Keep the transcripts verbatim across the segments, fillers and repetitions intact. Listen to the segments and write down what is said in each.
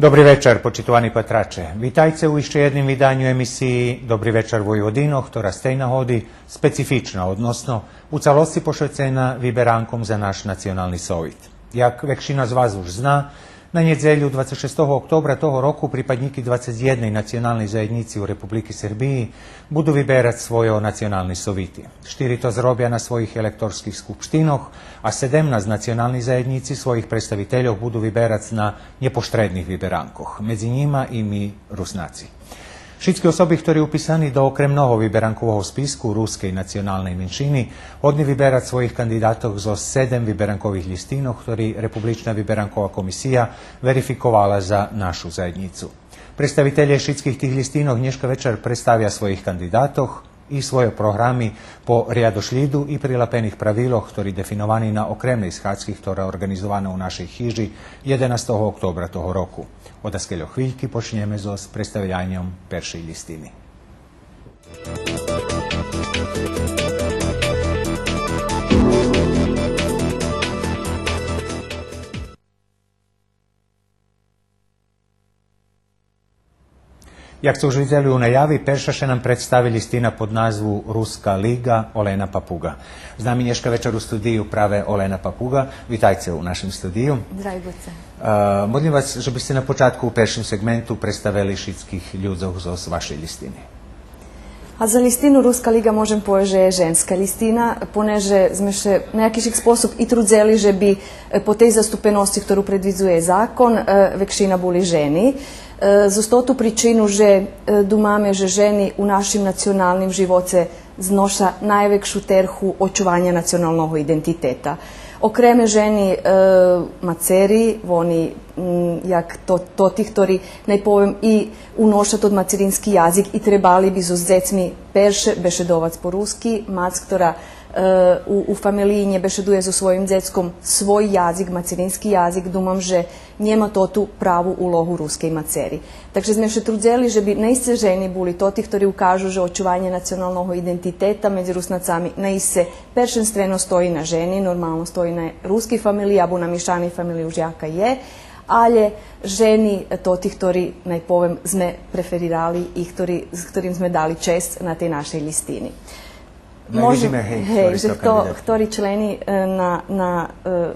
Добри вечар, почитовани патраче. Витайце у ище єдним виданю емисиї Добри вечар, Войводино, хтора з тей нагоди специфична, односно у цалосци пошвецена виберанком за наш Национални совит. Як векшина з вас уж зна, на нєдзелю, двацец шестого октобра того року, припаднїки двацец єдней националней заєднїци у Републики Сербиї буду виберац свойо национални совити. Штири то зробя на своїх електорских скупштинох, а седемнац национални заєднїци своїх представительох буду виберац на нєпоштредних виберанкох. Медзи нїма и ми, Руснаци. Шицки особи хтори уписани до окремного виберанкового списку рускей националней меншини годни виберац своїх кандидатох зоз седем виберанкових лїстинох хтори Републична виберанкова комисия верификовала за нашу заєднїцу. Представителє шицких тих лїстинох нєшка вечар представя своїх кандидатох и свойо програми по рядошлїду и прилапених правилох хтори дефиновани на окремней схадзки хтора орґанизована у нашей хижи єденастого октобра того року. Одаскельо хвильки почнєме зоз представяньом першей лїстини. Як сце уж видзели у наяви, перша ше нам представи лїстина под назву Руска лиґа, Олена Папуґа. З нами нєшка вечар у студию праве Олена Папуґа. Витайце у нашим студию. Здрай будзце. Е, модлїм вас же би сце на початку у першим сегменту представели шицких людзох зоз вашей лїстини. А за лїстину Руска лиґа можем повесц же є женска лїстина, понеже зме ше на якишик способ и трудзели же би, е, по тей заступеносци хтору предвидзує закон, е, векшина були жени. Е, зоз тоту причину же, е, думаме же жени у нашим националним живоце зноша найвекшу терху очуваня националного идентитета. Окреме жени, е, мацери, вони, м, як то, тоти хтори, най повем, и уноша тот мацерински язик и требали би зоз дзецми перше бешедовац по руски, мац хтора, е, у, у фамелиї нє бешедує зоз своїм дзецком свой язик, мацерински язик, думам же нєма тоту праву улогу рускей мацери. Так же зме ше трудзели же би наисце жени були тоти хтори укажу же очуванє националного идентитета медзи Руснацами наисце першенствено стої на жени, нормално стої на рускей фамелиї або на мишаней фамелиї уж яка є, алє жени тоти хтори, най повем, зме преферирали и хтори, з хторим зме дали чесц на тей нашей лїстини. Най видзиме, гей, хтори же то хто, кандидати. Хтори члени, е, на, на, е,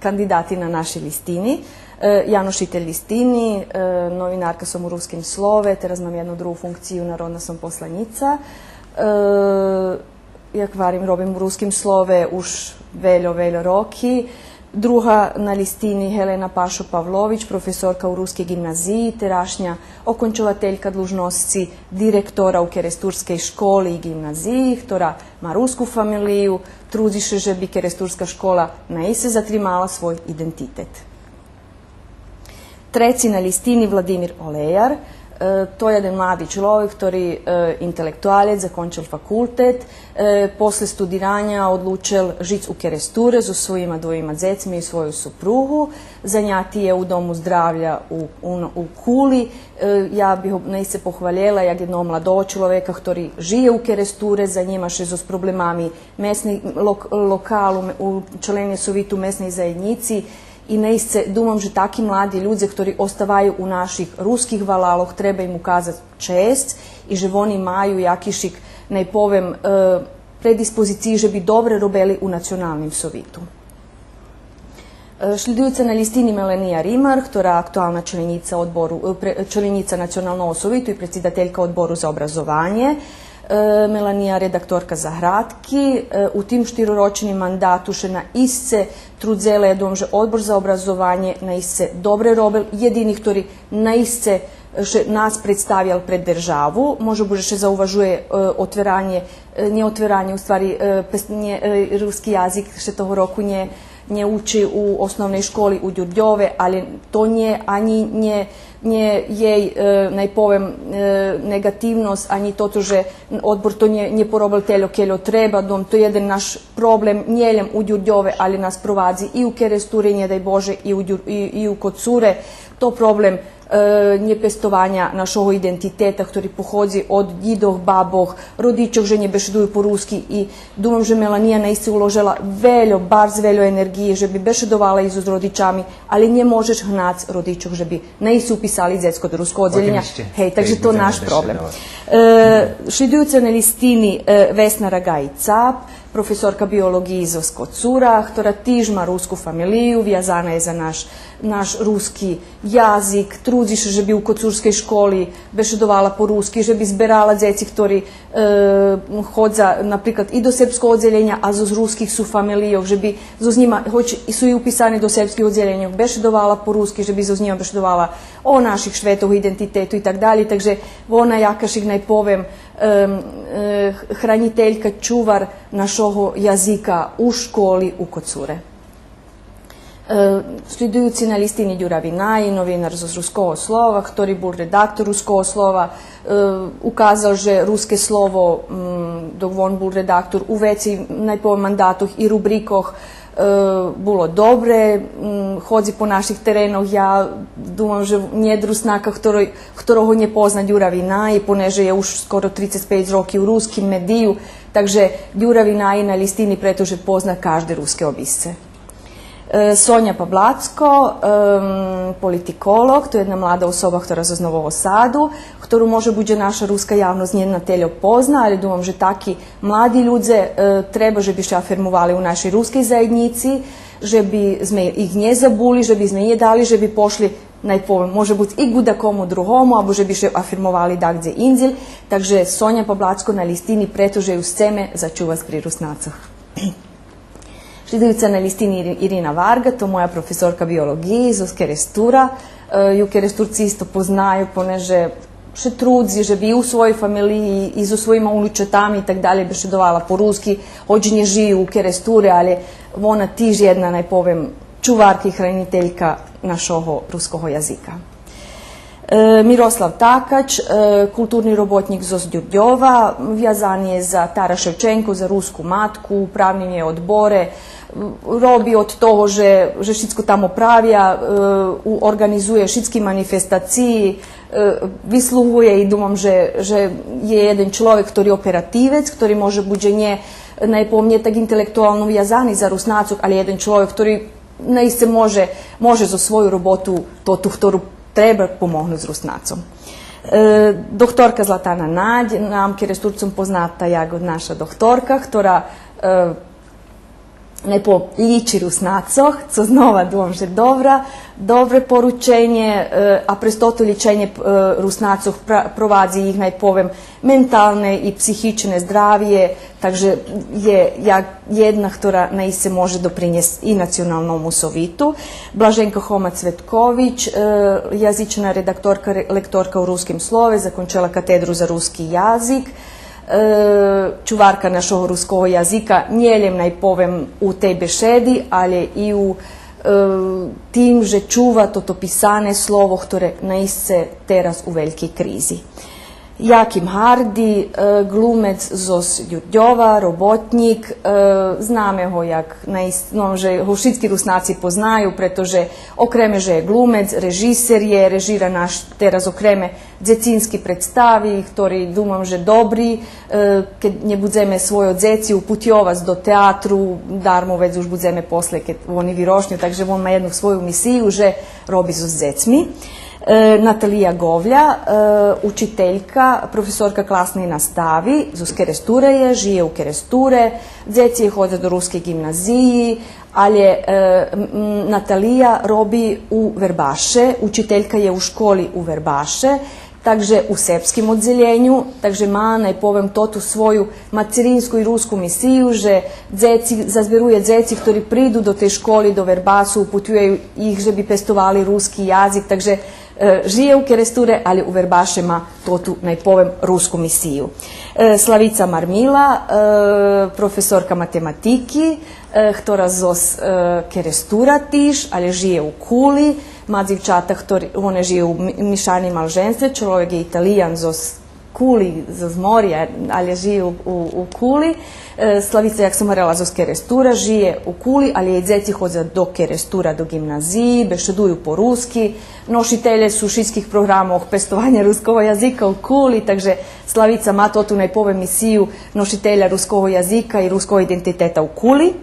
кандидати на нашей лїстини. Е, я ношитель лїстини, е, новинарка сом у Руским слове, тераз мам єдну другу функцию, народна сом посланїца. Е, як гварим, робим у Руским слове уж вельо, вельо роки. Друга на лїстини Гелена Пашо Павлович, професорка у Рускей ґимназиї, терашня окончователька длужносци директора у керестурскей школи и ґимназиї, хтора ма руску фамелию, трудзи ше же би керестурска школа наисце затримала свой идентитет. Треци на лїстини Владимир Олеяр, е, то єден млади чловек хтори, е, интелектуалєц, закончел факултет, е, после студираня одлучел жиц у Керестуре зоз своїма двоїма дзецми и свою супругу. Заняти є у Дому здравля у, у, у Кули. Е, я би го наисце похвалєла як єдного младого чловека хтори жиє у Керестуре, занїма ше зоз проблемами месних лок-, локалу, ме-, у членє Совиту месней заєднїци. И наисце думам же таки млади людзе хтори оставаю у наших руских валалох, треба им указац чесц и же вони маю якишик, най повем, е, предиспозициї же би добре робели у Националним совиту. Е, шлїдуюца на лїстини Мелания Римар, хтора актуална членїца одбору, е, пре-, членїца Националного совиту и предсидателька Одбору за образованє. Е, Мелания редакторка Заградки. Е, у тим штиророчним мандату ше наисце трудзела, я думам же Одбор за образованє наисце добре робел. Єдини хтори наисце ше нас представял пред державу. Може буц же ше зауважує, е, отверанє, е, нє отверанє, у ствари, е, пес-, нє, е, руски язик ше того року нє, нє учи у основней школи у Дюрдьове, алє то нє, анї нє, нє єй, е, най повем, е, неґативносц, анї тото же Одбор то нє, нє поробел тельо кельо треба, дом то єден наш проблем, нє лєм у Дюрдьове, алє нас провадзи и у Керестуре, нє дай Боже, и у Дюр-, и, и у Коцуре. то проблем, е, нєпестованя нашого идентитета, хтори походзи од дїдох, бабох, родичох же нє бешедую по руски и думам же Мелания наисце уложела вельо, барз вельо енерґиї же би бешедовала и зоз родичами, але нє можеш гнац родичох же би наисце уписали дзецко до руского оддзелєня. Гей, так же то наш проблем. Е, шлїдуюца на листини, е, Весна Раґаї-Цап, професорка биолоґиї зоз Коцура, хтора тиж ма руску фамелию, вязана є за наш, наш руски язик, трудзи ше же би у коцурскей школи бешедовала по руски, же би зберала дзеци хтори, е, ходза, наприклад, и до сербского оддзелєня, а зоз руских су фамелийох, же би зоз нїма, гоч и су и уписани до сербских оддзелєньох, бешедовала по руски, же би зоз нїма бешедовала о наших шветох, идентитету и так далєй. Так же вона якашик, най повем, ем, е, хранїтелька, чувар нашого язика у школи у Коцуре. Е, шлїдуюци на листини Дюра Винаї, новинар зоз Руского слова, хтори бул редактор Руского слова, е, указал же Руске слово, м, док вон бул редактор, у вецей, най повем, мандатох и рубрикох, е, було добре, м, ходзи по наших теренох. Я думам же нєт Руснака хтори, хторого нє позна Дюра Винаї, понеже є уж скоро трицец пейц роки у руским медию, так же Дюра Винаї на листини прето же позна кажде руске обисце. Е, Соня Паблацко, ем, политиколоґ, то єдна млада особа хтора зоз Нового Саду, хтору, може буц, же наша руска явносц нє на тельо позна, але думам же таки млади людзе, е, треба же би ше афирмовали у нашей рускей заєднїци, же би зме их нє забули, же би зме нє дали же би пошли, най повем, може буц и ґу дакому другому, або же би ше афирмовали дагдзе индзель. Так же Соня Паблацко на листини прето же ю сцеме зачувац при Руснацох. Шлїдуюца на листини Ири-, Ирина Варґа, то моя професорка биолоґиї зоз Керестура. Е, ю Керестурци исто познаю, понеже ше трудзи же би и у своєй фамелиї и зоз своїма унучатами и так далєй бешедовала по руски, гоч нє жию у Керестуре, але вона тиж єдна, най повем, чуварка и хранїтелька нашого руского язика. Е, Мирослав Такач, е, културни роботнїк зоз Дюрдьова, вязани є за Тарас Шевченко, за Руску матку, у управним є одборе, роби од того же, же шицко тамо правя, е, у-, орґанизує шицки манифестациї, е, вислугує и думам же, же є єден чловек хтори оперативец, хтори, може буц, же нє, най повем, нє так интелектуално вязани за Руснацох, але єден чловек хтори наисце може, може зоз свою роботу тоту хтору треба помогнуц Руснацом. Е, докторка Златана Надь, нам Керестурцом позната як наша докторка, хтора, е, най повем, лїчи Руснацох, цо знова думам же добра, добре порученє, е, а през тото лїченє, е, Руснацох пра-, провадзи их, най повем, менталне и психичне здравє, так же є як єдна хтора наисце може допринєсц и Националному совиту. Блаженка Хома Цветкович, е, язична редакторка, ре-, лекторка у Руским слове, закончела катедру за руски язик, е, чуварка нашого руского язика, нє лєм, най повем, у тей бешеди, але и у, е, тим же чува тото писане слово, хторе наисце тераз у велькей кризи. Яким Гарди, е, ґлумец зоз Дюрдьова, роботнїк, е, знаме го як наис-, но, же го шицки Руснаци познаю, прето же окреме же є ґлумец, режисер є, режира наш тераз окреме дзецински представи, хтори, думам, же добри, е, кед нє будземе свойо дзеци упутйовац до театру, дармовец уж будземе после, кед вони вирочню, так же вон ма єдну свою мисию же роби зоз дзецми. Е, Наталия Ґовля, е, учителька, професорка класней настави, зоз Керестура є, жиє у Керестуре, дзеци ходза до Рускей ґимназиї, але, е, м, м, Наталия роби у Вербаше, учителька є у школи у Вербаше, так же у сербским оддзелєню, так же ма, най повем, тоту свою мацеринску и руску мисию, же дзеци, зазберує дзеци, хтори приду до тей школи, до Вербасу, упутює их же би пестовали руски язик, так же, е, жиє у Керестуре, але у Вербаше ма тоту, най повем, руску мисию. Е, Славица Мармила, е, професорка математики, е, хтора зоз, е, Керестура тиж, але жиє у Кули, ма дзивчата, хтори, воне жию у ми-, мишаним малженстве, чловек є Италиян зоз Кули, зоз моря, але жиє у, у, у Кули. Е, Славица, як сом гварела, зоз Керестура, жиє у Кули, але єй дзеци ходза до Керестура, до ґимназиї, бешедую по руски. Ношителє су шицких програмох пестованя руского язика у Кули, так же Славица ма тоту, най повем, мисию ношителя руского язика и руского идентитета у Кули.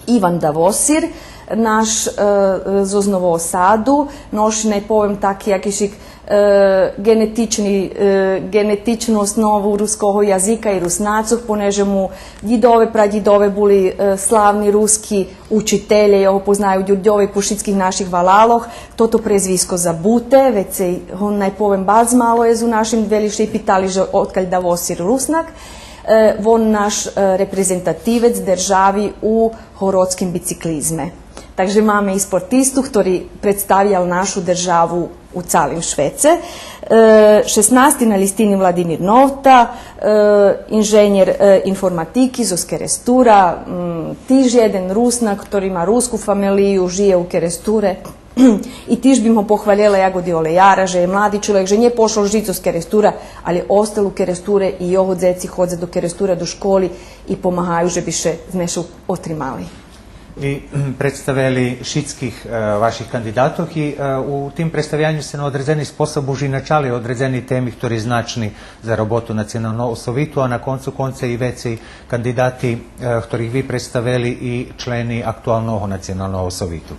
Иван Давосир, наш, е, е, зоз Нового Саду, ноши, най повем, таки якишик, е, ґенетични, е, ґенетичну основу руского язика и Руснацох, понеже му дїдове, прадїдове були, е, славни руски учителє, його познаю у Дюрдьове и по шицких наших валалох. Тото презвиско забуте, вецей го, най повем, баш мало єст у нашим, вели ше питали же одкаль Давосир Руснак. Е, вон наш, е, репрезентативец держави у городским бициклизме. Так же маме и спортисту хтори представял нашу державу у цалим швеце. Е, шеснасти на листини Владимир Новта, е, инженєр, е, информатики зоз Керестура, м, тиж єден Руснак хтори ма руску фамелию, жиє у Керестуре. И тиж бим го похвалєла як одолеяра, же є млади чоловек, же нє пошол жиц зоз Керестура, але остал у Керестуре и його дзеци ходза до Керестура до школи и помагаю же би ше, зме ше отримали. Ви, кхм, представели шицких, е, ваших кандидатох и, е, у тим представяню сце на одредзени способ уж и начали одредзени теми хтори значни за роботу Националного совиту, а на концу конца и вецей кандидати, е, хторих ви представели, и члени актуалного Националного совиту.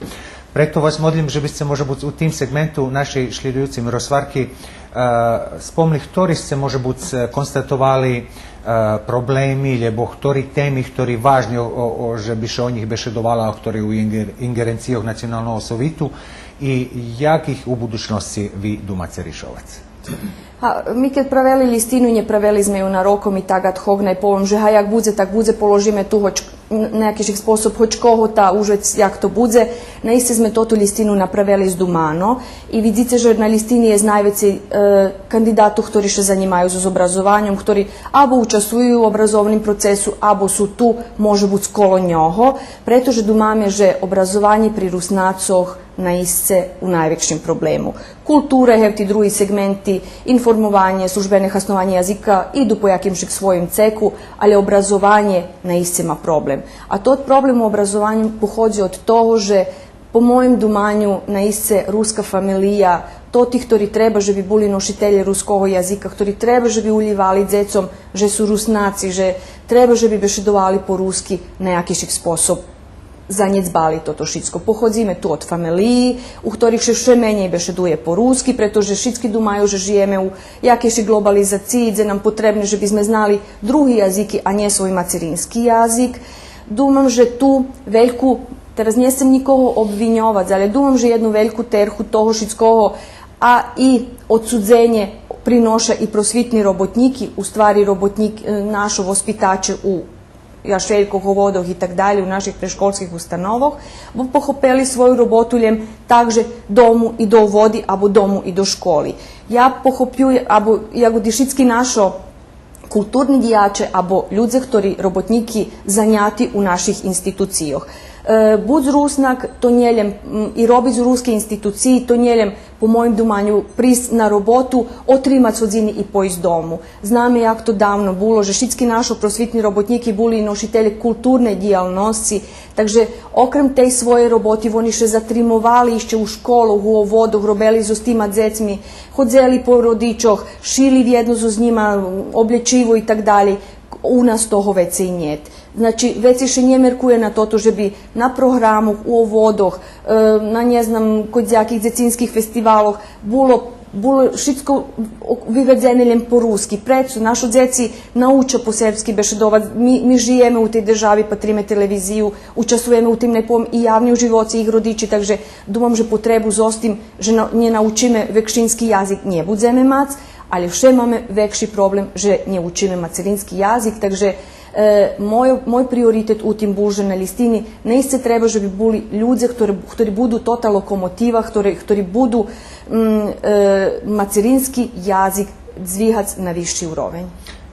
Прето вас модлїм же би сце, може буц, у тим сегменту нашей шлїдуюцей розгварки, е, спомли хтори сце, може буц, е, констатовали, е, проблеми, лєбо хтори теми, хтори важни, о, о, о, же би ше о нїх бешедовало, а хтори у инґер-, инґеренцийох Националного совиту, и як их у будучносци ви думаце ришовац? А, ми кед правели листину, нє правели зме ю нароком и так ad hoc, най повем же, га, як будзе, так будзе, положиме ту гоч, н-, на якиш способ гоч кого та уж вец як то будзе. Наисце зме тоту листину направели здумано и видзице же на листини єст найвецей, е, кандидатох хтори ше занїмаю з, з образованьом, хтори або участвую у образовним процесу, або су ту, може буц, коло нього, прето же думаме же образованє при Руснацох наисце у найвекшим проблему. Култура, гевти други сегменти, информованє, службене хаснованє язика иду по якимшик своїм цеку, але образованє наисце ма проблем. А тот проблем у образованю походзи од того же, по моїм думаню, наисце руска фамелия, тоти хтори треба же би були ношителє руского язика, хтори треба же би улївали дзецом же су Руснаци, же треба же би бешедовали по руски, на якишик способ занєдзбали тото шицко. Походзиме ту од фамелиї у хторих ше вше менєй бешедує по руски, прето же шицки думаю же жиєме у якейши ґлобализациї, дзе нам потребне же би зме знали други язики, а нє свой мацерински язик. Думам же ту вельку, тераз нє сцем нїкого обвиньовац, але думам же єдну вельку терху того шицкого, а и одсудзенє приноша и просвитни роботнїки, у ствари роботнїки, е, нашо воспитаче у яшелькох, оводох и так далєй, у наших предшколских установох, бо похопели свою роботу лєм так же дому и до оводи, або дому и до школи. Я похопю, або як и шицки нашо културни дїяче, або людзе хтори роботнїки заняти у наших институцийох. Е, буц Руснак, то нє лєм, м, и робиц у рускей институциї, то нє лєм, по моїм думаню, присц на роботу, отримац годзини и пойсц дому. Знаме як то давно було, же шицки нашо просвитни роботнїки були и ношителє културней дїялносци. Так же, окрем тей своєй роботи, вони ше затримовали ище у школох, у оводох, робели зоз тима дзецми, ходзели по родичох, шили вєдно зоз нїма облєчиво и так далєй. У нас того вецей нєт. Значи, вецей ше нє меркує на тото же би на програмох, у оводох, е, на, нє знам, кой даких дзецинских фестивалох було, було шицко виведзене лєм по руски. Прецо, нашо дзеци науча по сербски бешедовац. Ми, ми жиєме у тей держави, патриме телевизию, участвуєме у тим, най повем, и явним живоце, их родичи, так же думам же потребу зоз тим же на-, нє научиме векшински язик нє будземе мац, але вше маме векши проблем же нє учиме мацерински язик, так же Е, мой, мой приоритет у тим бул же на лїстини наисце треба же би були людзе хтори, хтори буду тота локомотива, хтори, хтори буду, м, е, мацерински язик дзвигац на висши уровень.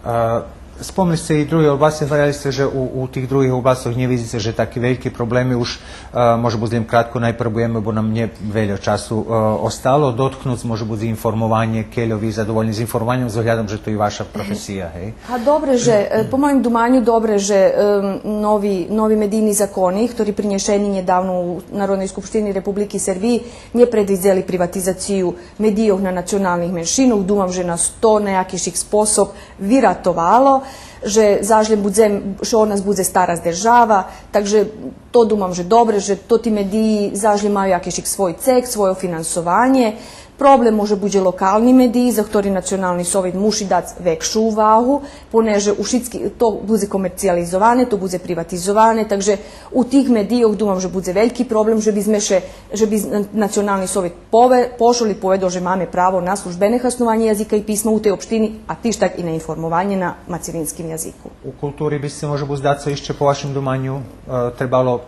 А, Спомли сце и други обласци, гварели сце же у, у тих других обласцох нє видзице же таки вельки проблеми, уж, е, може буц лєм кратко, най пробуєме, бо нам нє вельо часу, е, остало, дотхнуц, може буц, и информованє, кельо ви задовольни з информованьом, з оглядом же то и ваша професия, гей? А добре же, е, по моїм думаню, добре же, е, нови, нови медийни закони, хтори принєшени нєдавно у Народней скупштини Републики Сербиї, нє предвидзели приватизацию медийох на националних меншинох. Думам же нас то на якишик способ виратовало, же заш лєм будзе, же о нас будзе старац держава, так же то думам же добре, же тоти медиї заш лєм маю якишик свой цек, свойо финансованє. Проблем може буц же локални медиї, за хтори Национални совит муши дац векшу увагу, понеже у шицки, то будзе комерциялизоване, то будзе приватизоване, так же у тих медийох думам же будзе вельки проблем, же би зме ше, же би з-, Национални совит пове-, пошол и поведол же маме право на службене хаснованє язика и писма у тей општини, а тиж так и на информованє на мацеринским язику. У култури би сце, може буц, дацо ище по вашим думаню, е, требало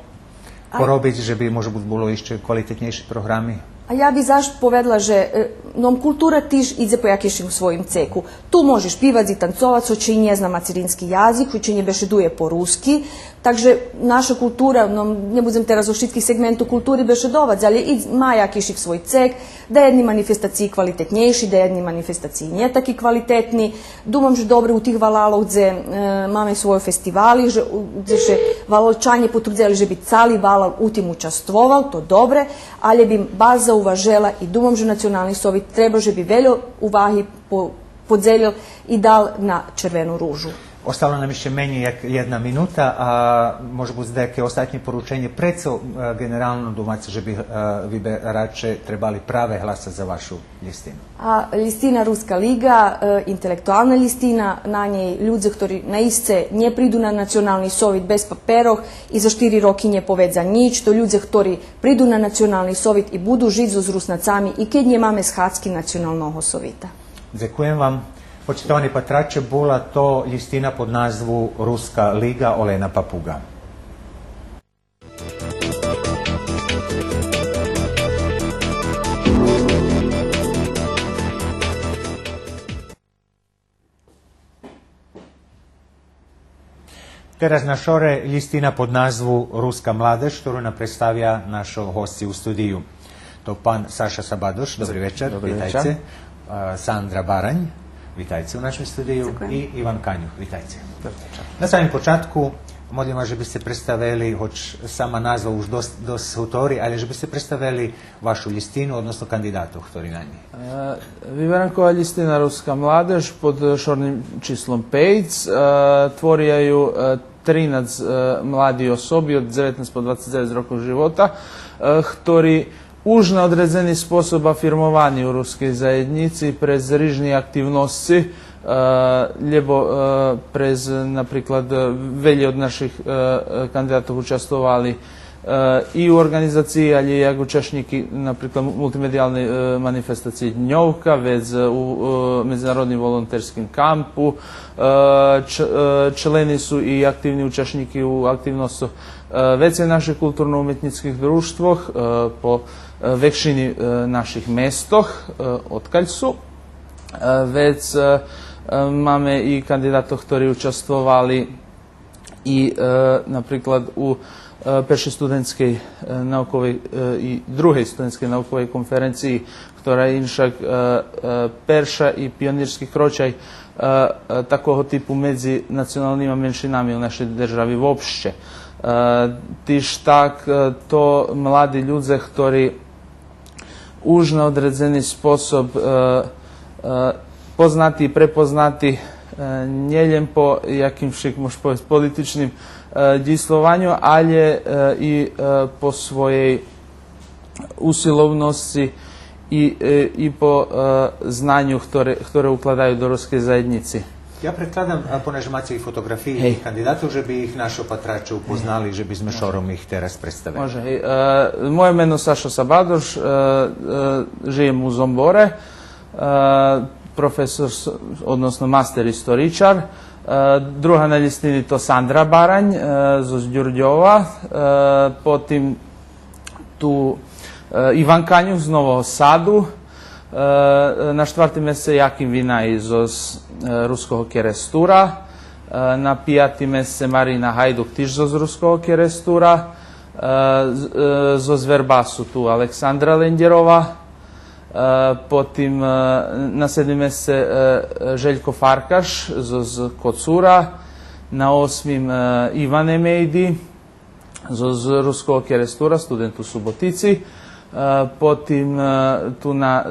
поробиц же би, може буц, було ище квалитетнєйши програми? А я би заш поведла же, е, но, култура тиж идзе по якишим своїм цеку. Ту можеш пивац и танцовац, хоч и нє зна мацерински язик, хоч и нє бешедує по руски. Так же наша култура, но, нє будзем тераз о шицких сегментох култури бешедовац, але и ма якишик свой цек, даєдни манифестациї квалитетнєйши, даєдни манифестациї нє таки квалитетни. Думам же добре у тих валалох дзе, е, маме свойо фестивали, же, у-, дзе ше Валалчанє потрудзели же би цали валал у тим участвовал, то добре, але бим баш зауважела и думам же Национални совит треба же би вельо уваги по-, подзелєл и дал на Червену ружу. Остала нам ище менєй як єдна минута, а може буц даяке остатнє порученє, прецо, е, ґенерално думаце же би, е, вибераче требали праве гласац за вашу лїстину? А лїстина Руска лиґа, е, интелектуална лїстина, на нєй людзе хтори наисце нє приду на Национални совит без паперох и за штири роки нє поведза нїч, то людзе хтори приду на Национални совит и буду жиц зоз Руснацами и кед нє маме схадзки Националного совита. Дзекуєм вам. Почитовани патраче, була то лїстина под назву Руска лиґа, Олена Папуґа. Тераз на шоре лїстина под назву Руска младеж, хтору нам представя нашо госци у студию. То пан Саша Сабадош, добри вечар, добри вечар. Витайце. А, Сандра Барань, витайце у нашим студию. Дзекуєм. И Иван Канюх, витайце. Добри вечар. На самим початку, молим вас же би сце представели, гоч сама назва уж досц, досц гутори, але же би сце представели вашу лїстину, односно кандидатох хтори на нєй. Е, Виберанкова лїстина Руска младеж под шорним числом пейц, е, творя ю, е, тринац, е, млади особи од дзеветнац по двацец дзевец рокох живота, е, хтори уж на одредзени способ афирмовани у рускей заєднїци през рижни активносци, е, лєбо, е, през, наприклад, е, велї од наших, е, е, кандидатох участвовали, е, и у орґанизациї, але и як учашнїки, наприклад, му-, мултимедиялней, е, манифестациї Дньовка, вец, е, у, е, медзинародним волонтерским кампу, е, ч-, е, члени су и активни учашнїки у активносцох, е, вецей наших културно-уметнїцких дружтвох, е, по, е, векшини, е, наших местох, е, одкаль су. Е, вец, е, е, маме и кандидатох хтори участвовали и, е, наприклад, у, е, першей студентскей, е, науковей, е, и другей студентскей науковей конференциї, котра иншак, е, е, перша и пионирски крочай, е, е, такого типу медзи националнима меншинами у нашей держави вообще. Е, тиж так, е, то млади людзе хтори уж на одредзени способ, е, е, познати и препознати, е, нє лєм по якимшик, мож повесц, политичним, е, дїйствованю, але, е, и, е, по своєй усиловносци и, е, и по, е, знаню хторе, хторе укладаю до рускей заєднїци. Я предкладам, а, понеже маце и фотоґрафиї тих кандидатох, же би их нашо патраче упознали, же би зме шором их тераз представели. Може, гей. Е, моє мено Сашо Сабадош, е, е, жиєм у Зомборе, е, професор, с-, односно мастер историчар. Е, друга на лїстини то Сандра Барань, е, зоз Дюрдьова, е, потим ту, е, Иван Канюх з Нового Саду, е, на штвартим месце Яким Винай зоз, е, Руского Керестура, Е, на пиятим месце Марина Гайдук, тиж зоз Руского Керестура. Е, з-, е, зоз Вербасу ту Александра Лендєрова. Е, потим, е, на седмим месце, е, Желько Фаркаш зоз Коцура. На осмим, е, Иван Емейди зоз Руского Керестура, студент у Суботици. Е, потим, е, ту на,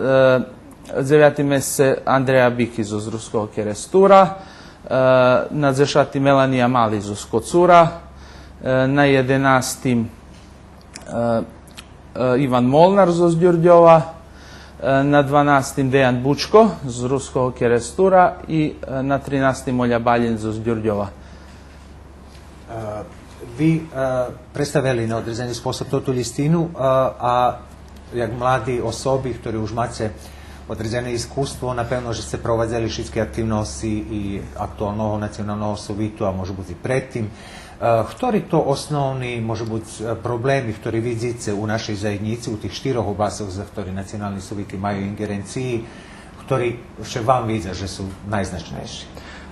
е, дзевятим месце Андрея Бики зоз Руского Керестура. Е, на дзешатим Мелания Мали зоз Коцура. Е, на єденастим, е, е, Иван Молнар зоз Дюрдьова. Е, на дванастим Деян Бучко зоз Руского Керестура и, е, на тринастим Оля Балїн зоз Дюрдьова. Е, ви, е, представели на одредзени способ тоту лїстину, е, а як млади особи, хтори уж маце одредзене искуство, напевно же сце провадзели шицки активносци и Актуалного националного совиту, а може буц и предтим. Е, хтори то основни, може буц, е, проблеми хтори видзице у нашей заєднїци, у тих штирох обласцох за хтори национални совити маю инґеренциї, хтори ше вам видза же су найзначнєйши?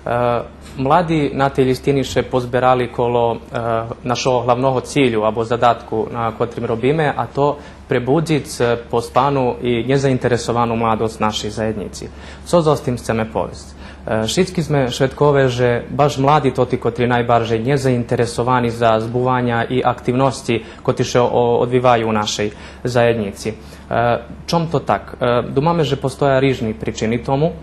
Е, млади на тей лїстини ше позберали коло, е, нашого главного цилю або задатку на котрим робиме, а то пребудзиц, е, поспану и нєзаинтересовану младосц нашей заєднїци. Цо зоз тим сцеме повесц? Е, шицки зме шведкове же баш млади тоти котри найбаржей нєзаинтересовани за збуваня и активносци котри ше о-, одвиваю у нашей заєднїци. Е, чом то так? Е, думаме же постоя рижни причини тому.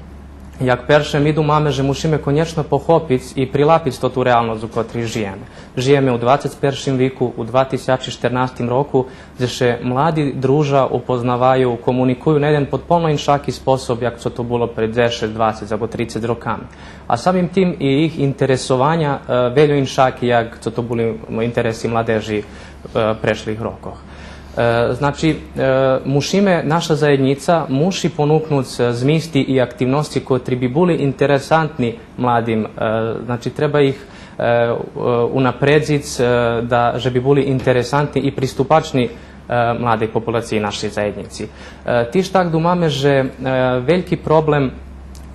Як перше, ми думаме же мушиме конєчно похопиц и прилапиц тоту реалносц у котрей жиєме. Жиєме у двацец першим вику, у два тисячи штернастим року, дзе ше млади дружа, упознаваю, комуникую на єден потполно иншаки способ, як цо то було пред дзешец, двацец або трицец роками. А самим тим и їх интересованя, е, вельо иншаки, як цо то були, м, интереси младежи, е, прешлих рокох. Е, значи, е, мушиме, наша заєднїца муши понукнуц, е, змисти и активносци котри би були интересантни младим, е, значи, треба их, е, е, унапредзиц, е, да, же би були интересантни и приступачни, е, младей популациї нашей заєднїци. Е, тиж так думаме же, е, вельки проблем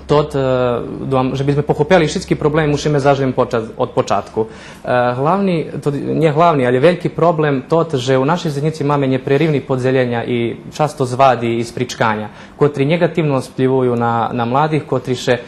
тот, е, думам, же би зме похопели шицки проблеми, мушиме зажим почац од початку. Е, главни, то нє главни, але вельки проблем тот же у нашей заєднїци маме нєпреривни подзелєня и часто звади и спричканя, котри нєґативно вплївую на, на младих, котри ше,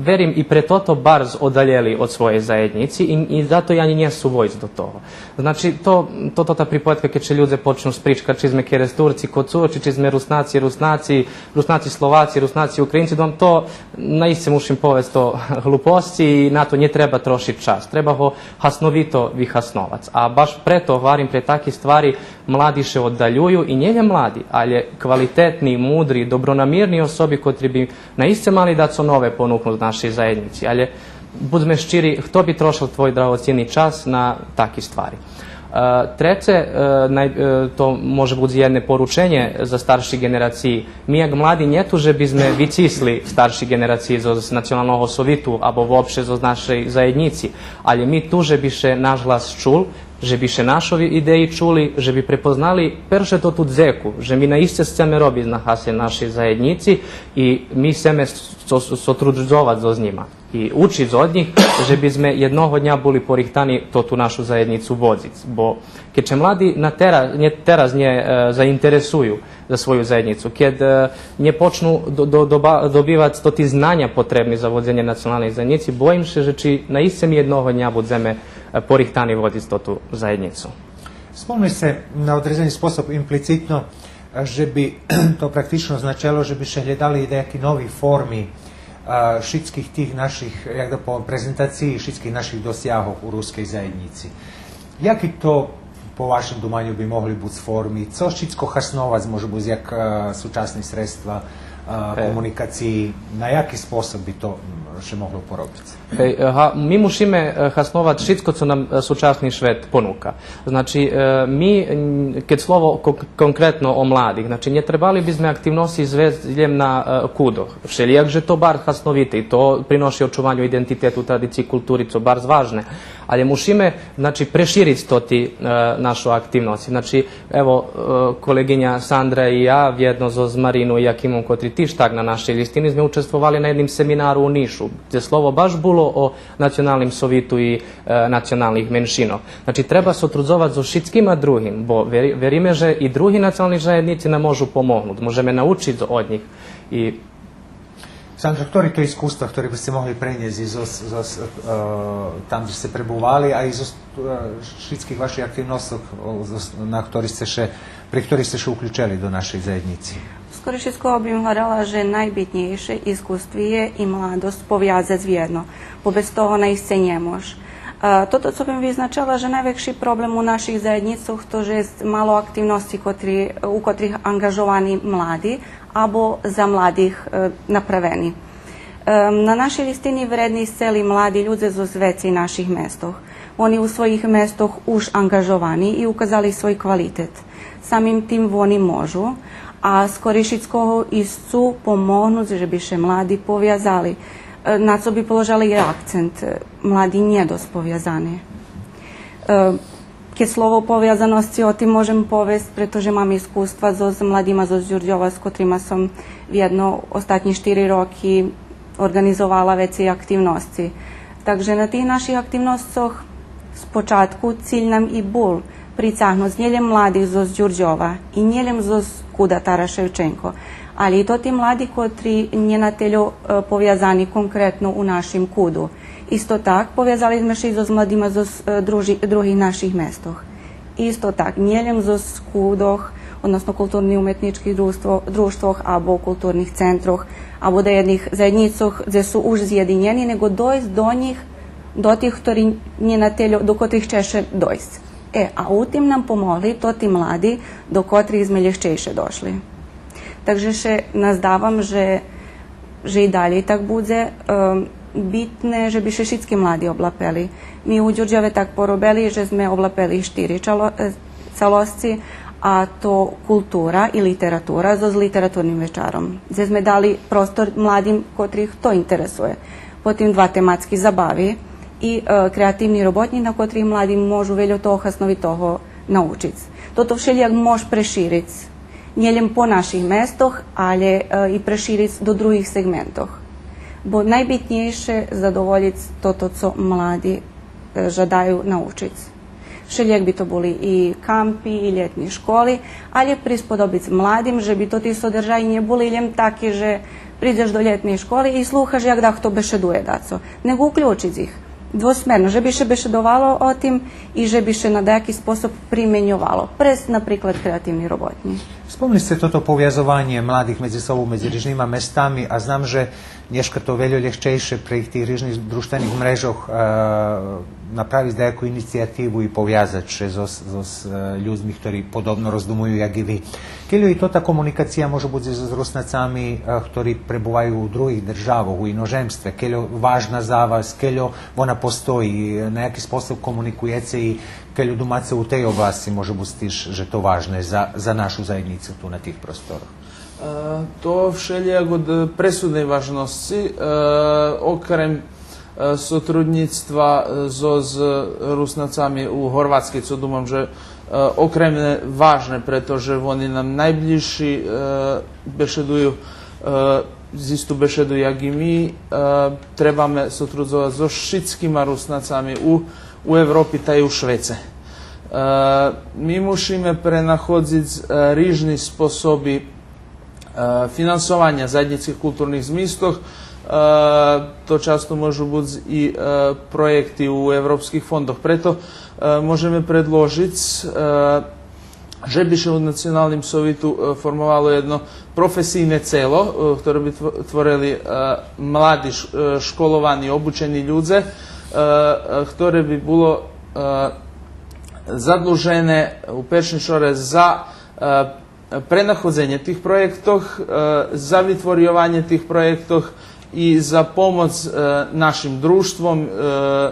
верим, и пре тото барз оддалєли од своєй заєднїци и, и зато и анї нє су войсц до того. Значи, то, то, то та приповедка, кед ше людзе почну спричкац, чи зме Керестурци, Коцурци, чи зме Руснаци, Руснаци, Руснаци Словаци, Руснаци Українци, думам, то наисце, мушим повесц, то глупосци и на то нє треба трошиц час. Треба го гасновито вихасновац. А баш прето, гварим, пре таки ствари млади ше оддалюю и нє лєм млади, але квалитетни, мудри, добронамирни особи котри би наисце мали дацо нове понукнуц нашей заєднїци. Але будзме щири, хто би трошел свой драгоцени час на таки ствари? Е, треце, е, най-, е, то може буц єдне порученє за старши ґенерациї. Ми як млади нє ту же би зме вицисли старши ґенерациї зоз Националного совиту або вообще зоз нашей заєднїци, але ми ту же би ше наш глас чул, же би ше нашови идеї чули, же би препознали перше тоту дзеку, же ми наисце сцеме робиц на гасе нашей заєднїци и ми сцеме со-, со-, сотрудзовац зоз нїма и учиц од нїх, же би зме єдного дня були порихтани тоту нашу заєднїцу водзиц. Бо кед ше млади на тера-, нє, тераз нє, е, заинтересую за свою заєднїцу, кед, е, нє почну до-, до-, доба-, добивац тоти знаня потребни за водзенє националней заєднїци, боїм ше же чи наисце ми єдного дня будземе, е, порихтани водзиц тоту заєднїцу. Спомнує сце на одредзени способ имплицитно, е, же би то практично значело же би ше глєдали и даяки нови форми, е, шицких тих наших, як да повем, презентациї шицких наших досягох у рускей заєднїци. Яки то, по вашим думаню, би могли буц форми? Цо шицко хасновац може буц як, е, сучасни средства, е, Е. комуникациї? На яки способ би то, м, ше могло поробиц? Е, га, ми мушиме, е, хасновац шицко цо нам, е, сучасни швет понука. Значи, е, ми, м, кед слово кон-, конкретно о младих, значи, нє требали би зме активносци звесц лєм на, е, кудох. Вшелїяк же то барз хасновите и то приноши очуваню идентитету, традициї, култури, цо барз важне. Але мушиме, значи, прешириц тоти, е, нашо активносци. Значи, ево, е, колеґиня Сандра и я, вєдно зоз Марину и Якимом, котри тиж так на нашей листини, зме участвовали на єдним семинару у Нишу, дзе слово баш було о Националним совиту и, е, националних меншинох. Значи, треба сотрудзовац зоз шицкима другим, бо вери-, вериме же и други национални заєднїци нам можу помогнуц, можеме научиц од нїх. И Сандра, хтори то искуства хтори би сце могли пренєсц и зоз, зоз, е, там дзе сце пребували, а и зоз, е, шицких ваших активносцох, о, зоз, на хтори сце ше, при хтори сце ше уключели до нашей заєднїци? Скоро шицко би сом гварела же найбитнєйше искуство є и младосц повязац вєдно, бо без того наисце нє мож. Е, тото цо би сом визначела же найвекши проблем у наших заєднїцох, то же єст мало активносци котри, у котрих анґажовани млади, або за младих, е, направени. Е, на нашей листини вредни сцели млади людзе зоз вецей наших местох. Вони у своїх местох уж анґажовани и указали свой квалитет. Самим тим вони можу, а скорей шицкого и сцу помогнуц же би ше млади повязали. Е, на цо би положели и акцент, е, млади нє досц повязани. Е, Кед слово повязаносци, о тим можем повесц, прето же мам искуства зоз младима зоз Дюрдьова, з котрима сом вєдно остатнї штири роки орґанизовала вецей активносци. Так же на тих наших активносцох спочатку циль нам и бул прицагнуц нє лєм младих зоз Дюрдьова и нє лєм зоз Куда Тарас Шевченко, але и тоти млади котри нє на тельо, е, повязани конкретно у нашим Куду. Исто так, повязали зме ше и зоз младима зоз, е, дружи-, других наших местох. Исто так, нє лєм зоз Кудох, односно културно-уметнїчких дружтво-, дружтвох або културних центрох, або даєдних заєднїцох дзе су уж зєдинєни, нєґо дойсц до нїх, до тих хтори нє на тельо, до котрих чежше дойсц. Е, а у тим нам помогли тоти млади до котрих зме лєгчейше дошли. Так же ше наздавам же, же и далєй так будзе. Е, битне же би ше шицки млади облапели. Ми у Дюрдьове так поробели же зме облапели штири чало-, е, цалосци, а то култура и литература зоз литературним вечаром. Дзе зме дали простор младим котрих то интересує. Потим два тематски забави и, е, креативни роботнї на котрих млади можу вельо того хасновитого научиц. Тото вшелїяк мож прешириц нє лєм по наших местох, але, е, и прешириц до других сегментох. Бо найбитнєйше задоволїц тото цо млади, е, жадаю научиц. Вшелїяк би то були и кампи, и лєтни школи, але присподобиц младим же би тоти содржаї нє були лєм таки же придзеш до лєтней школи и слухаш як дахто бешедує дацо, нєґо уключиц их двосмерно, же би ше бешедовало о тим и же би ше на даяки способ применьовало през, наприклад, креативни роботнї. Спомнєли сце тото повязованє младих медзи собом, медзи рижнима местами, а знам же нєшка то вельо лєгчейше прейґ тих рижних дружтвених мрежох, е, направиц даяку инициятиву и повязац ше зоз, зоз, е, людзми хтори подобно роздумую як и ви. Кельо и тота комуникация може буц зоз Руснацами, е, хтори пребуваю у других державох, у иножемстве, кельо важна за вас, кельо вона постої, на яки способ комуникуєце и кельо думаце у тей обласци може буц тиж же то важне за, за нашу заєднїцу ту на тих просторох? Е, то вшелїяк од пресудней важносци, е, окрем, е, сотруднїцтва, е, зоз Руснацами у Горватскей, цо думам же, е, окремне важне, прето же вони нам найблїзши, е, бешедую, е, з исту бешеду як и ми, е, требаме сотрудзовац зоз шицкима Руснацами у, у Европи та и у швеце. Е, ми мушиме пренаходзиц, е, рижни способи, е, финансованя заєднїцких културних змистох. Е, то часто можу буц и, е, проєкти у европских фондох. Прето, е, можеме предложиц, е, же би ше у Националним совиту, е, формовало єдно професийне цело, е, хторе би тво-, творели, е, млади ш-, е, школовани, обучени людзе, е, е, хторе би було, е, задлужене у першим шоре за, е, пренаходзенє тих проєктох, е, за витворйованє тих проєктох и за помоц, е, нашим дружтвом, е,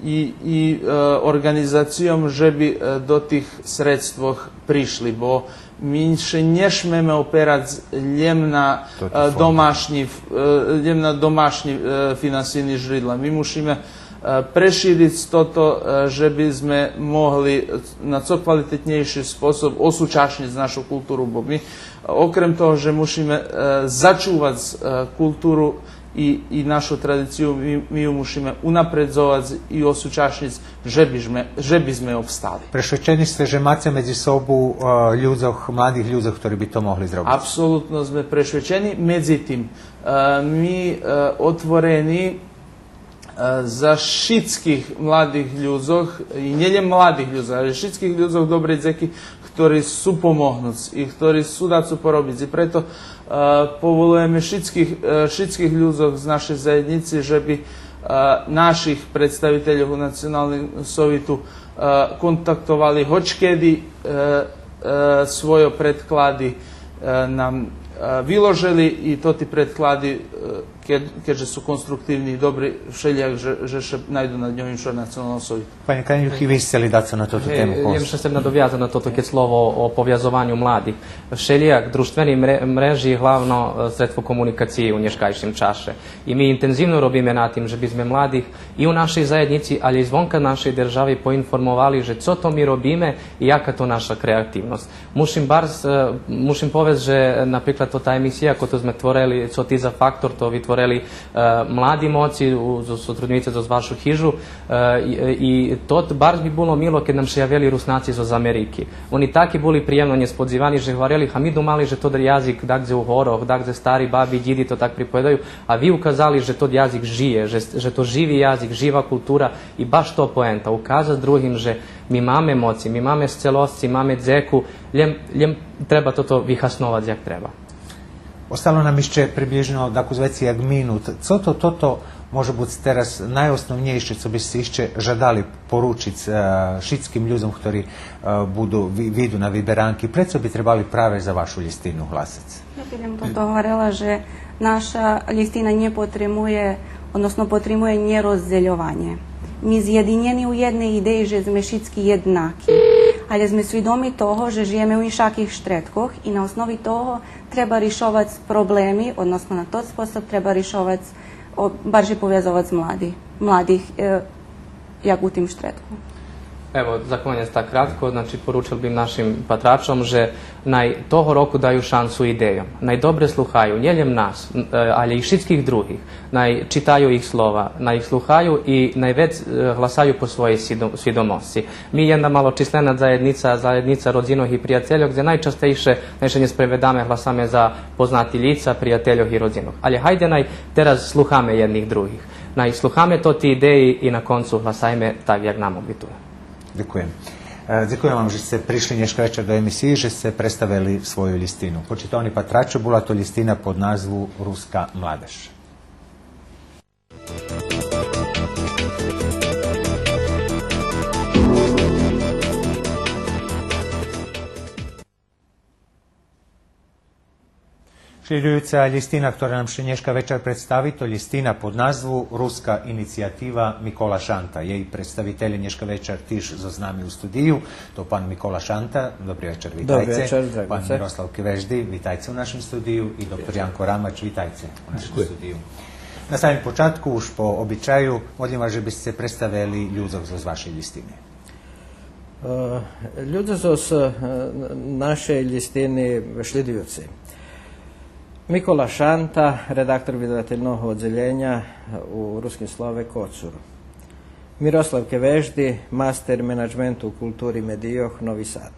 и, и, е, орґанизацийом же би, е, до тих средствох пришли, бо ми ше нє шмеме операц лєм на, е, домашнї ф-, е, лєм на домашнї, е, финансийни жридла. Ми мушиме, е, прешириц тото, е, же би зме могли на цо квалитетнєйши способ осучашнїц нашу културу, бо ми, е, окрем того же мушиме, е, зачувац, е, културу и, и нашу традицию, ми, ми ю мушиме унапредзовац и осучашнїц же би зме, же би зме обстали. Прешвечени сце же маце медзи собу, е, людзох, младих людзох, хтори би то могли зробиц? Апсолутно зме прешвечени, медзитим, е, ми, е, отворени, е, за шицких младих людзох, и нєлєм младих людзох, але шицких людзох добрей дзеки, хтори сцу помогнуц и хтори сцу дацо поробиц. И прето, е, поволуєме шицких, е, шицких людзох з нашей заєднїци же би, е, наших представительох у Националним совиту, е, контактовали гоч кеди, е, е, свойо предклади, е, нам, е, виложели и тоти предклади, е, кед, кед же су конструктивни и добри, вшелїяк же, же ше найду на ньовим шор Националного совиту. Пане Канюх, и ви сцели дацо на тоту тему повесц? Лєм ше сцем надовязац на тото кед слово о повязованю младих. Вшелїяк дружтвени мре-, мрежи, главно, е, средство комуникациї у нєшкайшим чаше. И ми интензивно робиме на тим же би зме младих и у нашей заєднїци, але и звонка нашей держави поинформовали же цо то ми робиме и яка то наша креативносц. Мушим барз, е, мушим повесц же, наприклад, тота емисия коту зме творели, цо ти за фактор, то витворели, е, млади моци у, зоз сотруднїци зоз вашу хижу, е, и, и тот барз ми було мило кед нам ше явели Руснаци зоз Америки. Вони таки були приємно нєсподзивани же гварели, га, ми думали же тот язик дагдзе у горох, дагдзе стари баби, дїди то так приповедаю, а ви указали же тот язик жиє, же, же то живи язик, жива култура и баш то поента, указац другим же ми маме моци, ми маме сцелосци, маме дзеку, лєм, лєм треба тото вихасновац як треба. Остало нам ище приблїжно дакус вецей як минут. Цо то, тото може буц тераз найосновнєйше, цо би сце ище жадали поручиц, е, шицким людзом хтори, е, буду, ви-, вийду на виберанки? Прецо би требали праве за вашу лїстину гласац? Я би лєм тото гварела же наша лїстина нє потримує, односно потримує нєроздзельованє. Ми зєдинєни у єдней идеї же зме шицки єднаки, але зме свидоми того же жиєме у иншаких штредкох и на основи того треба ришовац проблеми, односно на тот способ треба ришовац, о, баржей повязовац млади-, младих, е, як у тим штредку. Ево, за конєц так кратко, значи, поручел бим нашим патрачом же най того року даю шансу идейом. Най добре слухаю, нє лєм нас, н-, е, але и шицких других. Най читаю їх слова, най їх слухаю и най вец, е, гласаю по своєй свидо-, свидомосци. Ми єдна малочислена заєднїца, заєднїца родзинох и приятельох, дзе найчастейше, най ше нє спреведаме, гласаме за познати лїца, приятельох и родзинох. Але гайде най тераз слухаме єдних других. Най слухаме тоти идеї и на концу гласайме так як нам обитує. Дзекуєм. Е, дзекуєм вам же сце пришли нєшка вечар до емисиї, же сце представели свою лїстину. Почитовани патрачо, була то лїстина под назву Руска младеж. Шлїдуюца лїстина, котра нам ше нєшка вечар представи, то лїстина под назву Руска инициятива Микола Шанта. Єй представителє нєшка вечар тиж зоз нами у студию. То пан Микола Шанта, добри вечар, витайце. Добри вечар, здравице. Пан Мирослав Кевежди, витайце у нашим студию. И доктор Янко Рамач, витайце у нашим студию. На самим початку, уж по обичаю, молим вас же би сце представели людзох зоз вашей лїстини. Е, людзе зоз, е, нашей лїстини шлїдуюци. Микола Шанта, редактор видавательного оддзелєня у Руским слове, Коцур. Мирослав Кевежди, мастер менаджменту култури медийох, Нови Сад.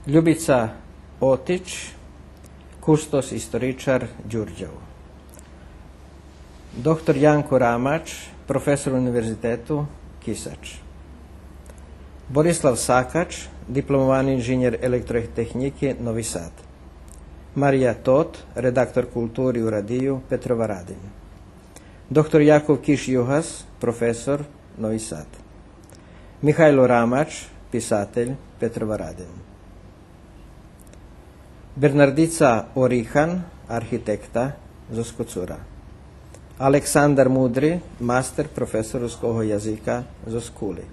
Любица Отич, кустос, историчар, Дюрдьов. Доктор Янко Рамач, професор универзитету, Кисач. Борислав Сакач, дипломовани инженєр електротехнїки, Нови Сад. Мария Тот, редактор култури у радию, Петрова Радин. Доктор Яков Киш Югас, професор, Нови Сад. Михайло Рамач, писатель, Петрова Радин. Бернардица Орихан, архитекта зоз Коцура. Александар Мудри, мастер, професор руского язика зоз Кули.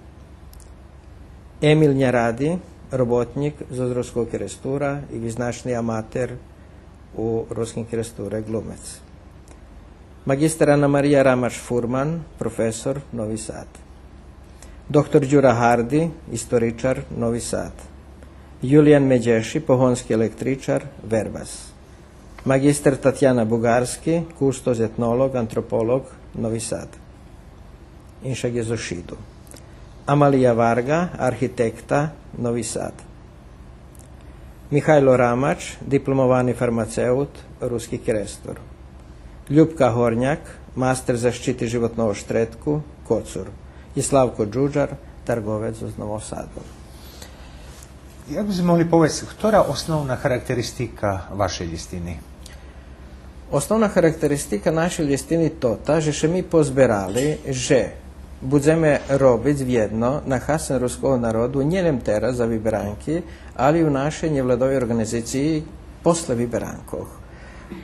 Емил Няради, роботнїк зоз Руского Керестура и визначни аматер у Руским Керестуре, глумец. Маґистер Анна-Мария Рамач-Фурман, професор, Нови Сад. Доктор Дюра Гарди, историчар, Нови Сад. Юлиян Медєши, погонски електричар, Вербас. Маґистер Татяна Буґарски, кустоз, етнолоґ, антрополоґ, Нови Сад. Иншак є зоз Шиду. Амалия Варґа, архитекта, Нови Сад. Михайло Рамач, дипломовани фармацеут, Руски Керестур. Любка Горняк, мастер защити животного штредку, Коцур. И Славко Джуджар, тарґовец з Нового Саду. Як би зме могли повесц, хтора основна характеристика вашей лїстини? Основна характеристика нашей лїстини тота же ше ми позберали же будземе робиц вєдно на хасен руского народу нє лєм тераз за виберанки, али и у нашей нєвладовей орґанизациї после виберанкох.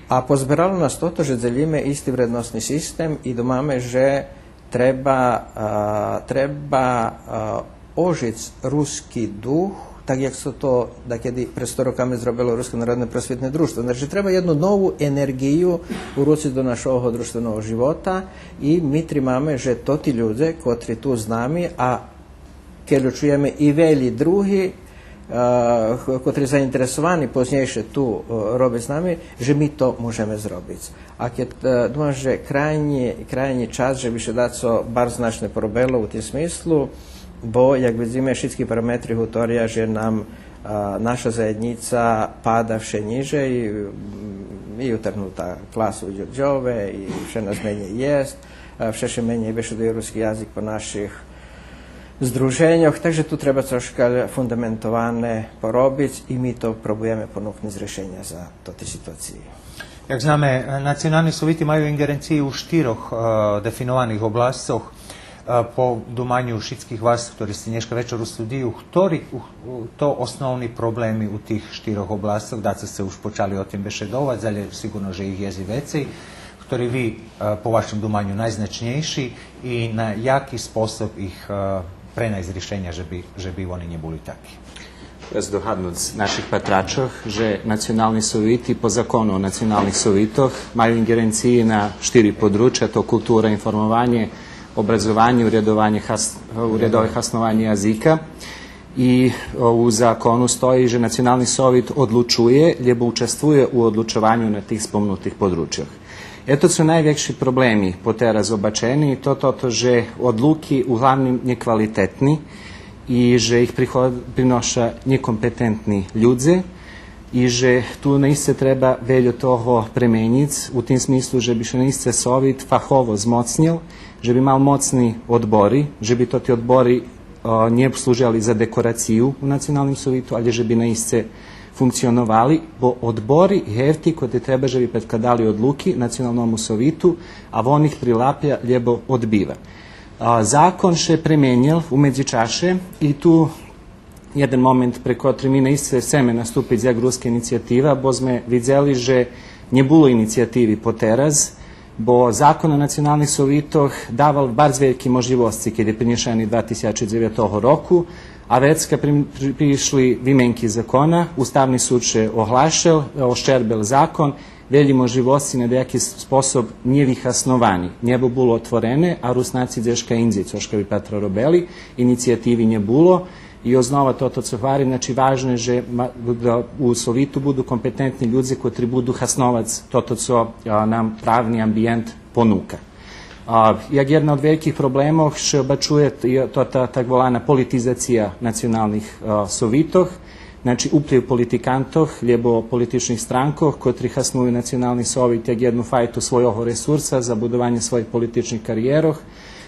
А позберало нас тото же дзелїме исти вредносни систем и думаме же треба, а, треба, а, ожиц руски дух, так як цо то дакеди пред сто роками зробело Руске народне просвитне дружтво. Значи, треба єдну нову енерґию уруциц до нашого дружтвеного живота и ми тримаме же тоти людзе, котри ту з нами, а кельо чуєме и велї други, е, х-, котри заинтересовани познєйше ту, е, робиц з нами, же ми то можеме зробиц. А кед, е, думам же крайнї, крайнї час же би ше дацо барз значне поробело у тим смислу, бо, як видзиме, шицки параметри гуторя же нам, е, наша заєднїца пада вше нїже и, м, и утргнута класа у Дюрдьове, и вше нас менєй єст, е, вше ше менєй бешедує руски язик по наших здруженьох, так же ту треба трошка фундаментоване поробиц и ми то пробуєме понукнуц ришеня за тоти ситуациї. Як знаме, национални совити маю инґеренциї у штирох, е, дефинованих обласцох. Е, по думаню шицких вас, хтори сце нєшка вечар у студию, хтори, у, у, то основни проблеми у тих штирох обласцох, дацо сце уж почали о тим бешедовац, але сиґурно же их єст и вецей, хтори ви, е, по вашим думаню найзначнєйши и на яки способ их, е, пренайсц ришеня же би, же би вони нє були таки? Треба здогаднуц наших патрачох же национални совити по закону о националних совитох маю инґеренциї на штири подручя, то култура, информованє, образованє, урядованє, хас-, урядове хаснованє язика. И, о, у закону стої же Национални совит одлучує, лєбо участвує у одлучованю на тих спомнутих подручох. Ето цо найвекши проблеми потераз обачени, то тото же одлуки углавним нєквалитетни и же их приход-, приноша нєкомпетентни людзе и же ту наисце треба вельо того пременїц, у тим смислу же би ше наисце совит фахово змоцнєл, же би мал моцни одбори, же би тоти одбори, е, нє служели за декорацию у Националним совиту, але же би наисце функционовали, бо одбори гевти котри треба же би предкладали одлуки Националному совиту, а вон их прилапя лєбо одбива. А, закон ше пременєл у медзичаше и ту єден момент пре котри ми наисце сцеме наступиц як руска инициятива, бо зме видзели же нє було инициятиви потераз, бо закон о националних совитох давал барз вельки можлївосци кед є принєшени два тисячи дзевятого року, а вецка при-, при-, пришли вименки закона, Уставни суд ше оглашел, ощербел закон, велї можлївосци на даяки с-, способ нє вихасновани, нє бу-, було отворене, а Руснаци дзешка индзей цошка випатра робели, инициятиви нє було. И ознова тото цо гварим, значи, важне же ма-, да у совиту буду компетентни людзе котри буду хасновац тото цо, а, нам правни амбиєнт понука. А, як єдна од вельких проблемох ше обачує т-, є то та так волана политизация националних, а, совитох, значи, уплїв политикантох, лєбо политичних странкох, котри хасную Национални совит як єдну файту свойого ресурса за будованє своїх политичних кариєрох,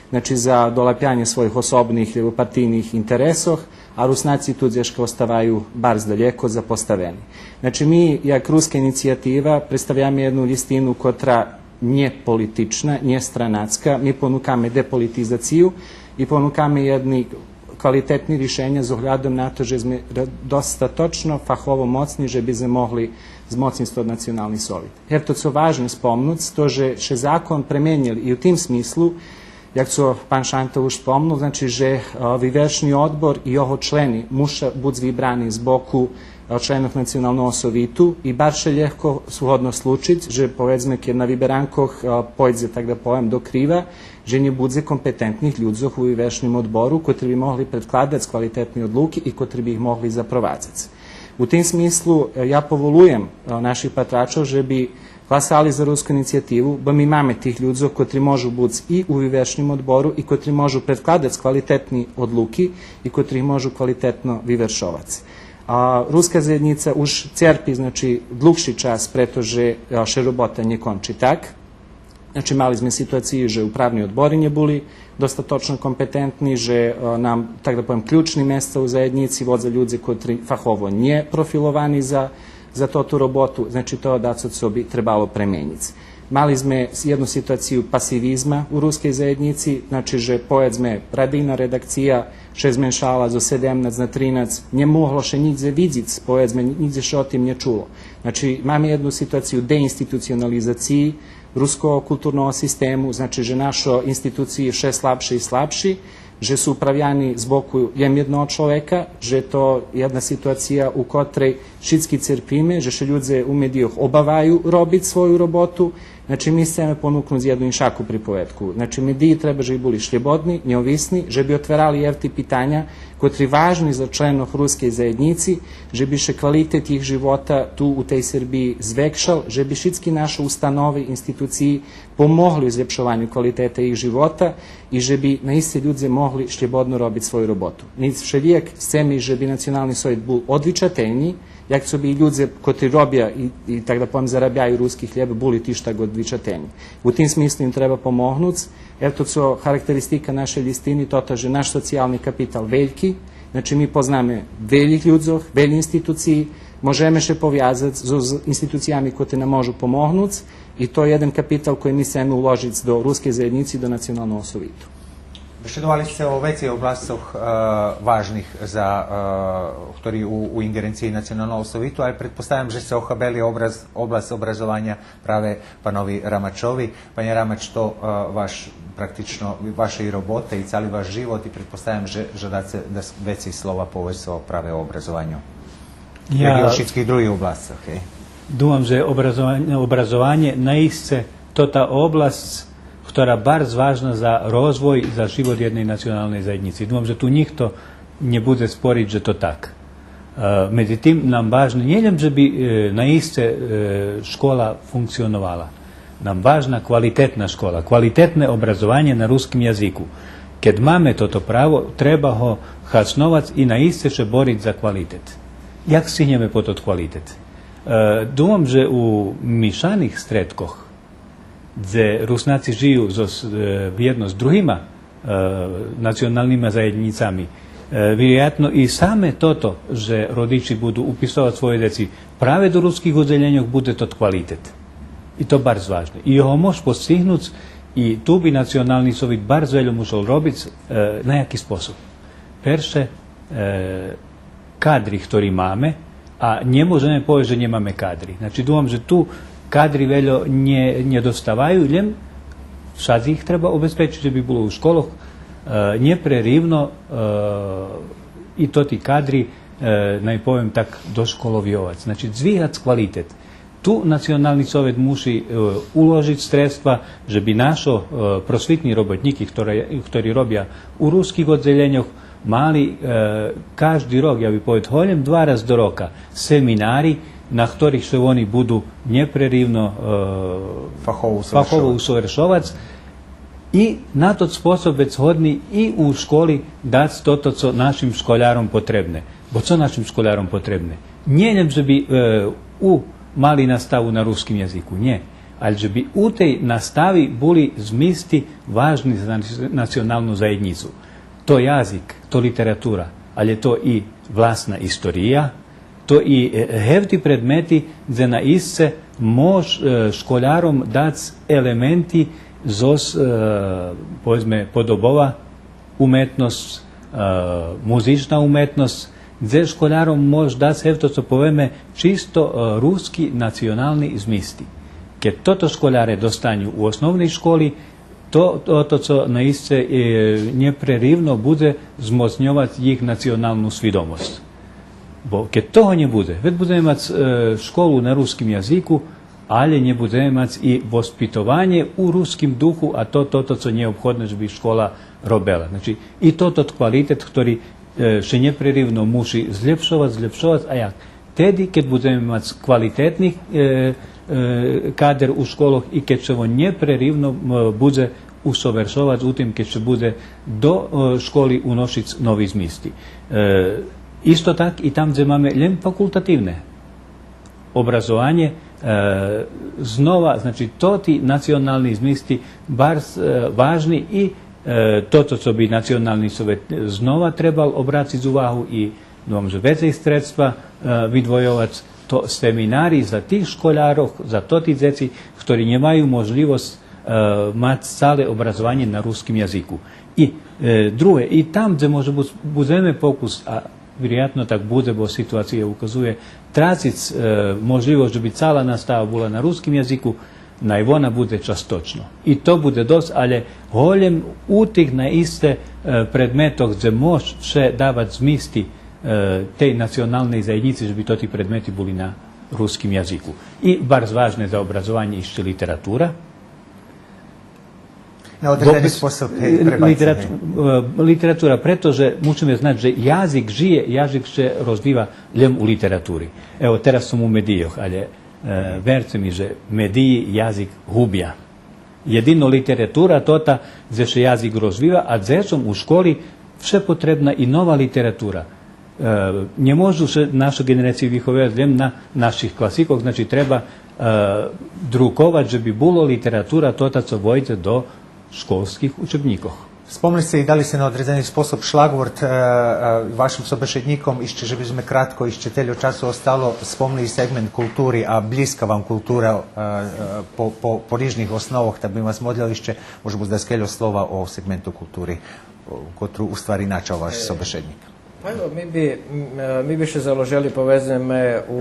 значи, за долапянє своїх особних лєбо партийних интересох, а Руснаци ту дзешка оставаю барз далєко запоставени. Значи, ми, як руска инициятива, представяме єдну лїстину котра нє политична, нє странацка, ми понукаме деполитизацию и понукаме єдни квалитетни ришеня з оглядом на то же зме р-, достаточно фахово моцни же би зме могли змоцнїц тот Национални совит. Гевто цо важне спомнуц, то же ше закон пременєл и у тим смислу Як цо пан Шанта уж спомнул, значи же, е, вивершни одбор и його члени муша буц вибрани з боку, е, членох Националного совиту и барз ше лєгко згодно случиц же, поведзме, кед на виберанкох, е, пойдзе, так да повем, до крива, же нє будзе компетентних людзох у вивершним одбору, котри би могли предкладац квалитетни одлуки и котри би их могли запровадзац. У тим смислу, е, я поволуєм, е, наших патрачох же би гласали за Руску инициятиву, бо ми маме тих людзох котри можу буц и у вивершним одбору и котри можу предкладац квалитетни одлуки и котри их можу квалитетно вивершовац. А Руска заєднїца уж церпи, значи, длугши час, прето же, е, ше робота нє кончи так. Значи, мали зме ситуацию же управни одбори нє були достаточно компетентни, же, е, нам, так да повем, ключни места у заєднїци водза людзе котри фахово нє профиловани за, за тоту роботу, значи, то дацо цо би требало пременїц. Мали зме с-, єдну ситуацию пасивизма у Рускей заєднїци, значи, же, поведзме, радийна редакция ше зменшала зоз седемнац на тринац, нє могло ше нїґдзе видзиц, поведзме, нїґдзе ше о тим нє чуло. Значи, маме єдну ситуацию деинституционализациї руского културного систему, значи же нашо институциї вше слабши и слабши, же су управяни з боку лєм єдного чловека, же то єдна ситуация у котрей шицки церпиме, же ше людзе у медийох обаваю робиц свою роботу. Значи, ми сцеме понукнуц єдну иншаку приповедку. Значи, медиї треба же би були шлєбодни, нєовисни, же би отверали євти питаня котри важни за членох Рускей заєднїци, же би ше квалитет їх живота ту у тей Сербиї звекшал, же би шицки нашо установи, институциї помогли у злєпшованю квалитета їх живота и же би наисце людзе могли шлєбодно робиц свою роботу. Ми вшелїяк сцеме же би Национални совит бул одвичательни, як цо би и людзе котри робя и, и, так да повем, зарабяю руски хлєб, були тиж так одвичательни. У тим смислу им треба помогнуц. Ето цо характеристика нашей лїстини, тото же наш социялни капитал вельки, значи, ми познаме велїх людзох, велї институциї, можеме ше повязац з, з институциями котри нам можу помогнуц, и то єден капитал коєй ми сцеме уложиц до Рускей заєднїци, до Националного совиту. Бешедовали сце о вецей обласцох, е, важних за, е, хтори у, у инґеренциї Националного совиту, алє предпоставям же сце охабели образ-, обласц образованя праве панови Рамачови. Пане Рамач, то, е, ваш, практично, вашей роботи и цали ваш живот, и предпоставям же жадаце да с-, вецей слова повесц о праве образованю. Я як и о шицких других обласцох, гей. Думам же образованє, образованє наисце то та обласц хтора барз важна за розвой, за живот єдней националней заєднїци. Думам же ту нїхто нє будзе спориц же то так. Е, медзитим, нам важне нє лєм же би, е, наисце, е, школа функционовала. Нам важна квалитетна школа, квалитетне образованє на руским язику. Кед маме тото право, треба го хасновац и наисце ше бориц за квалитет. Як сцигнєме по тот квалитет? Е, думам же у мишаних стредкох, дзе Руснаци жию зоз, е, вєдно з другима, е, националнима заєднїцами, е, вироятно и саме тото же родичи буду уписовац свойо дзеци праве до руских оддзелєньох, будзе тот квалитет. И то барз важне. И його мож постигнуц, и ту би Национални совит барз вельо мушел робиц, е, на яки способ. Перше, е, кадри хтори маме, а нє можеме повесц же нємаме кадри. Значи, думам же ту кадри вельо нє, нє доставаю, лєм вшадзи их треба обезпечиц же би було у школох, е, нєпреривно, е, и тоти кадри, е, най повем так, дошколовйовац. Значи, дзвигац квалитет. Ту Национални совет муши, е, уложиц средства же би нашо, е, просвитни роботнїки, хтори, хтори робя у руских оддзелєньох, мали, е, кажди рок, я би повед, голєм два раз до рока семинари на хторих ше вони буду нєпреривно, е, фахово усовершовац. Фахово усовершовац. И на тот способ вец годни и у школи дац тото цо нашим школяром потребне. Бо цо нашим школяром потребне? Нє лєм же би, е, у, мали наставу на руским язику, нє. Алє же би у тей настави були змисти важни за нац-, националну заєднїцу. То язик, то литература, алє то и власна история, то и, е, гевти предмети дзе наисце мож, е, школяром дац елементи зоз, е, поведзме, подобова уметносц, е, музична уметносц, дзе школяром мож дац гевто цо повеме чисто, е, руски национални змисти. Кед тото школяре достаню у основней школи, То, то, то цо наисце, е, нєпреривно будзе змоцньовац їх националну свидомосц. Бо кед того нє будзе, вец будземе мац, е, школу на руским язику, алє нє будземе мац и воспитованє у руским духу, а то, то, то цо нєобходне же би школа робела. Значи, и то, тот квалитет, хтори, е, ше нєпреривно муши злєпшовац, злєпшовац, а як? Теди кед будземе мац квалитетни, е, е, кадер у школох и кед ше вон нєпреривно, м, будзе усовершовац у тим кед ше будзе до, е, школи уношиц нови змисти. Е, исто так и там дзе маме лєм факултативне образованє, е, знова, значи, тоти национални змисти барз, е, важни и, е, тото цо би Национални совет знова требал обрациц увагу и, думам же, вецей средства, е, видвойовац, то семинари за тих школярох, за тоти дзеци, хтори нємаю можлївосц, е, мац цале образованє на руским язику. И, е, друге, и там дзе може буц, будземе покус, а вироятно так будзе, бо ситуация указує, трациц, е, можлївосц же би цала настава була на руским язику, най вона будзе часточно. И то будзе досц, алє голєм у тих наисце, е, предметох дзе мож ше давац змисти, е, тей националней заєднїци, же би тоти предмети були на руским язику. И барз важне за образованє ище литература. На одредзени способ, гей, пребачце, литерату-, гей. Е, литература, прето же мушиме знац же язик жиє, язик ше розвива лєм у литератури. Ево, тераз сом у медийох, алє, е, верце ми же медиї язик губя. Єдино литература тота дзе ше язик розвива, а дзецом у школи вше потребна и нова литература. Е, нє можу ше нашу ґенерацию виховйовац лєм на наших класикох, значи, треба, е, друковац же би було литература тота цо войдзе до школских учебнїкох. Спомнєли сце и дали сце на одредзени способ шлагворт, е, е, вашим собешеднїком, ище же би зме кратко, ище тельо часу остало, спомнєли и сегмент култури, а блїзка вам култура, е, е, по, по, по рижних основох, так би вас модлїв ище, може буц, даскельо слова о сегменту култури, о, котру у ствари начал ваш собешеднїк. Па ево, ми би, м, е, ми би ше заложели, поведзме, у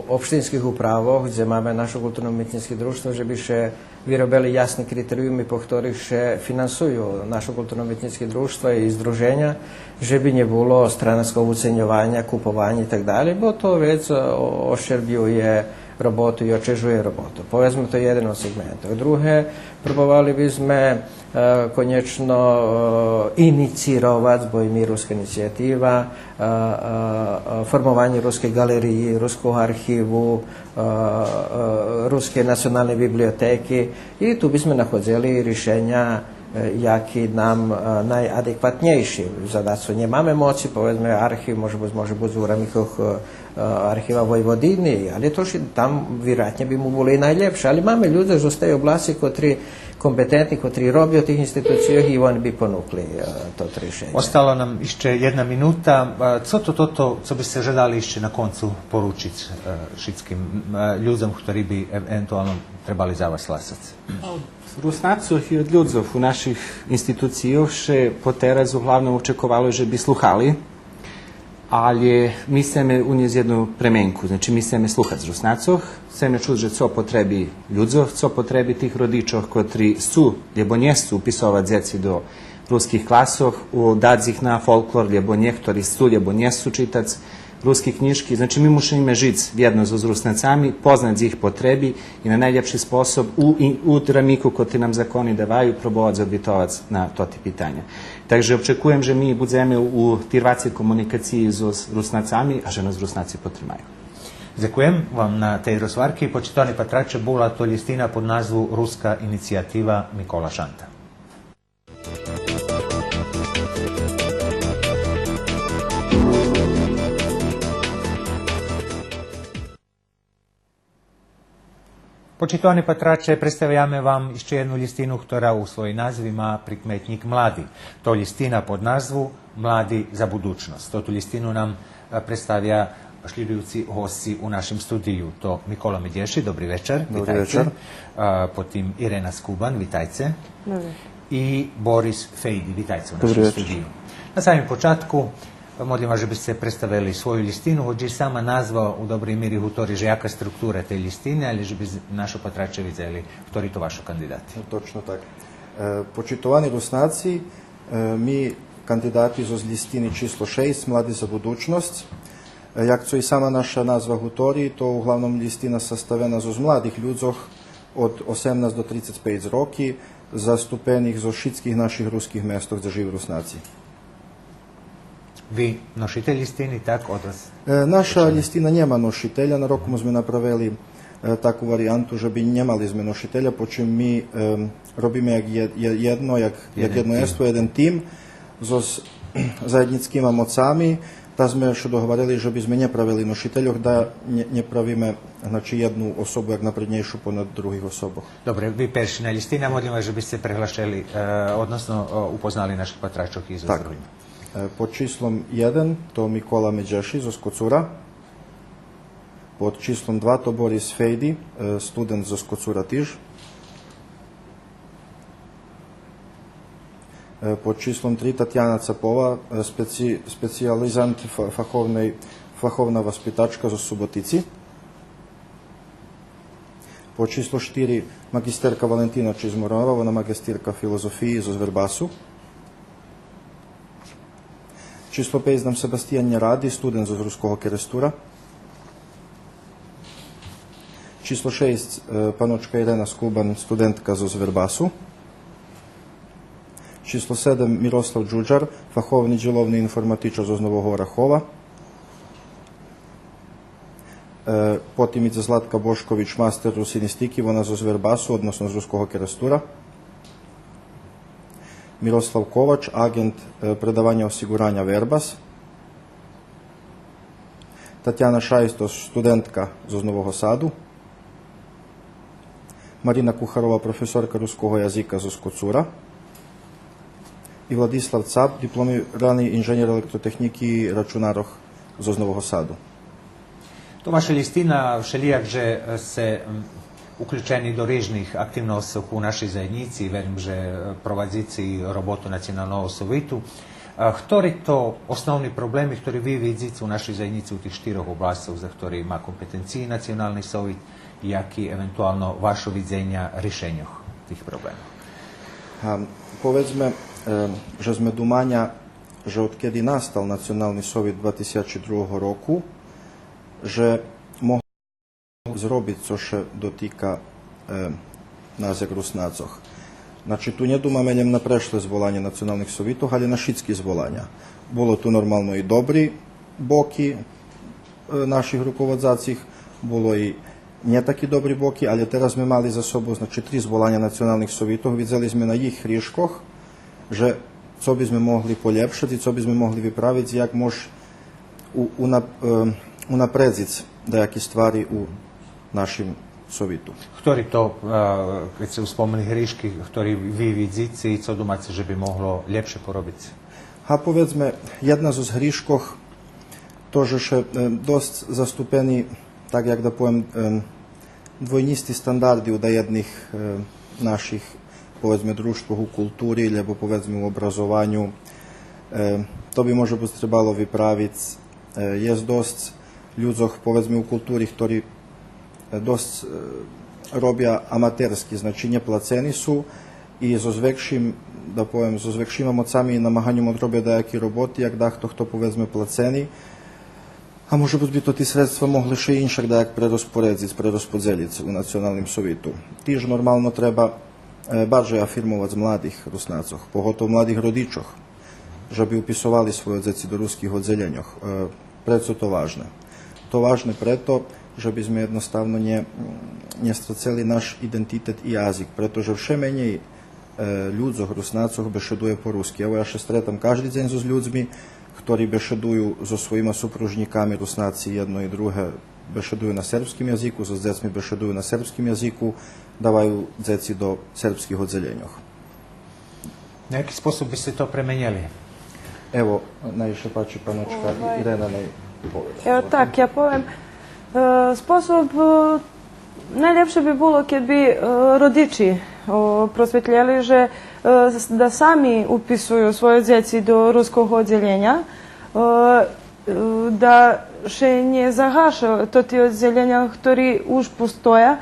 општинских управох, дзе маме нашо културно-уметнїцке дружтво, же би ше виробели ясни критериюми по хторих ше финансую нашо културно-уметнїцки дружтва и здруженя, же би нє було странацкого уценьованя, купованя и так далєй, бо то вец, о, ошербює роботу и очежує роботу. Поведзме, то єден од сегментох. Друге, пробовали би зме, е, конєчно, е, инициировац, бо и ми Руска инициятива, е, е, е, формованє Рускей ґалериї, Руского архиву, е, е, Рускей националней библиотеки. И ту би зме находзели ришеня, е, яки нам, е, найадекватнєйши. За дацо нємаме моци, поведзме, архив може буц, може буц у рамикох, е, е, Архива Войводини, алє то ши-, там вироятнє би му було и найлєпше. Алє маме людзох з тей обласци котри компетентни, котри робя у тих институцийох и вони би понукли, е, то ришенє. Остала нам ище єдна минута. Е, цо то, тото, цо би сце жадали ище на концу поручиц, е, шицким, е, людзом, хтори би евентуално требали за вас гласац? Од Руснацох и од людзох у наших институцийох ше потераз углавном очековало же би слухали, алє ми сцеме унєсц єдну пременку. Значи, ми сцеме слухац Руснацох, сцеме чуц же цо потреби людзох, цо потреби тих родичох котри сцу, лєбо нє сцу уписовац дзеци до руских класох, у, дац их на фолклор, лєбо нєхтори сцу, лєбо нє сцу читац руски кнїжки. Значи, ми мушиме жиц вєдно зоз Руснацами, познац їх потреби и на найлєпши способ у, и, у рамику котри нам закони даваю, пробовац одвитовац на тоти питаня. Так же очекуєм же ми будземе у тирвацей комуникациї зоз Руснацами, а же нас Руснаци потримаю. Дзекуєм вам на тей розгварки. Почитовани патраче, була то лїстина под назву Руска инициятива Микола Шанта. Почитовани патраче, представяме вам ище єдну лїстину, котра у своєй назви ма прикметнїк млади. То лїстина под назву Млади за будучносц. Тоту лїстину нам, е, представя шлїдуюци госци у нашим студию. То Микола Медєши, добри вечар, витайце. Добри вечар. Е, потим Ирена Скубан, витайце. Добри вечар. И Борис Фейди, витайце у нашим студию. Добри вечар. На самим початку, модлїм вас же би сце представели свою лїстину, гоч и сама назва у добрей мири гутори же яка структура тей лїстини, алє же би з-, нашо патраче видзели хтори то вашо кандидати. Точно так. Е, почитовани Руснаци, е, ми кандидати зоз лїстини число шейсц, Млади за будучносц. Е, як цо и сама наша назва гутори, то углавном лїстина саставена зоз младих людзох од осемнац до трицец пейц роки, заступених зоз шицких наших руских местох дзе жию Руснаци. Ви ношитель лїстини, так, од вас? Е, наша лїстина нєма ношителя, нароком зме направели, е, таку вариянту же би нємали зме ношителя, почим ми, е, робиме як є-, є-, єдно, як, як єдно єство, єден тим, зоз заєднїцкима моцами, та зме ше договарели же би зме нє правели ношительох, да нє, нє правиме, значи, єдну особу як напреднєйшу понад других особох. Добре, ви перши на лїстини, а модлїм вас же би сце преглашели, е, односно, е, упознали наших патрачох и зоз другима. Е, под числом єден то Микола Меджеши зоз Коцура. Под числом два то Борис Фейди, е, студент зоз Коцура тиж. Е, под числом три Татяна Цапова, е, специ-, специялизант фа-, фаховней, фаховна васпитачка зоз Суботици. Под число штири маґистерка Валентина Чизмурова, вона маґистерка филозофиї зоз Вербасу. Число пейц нам Себастиян Няради, студент зоз Руского Керестура. Число шейсц, е, паночка Ирена Скубан, студентка зоз Вербасу. Число седем Мирослав Джуджар, фаховни дїловни информатичар зоз Нового Орахова. Е, потим идзе Златка Бошкович, мастер русинистики, вона зоз Вербасу, односно зоз Руского Керестура. Мирослав Ковач, аґент, е, предаваня осиґураня Вербас. Татяна Шайсто, студентка зоз Нового Саду. Марина Кухарова, професорка руского язика зоз Коцура. И Владислав Цап, дипломирани инженєр електротехнїки и рачунарох зоз Нового Саду. То ваша лїстина вшелїяк же, е, сце, м, уключени до рижних активносцох у нашей заєднїци, верим же, е, провадзице и роботу Националного совиту. Е, хтори то основни проблеми хтори ви видзице у нашей заєднїци у тих штирох обласцох за хтори ма компетенциї Национални совит, яки евентуално вашо видзеня ришеньох тих проблемох? А, поведзме, е, же зме думаня же одкеди настал Национални совит два тисячи другого року, же могли зробиц цо ше дотика, е, нас як Руснацох. Значи, ту нє думаме лєм на прешле зволаня националних совитох, але на шицки зволаня. Було ту нормално и добри боки, е, наших руководзацих, було и нє таки добри боки, але тераз зме мали за собу, значи, три зволаня националних совитох, видзели зме на їх гришкох, же цо би зме могли полєпшац и цо би зме могли виправиц, як мож у-, уна-, е, унапредзиц даяки ствари у нашим совиту. Хтори то, е, кед сце успоменули гришки, хтори ви видзице и цо думаце же би могло лєпше поробиц? Га, поведзме, єдна зоз гришкох, то же ше, е, досц заступени, так як да повем, е, двойнїсти стандарди у даєдних, е, наших, поведзме, дружтвох у култури, лєбо, поведзме, у образованю. Е, то би, може буц, требало виправиц. Е, єст досц людзох, поведзме, у култури, хтори, е, досц, е, робя аматерски, значи, нєплацени су, и зоз векшим, да повем, зоз векшима моцами и намаганьом одробя даяки роботи, як дахто хто, поведзме, плацени. А може буц би то ти средства могли ше иншак даяк прерозпоредзиц, прерозподзелїц у Националним совиту. Тиж нормално треба, е, баржей афирмовац младих Руснацох, поготов младих родичох, же би уписовали свойо дзеци до руских оддзелєньох. Е, прецо то важне? То важне прето же би зме єдноставно нє, нє страцели наш идентитет и язик, прето же вше менєй е, людзох, Руснацох бешедує по руски. Ево, я ше стретам кажди дзень зоз людзми, хтори бешедую зоз своїма супружнїками, Руснаци єдно и друге, бешедую на сербским язику, зоз дзецми бешедую на сербским язику, даваю дзеци до сербских оддзелєньох. На яки способ би сце то пременєли? Ево, най ше пачи, паночка Ирена, най пове. Ево так, я повем. Е, способ, е, найлєпше би було кед би, е, родичи, о, просветлєли же, е, с-, да сами уписую свойо дзеци до руского оддзелєня, е, е, да ше нє загаша тоти оддзелєня хтори уж постоя,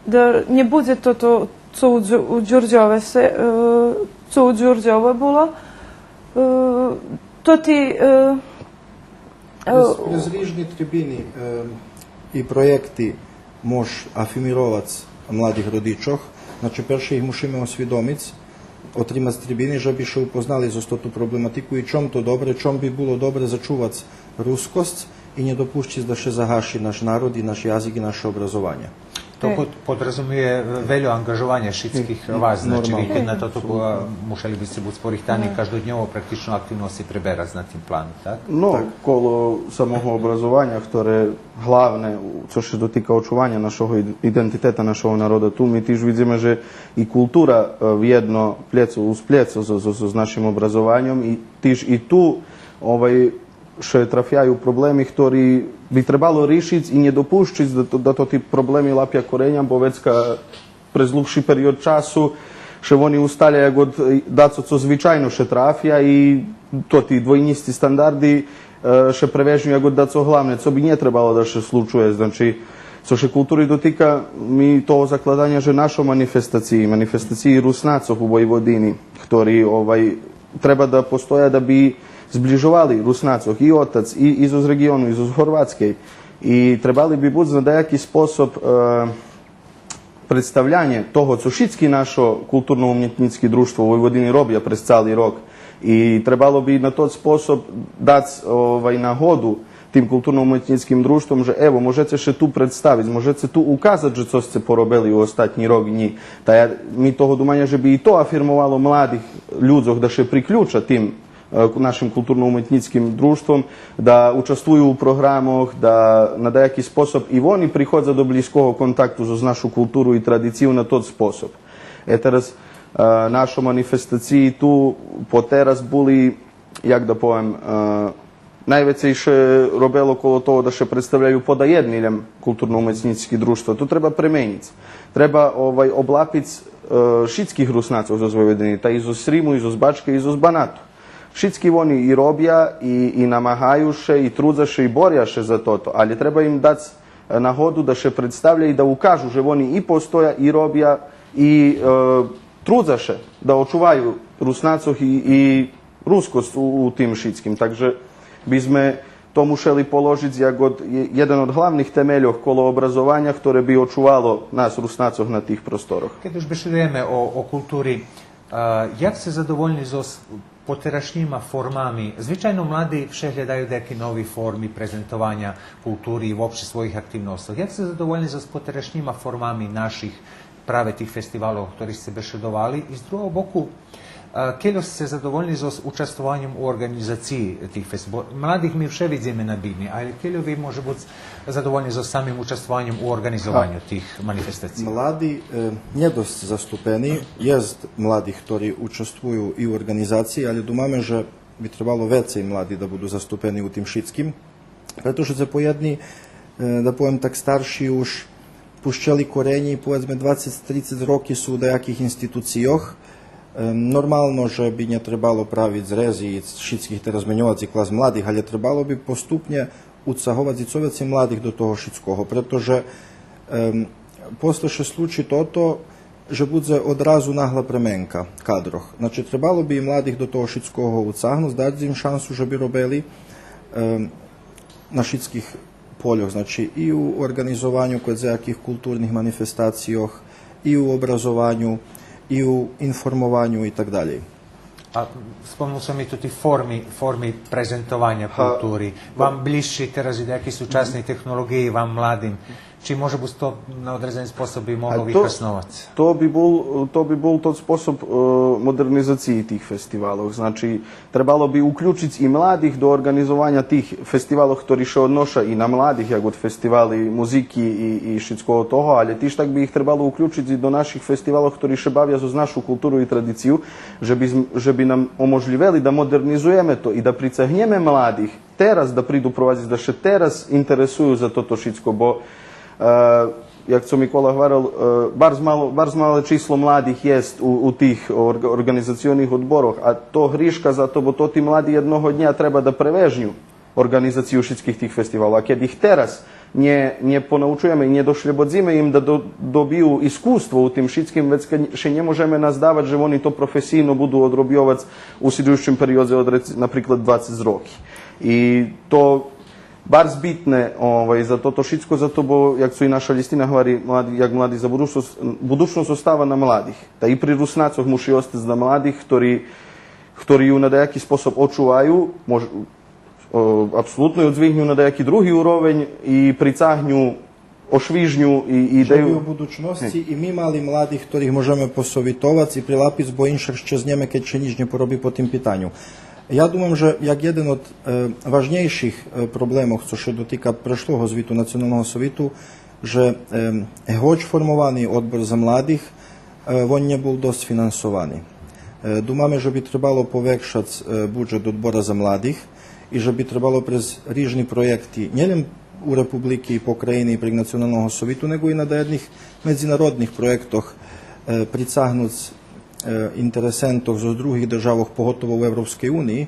да нє будзе тото, цо у Дзю-, у Дюрдьове се, е, цо у Дюрдьове було, е, тоти, е, е, през, през рижни трибини, е, и проєкти мож афирмировац младих родичох. Значи, перше их мушиме освидомиц, отримац трибини же би ше упознали зоз тоту проблематику и чом то добре, чом би було добре зачувац рускосц и нє допущиц да ше загаши наш народ и наш язик и наше образованє. То, е, под-, подразумює вельо анґажованя шицких вас, значи, нормално. Вие кед на тото, е, мушели би сце буц порихтани, е, каждодньово практично активносци преберац на тим плану, так? Но, так. Коло самого образованя, хторе главне, цо ше дотика очуваня нашого ид-, идентитета нашого народа, ту ми тиж видзиме же и култура, е, вєдно плєцо уз плєцо з, з, з, з нашим образованьом, и тиж и ту, овай, ше трафяю проблеми хтори би требало ришиц и нє допущиц да то, да тоти проблеми лапя кореня, бо вецка през длугши период часу ше вони усталя як од, е, дацо цо звичайно ше трафя и тоти двойнїсти стандарди, е, ше превежню як од дацо главне, цо би нє требало да ше случує. Значи, цо ше култури дотика, ми того закладаня же нашо манифестациї, манифестациї Руснацох у Войводини, хтори, овай, треба да постоя да би зближовали Руснацох и одтац, и, и зоз реґиону, и зоз Горватскей. И требали би буц на даяки способ, е, представлянє того цо шицки нашо културно-уметнїцки дружтво у Войводини робя през цали рок. И требало би на тот способ дац, овай, нагоду тим културно-уметнїцким дружтвом же, ево, можеце ше ту представиц, можеце ту указац же цо сце поробели у остатнї рок, нї. Та я, ми того думаня же би и то афирмовало младих людзох да ше приключа тим, е, нашим културно-уметнїцким дружтвом, да участвую у програмох, да на даяки способ и вони приходза до блїзкого контакту зоз нашу културу и традицию на тот способ. Е, тераз, е, нашо манифестациї ту потераз були, як да повем, е, найвецей ше робело коло того да ше представляю подаєдни лєм културно-уметнїцки дружтва. Ту треба пременїц. Треба, овай, облапиц, е, шицких Руснацох зоз Войводини, та и зоз Сриму, и зоз Бачкей, и зоз Банату. Шицки вони и робя, и, и намагаю ше, и трудза ше, и боря ше за тото, але треба им дац, е, нагоду да ше представля и да укажу же вони и постоя, и робя, и, е, трудза ше да очуваю Руснацох и, и рускосц у, у тим шицким. Так же би зме то мушели положиц як од, є-, єден од главних темельох коло образованя, хторе би очувало нас, Руснацох, на тих просторох. Кед уж бешедуєме о, о култури, а, як сце задовольни зоз потерашнїма формами? Звичайно, млади вше глєдаю даяки нови форми презентованя култури и вообще своїх активносцох. Як сце задовольни зоз потерашнїма формами наших праве тих фестивалох о хторих сце бешедовали? И з другого боку, е, кельо сце задовольни зоз участвованьом у орґанизациї тих фестивалох? Младих ми вше видзиме на бини, але кельо ви може буц задовольни зоз самим участвованьом у орґанизованю тих манифестациї? Млади, е, нє досц заступени, єст младих хтори участвую и у орґанизациї, але думаме же би требало вецей младих да буду заступени у тим шицким. Прето же цо поєдни, е, да повем так, старши уж пущели коренї, поведзме, двацец-трицец роки су у даяких институцийох. Е, нормално же би нє требало правиц зрез и шицких тераз зменьовац и класц младих, але требало би поступнє уцаговац и цо вецей младих до того шицкого, прето же, ем, после ше случи тото, же будзе одразу нагла пременка кадрох. Значи, требало би и младих до того шицкого уцагнуц, дац им шансу же би робели, ем, на шицких польох, значи, и у орґанизованю кодзеяких културних манифестацийох, и у образованю, и у информованю и так далєй. А спомнул сом и ту ти форми, форми презентованя култури. Вам блїзши тераз и даяки сучасни технолоґиї, вам младим. Чи може буц то на одредзени способ би могло вихасновац? То би бул, то би бул тот способ, е, модернизациї тих фестивалох. Значи, требало би уключиц и младих до орґанизованя тих фестивалох, хтори ше одноша и на младих, як от фестивали музики и, и шицкого того, але тиж так би их требало уключиц и до наших фестивалох, хтори ше бавя зоз нашу културу и традицию, же би зм-, же би нам оможлївели да модернизуєме то и да прицагнєме младих тераз да приду провадзиц, да ше тераз интересую за тото шицко, бо, е, як цо Микола гварел, е, барз мало, барз мале число младих єст у, у тих орґ-, орґанизацийних одборох, а то гришка зато, бо тоти млади єдного дня треба да превежню орґанизацию шицких тих фестивалох. А кед их тераз нє, нє понаучуєме и нє дошлєбодзиме им да до-, добию искуство у тим шицким, вецка ше нє можеме наздавац же вони то професийно буду одробйовац у слїдуюцим периодзе од, рец-, наприклад, двацец роки. И то барз битне, овай, за тото шицко, за то, бо, як цо и наша лїстина гвари, млади, як млади за будучносц, будучносц остава на младих. Та и при Руснацох муши остац на младих, хтори, хтори ю на даяки способ очуваю, мож-, о, апсолутно ю одзвигню на даяки други уровень и прицагню, ошвижню и, и... Же би у будучносци и ми мали младих, хторих можеме посовитовац и прилапиц, бо иншак щезнєме, кед ше нїч нє пороби по тим питаню. Я думам же як єден од, е, важнєйших, е, проблемох, цо ше дотика прешлого звиту Националного совиту, же, е, гоч формовани Одбор за младих, е, вон нє бул досц финансовани. Е, думаме же би требало повекшац, е, буджет Одбора за младих и же би требало през рижни проєкти, нє лєм у Републики и Покраїни и прейґ Националного совиту, нєґу и на даєдних медзинародних проєктох, е, прицагнуц, е, интересентох зоз других державох, поготово у Европскей униї,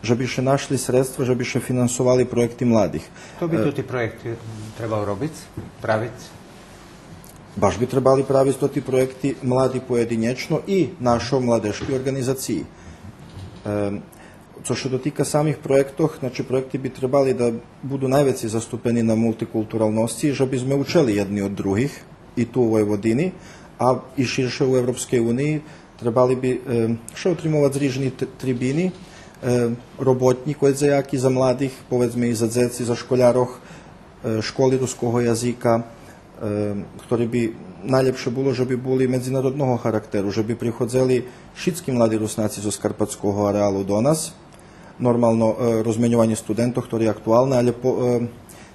же би ше нашли средства, же би ше финансовали проєкти младих. Хто би тоти проєкти, м, требал робиц, правиц? Баш би требали правиц тоти проєкти млади поєдинєчно и нашо младежки орґанизациї. Е, цо ше дотика самих проєктох, значи, проєкти би требали да буду найвецей заступени на мултикултуралносци, же би зме учели єдни од других и ту у Войводини, а и ширше у Европскей униї, требали би, е, ше отримовац рижни т-, трибини, е, роботнї, кой за яки, за младих, поведзме и за дзеци, за школярох, е, школи руского язика, е, хтори би, найлєпше було же би були медзинародного характеру, же би приходзели шицки млади Руснаци зоз карпатского ареалу до нас. Нормално, е, розменьованє студентох, хторе є актуалне, але по-, е,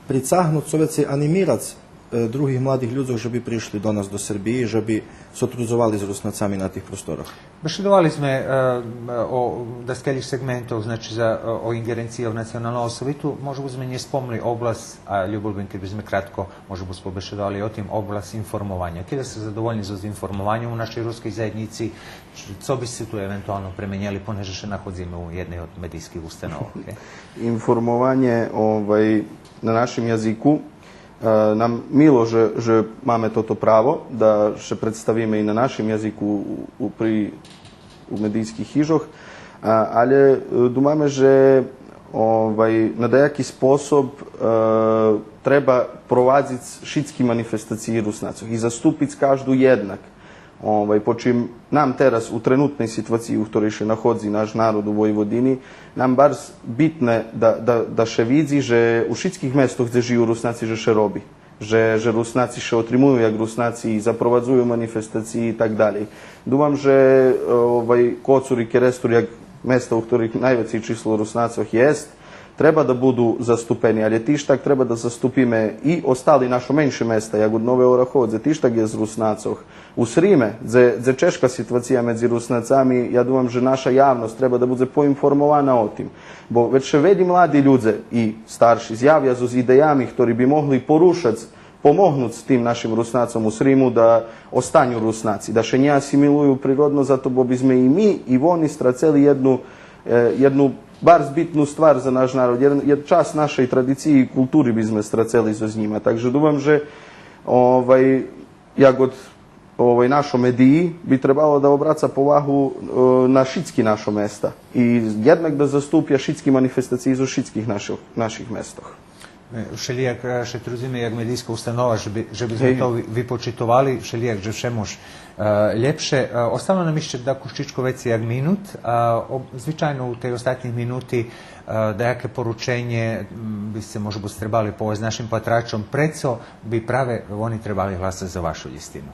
прицагнуц цо вецей, анімирац, е, других младих людзох же би пришли до нас до Сербиї, же би сотрудзовали з Руснацами на тих просторох. Бешедовали зме, е, о даскелїх сегментох, значи, за, о, о инґеренциї Националного совиту, може би зме нє спомли обласц, а любел бим кед би зме кратко, може би, побешедовали о тим, обласц информованя. Кельо сце задовольни зоз информованьом у нашей рускей заєднїци, цо би сце ту евентуално пременєли, понеже ше находзиме у єдней од медийских установох, е? Информованє, овай, на нашим язику, Е, нам мило же, же маме тото право да ше представиме и на нашим язику у, у, при, у медийских хижох, а, але, е, думаме же, овай, на даяки способ, е, треба провадзиц шицки манифестациї Руснацох и заступиц кажду єднак. Овай, почим нам тераз у тренутней ситуациї у хторей ше находзи наш народ у Войводини, нам барз битне да, да, да ше видзи же у шицких местох дзе жию Руснаци же ше роби. Же, же Руснаци ше отримую як Руснаци и запровадзую манифестациї и так далєй. Думам же, овай, Коцур и Керестур як места у хторих найвецей число Руснацох єст, треба да буду заступени, але тиж так треба да заступиме и остали нашо менши места, як од Нови Ораховец, дзе тиж так єст Руснацох, у Сриме, дзе, дзе чежка ситуация медзи Руснацами, я думам же наша явносц треба да будзе поинформована о тим. Бо вец ше велї млади людзе и старши зявя зоз идеями хтори би могли порушац, помогнуц тим нашим Руснацом у Сриму да останю Руснаци, да ше нє асимилую природно, зато бо би зме и ми и вони страцели єдну, е, єдну барз битну ствар за наш народ, єден, єден част нашей традициї и култури би зме страцели зоз нїма. Так же думам же, овай, як од, овай, нашо медиї би требало да обраца повагу, е, на шицки нашо места и єднак да заступя шицки манифестациї зоз шицких наших, наших местох. Е, вшелїяк, е, ше трудзиме як медийска установа же би, же би зме то ви-, випочитовали, вшелїяк же вше мож, е, лєпше. Е, остало нам ище дакущичко вецей як минут. А, об-, звичайно, у тей остатнєй минути, е, даяке порученє, м, би сце, може буц, требали повесц нашим патрачом, прецо би праве вони требали гласац за вашу лїстину?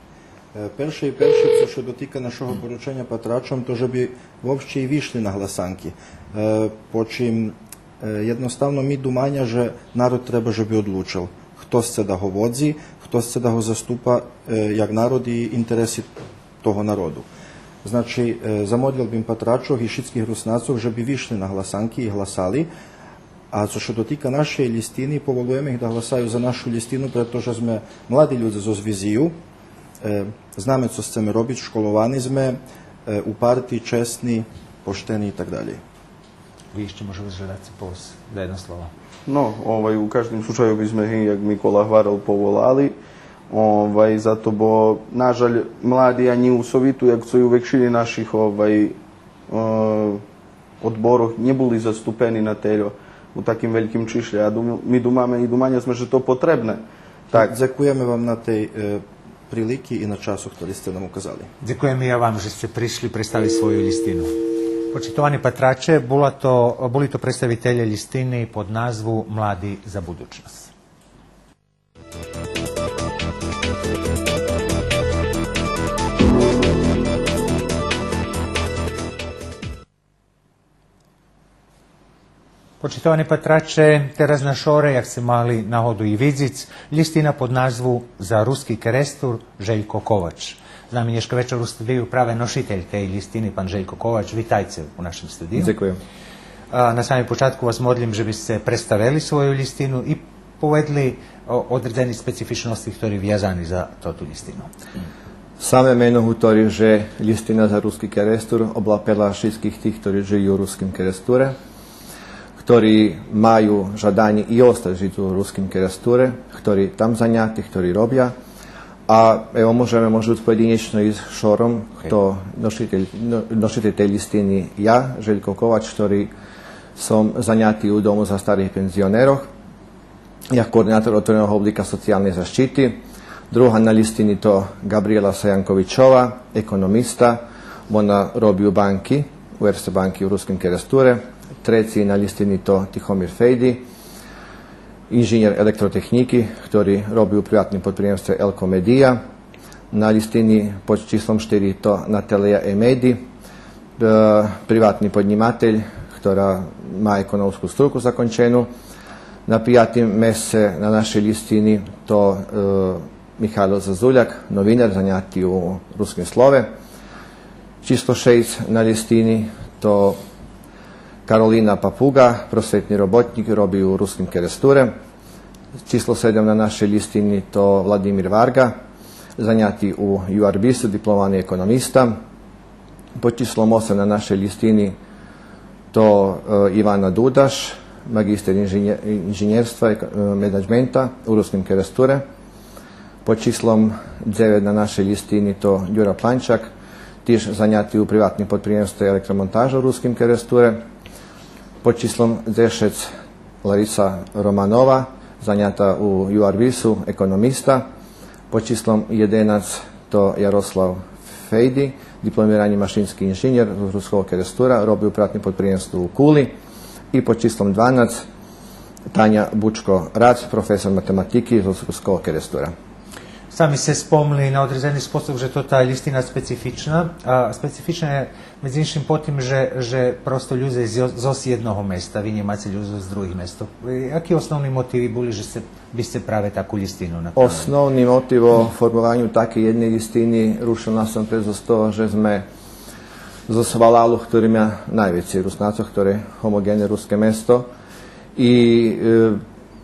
Е, перше и перше, цо ше дотика нашого порученя патрачом, то же би вообще и вишли на гласанки. Е, почим, е, єдноставно ми думаня же народ треба же би одлучел хто сце да го водзи, хто сце да го заступа, е, як народ и интереси того народу. Значи, е, замодлєл бим патрачох и шицких Руснацох же би вишли на гласанки и гласали, А цо ше дотика нашей лїстини, поволуєме их да гласаю за нашу лїстину, прето же зме млади людзе зоз визию, е, знаме цо сцеме робиц, школовани зме, е, упарти, чесни, поштени и так далєй. Ище може вигледац полос за єдно слово. Но, овай, у каждим случаю би зме, гей, як Микола гварел, поволали. Овай, зато, бо, нажаль, млади анї у Совиту, як цо и у векшини наших, овай, е, одборох, нє були заступени на тельо у таким вельким чишлє. А дум-, ми думаме и думаня зме же то потребне. Так. Дзекуєме вам на тей, е, прилики и на часу хтори сце нам указали. Дзекуєме и я вам же сце пришли представиц свою лїстину. Почитовани патраче, була то, були то представителє лїстини под назву Млади за будучносц. Почитовани патраче, тераз на шоре, як сце мали нагоду и видзиц, лїстина под назву За Руски Керестур, Желько Ковач. З нами нєшка вечар у студию праве ношитель тей лїстини, пан Желько Ковач. Витайце у нашим студию. Дзекуєм. А, на самим початку вас модлїм же би сце представели свою лїстину и поведли о одредзени специфичносци хтори вязани за тоту лїстину. Саме мено гутори же лїстина За Руски Керестур облапела шицких тих хтори жию у Руским Керестуре, хтори маю жаданє и остац жиц у Руским Керестуре, хтори там заняти, хтори робя. А ево, можеме, може, уц поєдинєчно из шором, хто ношитель, но-, ношитель тей лїстини, я, Желько Ковач, хтори сом заняти у Дому за старих пензионерох як координатор отвореного облика социялней защити. Друга на лїстини то Габриела Саянковичова, економиста, вона роби у банки, у Ерсте банки у Руским Керестуре. Треци на лїстини то Тихомир Фейди, инженєр електротехнїки, хтори роби у приватним подприємстве Елко Медия. На лїстини под числом штири то Наталия Емеди, е, приватни поднїматель, хтора ма економску струку закончену. На пиятим месце на нашей лїстини то, е, Михайло Зазуляк, новинар, заняти у Руским слове. Число шейсц на лїстини то Каролина Папуґа, просветни роботнїк, роби у Руским Керестуре. Число седем на нашей лїстини то Владимир Варґа, заняти у ЮАРБИС-у, дипломовани економиста. Под числом осем на нашей лїстини то, е, Ивана Дудаш, маґистер инженє-, инженєрства и, е, менаджмента у Руским Керестуре. Под числом дзевец на нашей лїстини то Дюра Планчак, тиж заняти у приватним подприємстве Електромонтажа у Руским Керестуре. Под числом дзешец Лариса Романова, занята у ЮАРБИС-у, економиста. Под числом єденац то Ярослав Фейди, дипломирани машински инженєр з Руского Керестура, роби у приватним подприємству у Кули. И под числом дванац Таня Бучко Рац, професор математики з Руского Керестура. Сами сце спомли на одредзени способ же тота лїстина специфична, а специфична є медзи иншим по тим же, же просто людзе зо, зоз єдного места, ви нємаце людзе з других местох. Е, яки основни мотиви були же сце, би сце праве таку лїстину направели? Основни мотив о формованю такей єдней лїстини рушел насампредз з того же зме зоз валалу хтори ма найвецей Руснацох, хтори гомоґенне руске место. И, е,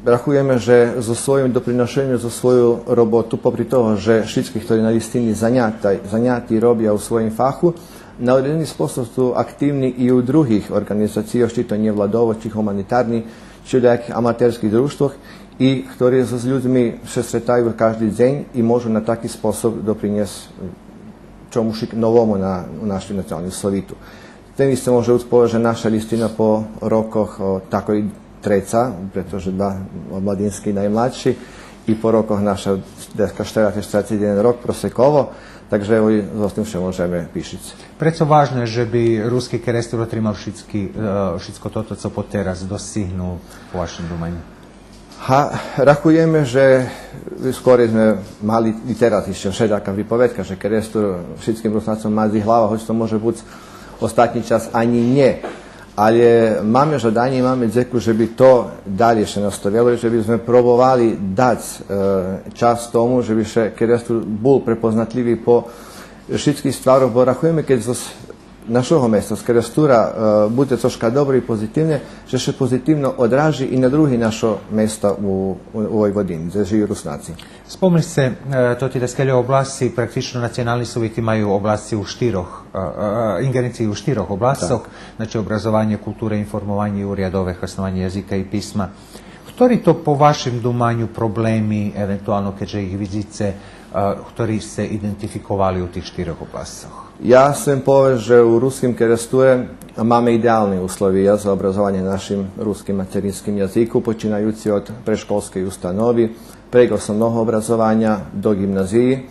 рахуєме же зоз своїм доприношеньом, зоз свою роботу, попри того же шицки хтори на лїстини заняти, заняти робя у своїм фаху, на одредзени способ су активни и у других орґанизацийох, чи то нєвладових, чи гуманитарни, чи у ляких аматерских дружтвох, и хтори з людзми ше стретаю кажди дзень и можу на таки способ допринєсц чомушик новому на, у нашим Националним совиту. Тим истим може уц повесц же наша лїстина по рокох, о, такой треца, прето же два, о, младински наймладши, и по рокох наша деска штерацец, штерацец єден рок просеково, так же, о, зоз тим ше можеме пишиц. Прецо важне же би Руски Керестур отримал шицки, е, шицко тото цо потераз досигнул по вашим думаню? Га, рахуєме же скорей зме мали и тераз ище вшеляка виповедка же Керестур шицким Руснацом мадзи глава, гоч то може буц остатнї час анї нє. Але маме жаданє и маме дзеку же би то далєй ше наставело и же би зме пробовали дац, е, час тому же би ше Керестур бул препознатлїви по шицких стварох, бо рахуєме кед зоз нашого места з Керестура, е, буде трошка добре и позитивне, же ше позитивно одражи и на други нашо места у, у, у Войводини, дзе жию Руснаци. Спомнели сце, е, тоти даскельо обласци, практично национални совити маю обласци у штирох, е, е, инґеренциї у штирох обласцох, значи образованє, култура, информованє, урядове хаснованє язика и писма. Хтори то по вашим думаню проблеми, евентуално кед же их видзице, е, хтори сце идентификовали у тих штирох обласцох? Я сцем повесц же у Руским Керестуре маме идеални условия за образованє на нашим руским материнским язику, починаюци од предшколскей установи, прейґ основного образованя до ґимназиї.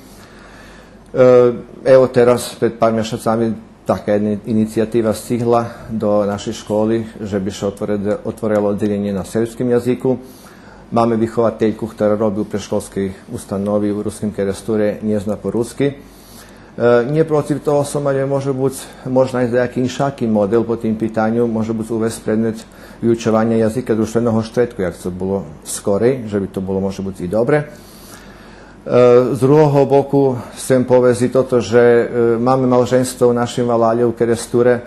Е, ево тераз, пред пар мешацами, така єдна инициятива сцигла до нашей школи, же би ше отворе-, отворело оддзелєнє на сербским язику. Маме виховательку, хтора роби у предшколскей установи у Руским Керестуре, нє зна по руски. Е, нє процив того сом, алє може буц, мож найсц даяки иншаки модел по тим питаню, може буц увесц предмет виучованя язика дружтвеного штредку, як то було скорей, же би то було, може буц, и добре. Е, з другого боку, сцем повесц и тото же, е, маме малженства у нашим валалє у Керестуре,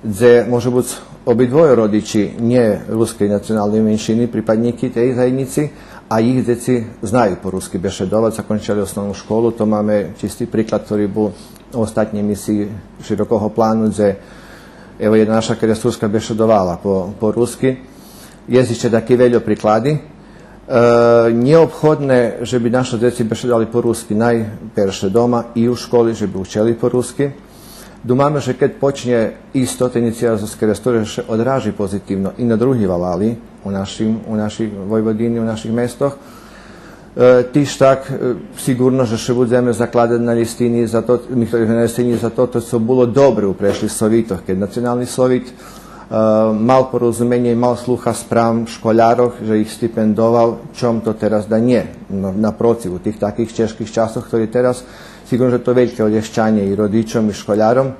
дзе може буц обидвоє родичи нє рускей националней меншини, припаднїки тей заєднїци, а їх дзеци знаю по руски бешедовац, закончели основну школу. То маме чисти приклад, хтори бул у остатнєй емисиї Широкого плану, дзе, ево, єдна наша керестурска бешедовала по, по руски. Єст ище таки вельо приклади. Е, нєобходне же би нашо дзеци бешедовали по руски найперше дома и у школи, же би учели по руски. Думаме же кед почнє исто та инициятива зоз Керестура, же ше одражи позитивно и на други валали у нашим, у нашей Войводини, у наших местох. Е, тиж так, е, сиґурно же ше будземе закладац на лїстини за то, ми хтори зме на лїстини за тото цо було добре у прешлих совитох, кед Национални совит, е, мал порозуменє и мал слуха спрам школярох, же их стипендовал, чом то тераз да нє. Но, напротив, у тих таких чежких часох, хтори тераз, сиґурно же то вельке олєгчанє и родичом и школяром,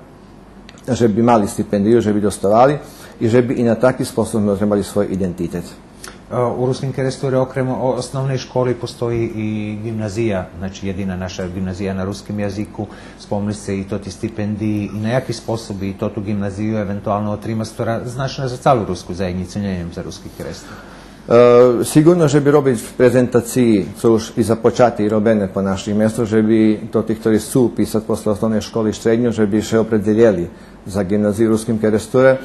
же би мали стипендию, же би доставали и же би и на таки способ зме отримали свой идентитет. Е, у Руским Керестуре окрем о-, основней школи постої и ґимназия, значи єдина наша ґимназия на руским язику. Спомнели сце и тоти стипендиї, и на яки способи и тоту ґимназию евентуално отримац, котра значна за цалу руску заєднїцу, нє лєм за Руски Керестур. Е, сиґурно же би робиц презентациї, цо уж и започате и робене по наших местох, же би тоти хтори сцу уписац после основней школи штредню, же би ше опредзелєли за ґимназию у Руским Керестуре,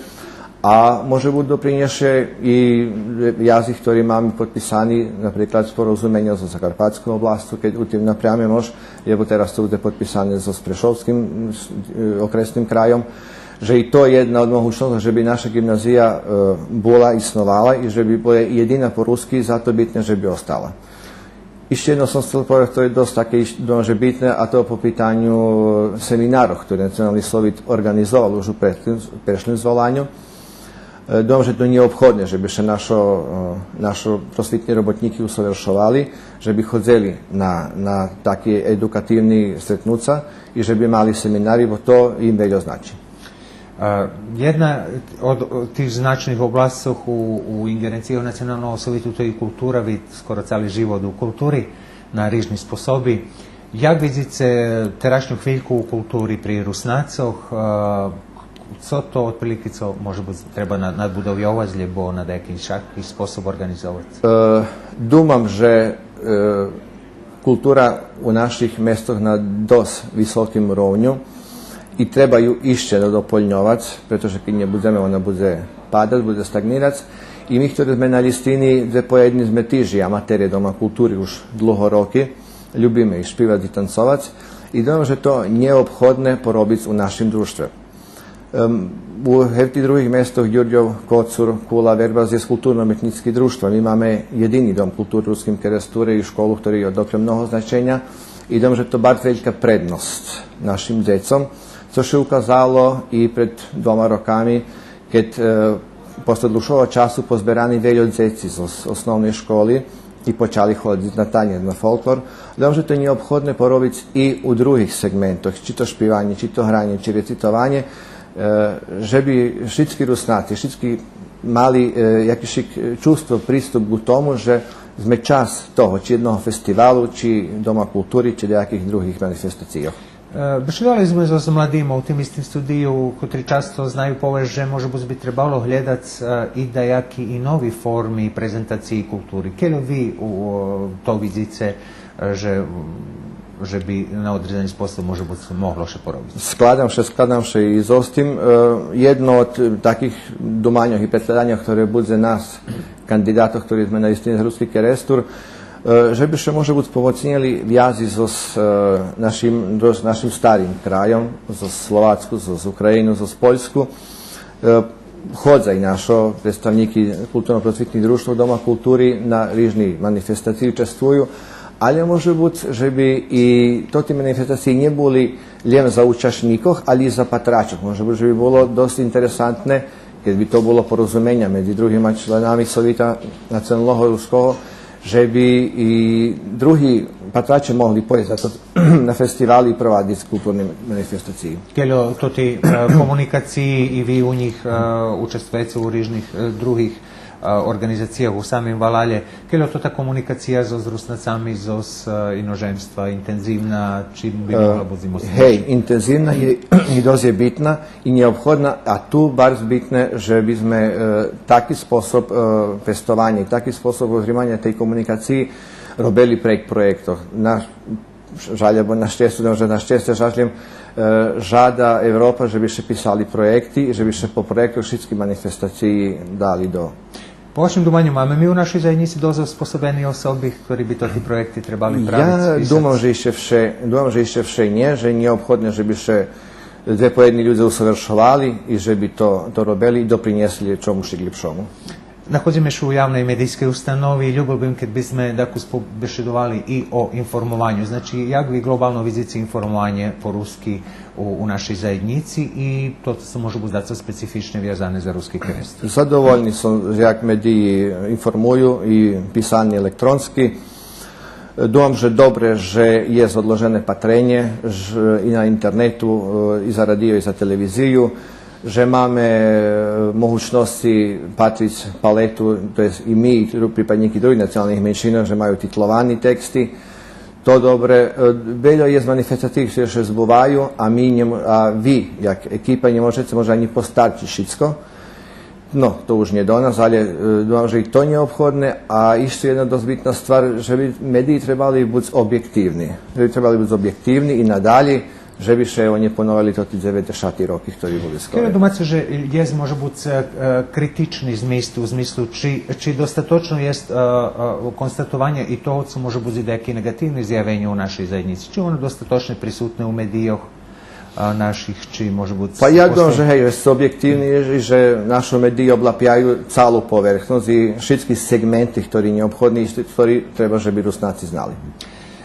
а може буц допринєше и язик хтори маме подписани, наприклад, спорозуменя зоз Закарпатском обласцу, кед у тим напряме мож, лєбо тераз то будзе подписане зоз Прешовским, е, окресним крайом, же и то єдна од могучносцох же би наша ґимназия, е, була, исновала и же би була єдина по руски, зато битне же би остала. Ище єдно сом сцел повесц, то є досц таке ище, думам же, битне, а то по питаню семинарох, хтори Национални совит орґанизовал уж у прешлим, прешлим зволаню. Е, думам же то нєобходне же би ше нашо, е, нашо просвитни роботнїки усовершовали, же би ходзели на, на таки едукативни стретнуца и же би мали семинари, бо то им вельо значи. Е, єдна од, од тих значних обласцох у, у инґеренциї Националного совиту то и култура, ви скоро цали живот у култури на рижни способи. Як видзице терашню хвильку у култури при Руснацох? Е, цо то отприлики цо може буц треба на-, надбудовйовац, лєбо на даяки иншаки способ орґанизовац? Е, думам же, е, култура у наших местох на досц високим ровню и треба ю ище надополньовац, прето же кед нє будземе, вона будзе падац, будзе стаґнирац. И ми хтори зме на лїстини, дзе поєдни зме тиж и аматере Дома култури уж длуго роки, любиме и шпивац и танцовац, и думам же то нєобходне поробиц у нашим дружтве. Ем, у гевти других местох, Дюрдьов, Коцур, Кула, Вербас, єст културно-уметнїцки дружтва. Ми маме єдини Дом култури у Руским Керестуре и школу, хтори є одокрем много значеня. И думам же то барз велька предносц нашим дзецом, цо ше указало и пред двома роками, кед, е, после длугшого часу позберани вельо дзеци зоз основней школи и почали ходзиц на танєц, на фолклор. Думам же то нєобходне поробиц и у других сегментох, чи то шпиванє, чи то гранє, чи рецитованє, е, же би шицки Руснаци, шицки мали, е, якешик чувство, приступ ґу тому же зме часц того, чи єдного фестивалу, чи Дома култури, чи даяких других манифестацийох. Е, бешедовали зме зоз младима у тим истим студию, котри часто знаю повесц же може буц би требало глєдац, е, и даяки и нови форми презентациї култури. Кельо ви у, о, то видзице, е, же, же би на одредзени способ може буц могло ше поробиц? Складам ше, складам ше и зоз тим. Е, єдно од, е, таких думаньох и представляньох, хторе будзе нас, кандидатох, хтори зме на листи за Руски Керестур, е, же би ше може буц помоцнєли вязи зоз, е, нашим, зоз нашим старим крайом, зоз Словацку, зоз Україну, зоз Польску. Е, ходза и нашо представнїки културно-просвитних дружтвох Дома култури на рижни манифестациї участвую, але може буц же би и тоти манифестациї нє були лєм за учашнїкох, але и за патрачох. Може буц же би було досц интересантне, кед би то було порозуменя медзи другима членами Совита националного руского, же би и други патраче могли поїсц за то на фестивали и провадзиц културни манифестациї. Кельо тоти, е, комуникациї и ви у нїх, е, участвуєце у рижних, е, других, е, орґанизациях у самим валалє, кельо тота комуникация зоз Руснацами зоз, е, иножемства интензивна, чи би могла буц и мощнєйша? Гей, интензивна є и досц є битна и нєобходна, а ту барз битне же би зме, е, таки способ, е, фестованя, таки способ отриманя тей комуникациї робели прейґ проєктох. На жаль, або на щесце, думам же на щесце, жаль, е, жада Европа же би ше писали проєкти и же би ше по проєктох шицки манифестациї дали до... По вашим думаню, маме ми у нашей заєднїци досц оспособени особи, хтори би тоти проєкти требали правиц, писац? Я думам же ище вше, думам же ище вше нє, же нєобходне же би ше две поєдни людзе усовершовали и же би то, то робели и допринєсли чомушик лєпшому. Находзиме ше у явней медийскей установи, любел бим кед би зме дакус побешедовали и о информованю. Значи, як ви глобално видзице информованє по руски у, у нашей заєднїци и то цо може буц дацо специфичне вязане за Руски Керестур? Задовольни сом як медиї информую, и писани, и електронски. Думам же добре же єст одложене патренє, ж-, и на интернету, е, и за радио, и за телевизию, же маме, е, могучносци патриц палету, то єст и ми, и дру-, припаднїки других националних меншинох, же маю титловани тексти. То добре, е, вельо єст манифестациї хтори ше збуваю, а ми нє мо-, а ви, як екипа, нє можеце може анї постарциц шицко. Но, то уж нє до нас, але, е, думам же и то нєобходне. А ище єдна досц битна ствар, же би медиї требали буц обєктивни. Же би требали буц обєктивни и надалєй, же би ше, ево, нє поновели тоти дзеведзешати роки, хтори були скоро. Кельо думаце же єст, може буц, е, критични змисл, у змислу чи, чи достаточно єст, е, е, констатованє и того цо може буц и даяке неґативне зявенє у нашей заєднїци? Чи воно достаточно присутне у медийох, а, наших, чи може буц... Па я думам же, гей, же су обєктивни и же нашо медиї облапяю цалу поверхносц и шицки сегменти хтори нєобходни и хтори треба же би Руснаци знали.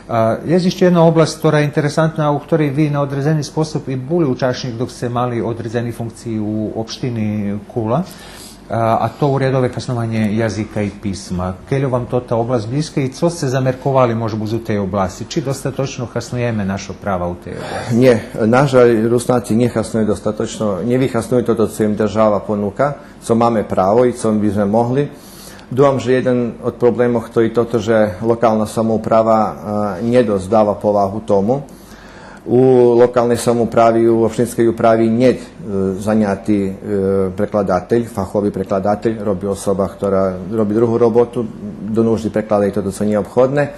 А, єст ище єдна обласц хтора є интересантна, у хторей ви на одредзени способ и були учашнїк док сце мали одредзени функциї у општини Кула, а, а то урядове хаснованє язика и писма. Кельо вам тота обласц блїзка и цо сце замерковали може буц у тей обласци? Чи достаточно хаснуєме нашо права у тей обласци? Нє, нажаль, Руснаци нє хасную достаточно, нє вихасную тото цо им держава понука, цо маме право и цо би зме могли. Думам же єден од проблемох то и тото же локална самоуправа, а, нє досц дава повагу тому. У локалней самоуправи, у општинскей управи нєт, е, заняти, е, прекладатель, фахови прекладатель, роби особа хтора роби другу роботу, до нужди преклада и тото цо нєобходне.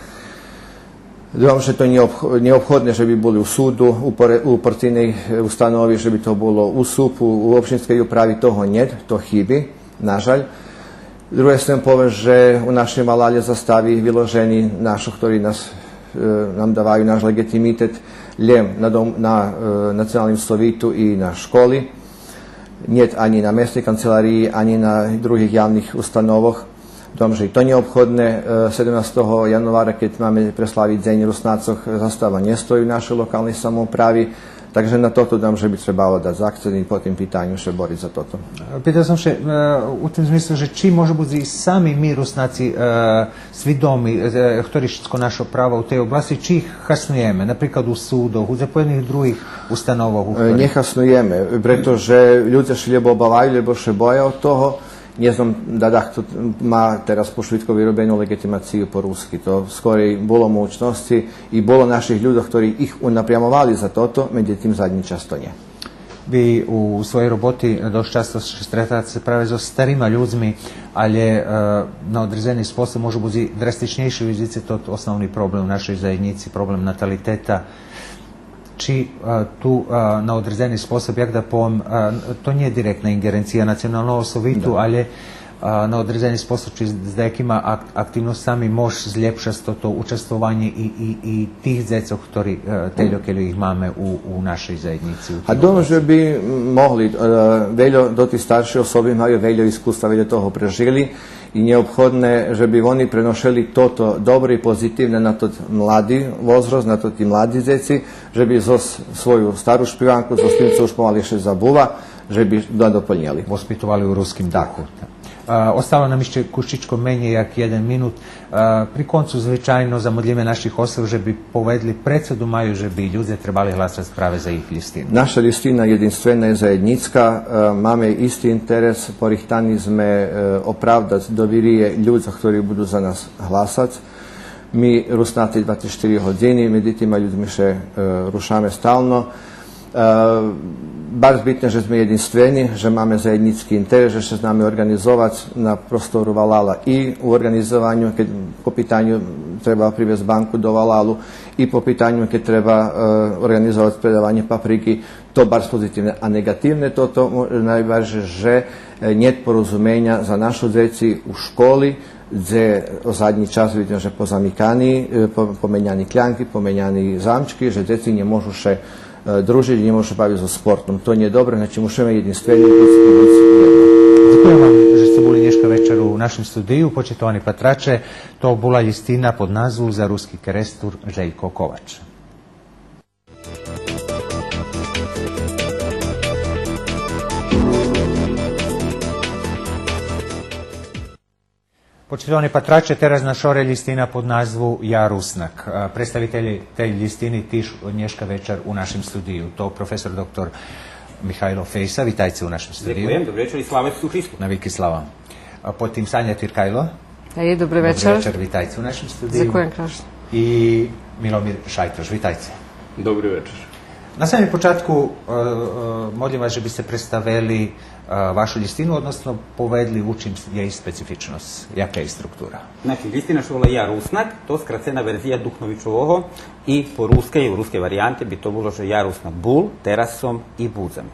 Думам же то нєобх-, нєобходне же би були у суду, у поре-, у порцийней, е, установи, же би то було у супу, у општинскей управи, того нєт, то хиби, нажаль. Друге сцем повесц же у нашим валалє застави виложени нашо, хтори нас, е, нам даваю наш леґитимитет, лєм на дом-, на, е, Националним совиту и на школи. Нєт анї на Месней канцелариї, анї на других явних установох. Думам же и то нєобходне. Е, седемнастого януара, кед маме преславиц Дзень Руснацох, застава нє стої у нашей локалней самоуправи. Так же на тото думам же би требало дац акцент и по тим питаню ше бориц за тото. Питал сом ше, е, у тим змислу же чи може буц и сами ми Руснаци, е, свидоми, е, хтори шицко нашо права у тей обласци, чи их хаснуєме, наприклад у судох, у запоєдних других установох, у... Е, хторих нє хаснуєме, прето же людзе ше лєбо обаваю, лєбо ше боя од того. Нє знам да дахто ма тераз по швидко виробену леґитимацию по руски. То скорей було мочносци и було наших людох, хтори их унапрямовали за тото, медзитим заднї час то нє. Ви у своєй роботи досц часто ше стретате праве зоз старима людзми, алє, е, на одредзени способ можу буц и драстичнєйши у визи тот основни проблем у нашей заєднїци, проблем наталитета. Чи, е, ту, е, на одредзени способ, як да повем, е, то нє директна инґеренция Националного совиту, алє, е, на одредзени способ, чи з, з даякима ак-, активносцами мож злєпшац тото участвованє и, и, и тих дзецох, хтори, е, тельо кельо их маме у, у нашей заєднїци, у тих обласцох? А думам же би могли, е, вельо, доти старши особи маю вельо искуства, вельо того прежили и нєобходне же би вони преношели тото добре и позитивне на тот млади возраст, на тоти млади дзеци, же би зоз свою стару шпиванку, зоз тим цо уж помалише забува, же би надополнєли. Воспитовали у руским духу. Е, остало нам ище кущичко менєй як єден минут. Е, при концу, звичайно, замодлїме наших гостох же би поведли прецо думаю же би людзе требали гласац праве за їх лїстину. Наша лїстина єдинствена и заєднїцка, е, маме исти интерес, порихтани зме, е, оправдац довириє людзох хтори буду за нас гласац. Ми, Руснаци, двацец штири годзини, медзи тима людзми ше, е, рушаме стално. Е, барз битне же зме єдинствени, же маме заєднїцки интерес, же ше знаме орґанизовац на простору валала и у орґанизованю, кед по питаню треба привесц банку до валалу, и по питаню кед треба, е, орґанизовац предаванє паприки. То барз позитивне, а неґативне тото мо-, найбарже же, е, нєт порозуменя за нашо дзеци у школи, дзе о заднї час видзим же позамикани, е, по-, поменяни клянки, поменяни замчки, же дзеци нє можу ше, е, дружиц, нє можу ше бавиц зоз спортом. То нє добре, значи мушиме єдинствени буц и буц єдно. Дзекуєм вам же сце були нєшка вечар у нашим студию. Почитовани патраче, то була лїстина под назву За руски Керестур Желько Ковач. Почитовани патраче, тераз на шоре лїстина под назву Я Руснак. Е, представитель тей лїстини тиж нєшка вечар у нашим студию. То професор доктор Михайло Фейса. Витайце у нашим студию. Дзекуєм, добри вечар и слава Исусу Христу. Навики слава. А потим Саня Тиркайло. Гей, добри вечар. Добри вечар, витайце у нашим студию. Дзекуєм крашно. И Миломир Шайтош, витайце. Добри вечар. На самим початку, е, е, молим вас же би сце представели, е, вашу лїстину, односно поведли у чим єй специфичносц, яка єй структура. Значи, лїстина ше вола Я Руснак, то скрацена верзия Духновичового и по рускей, у рускей вариянти би то було же Я Руснак бул, тераз сом и будзем.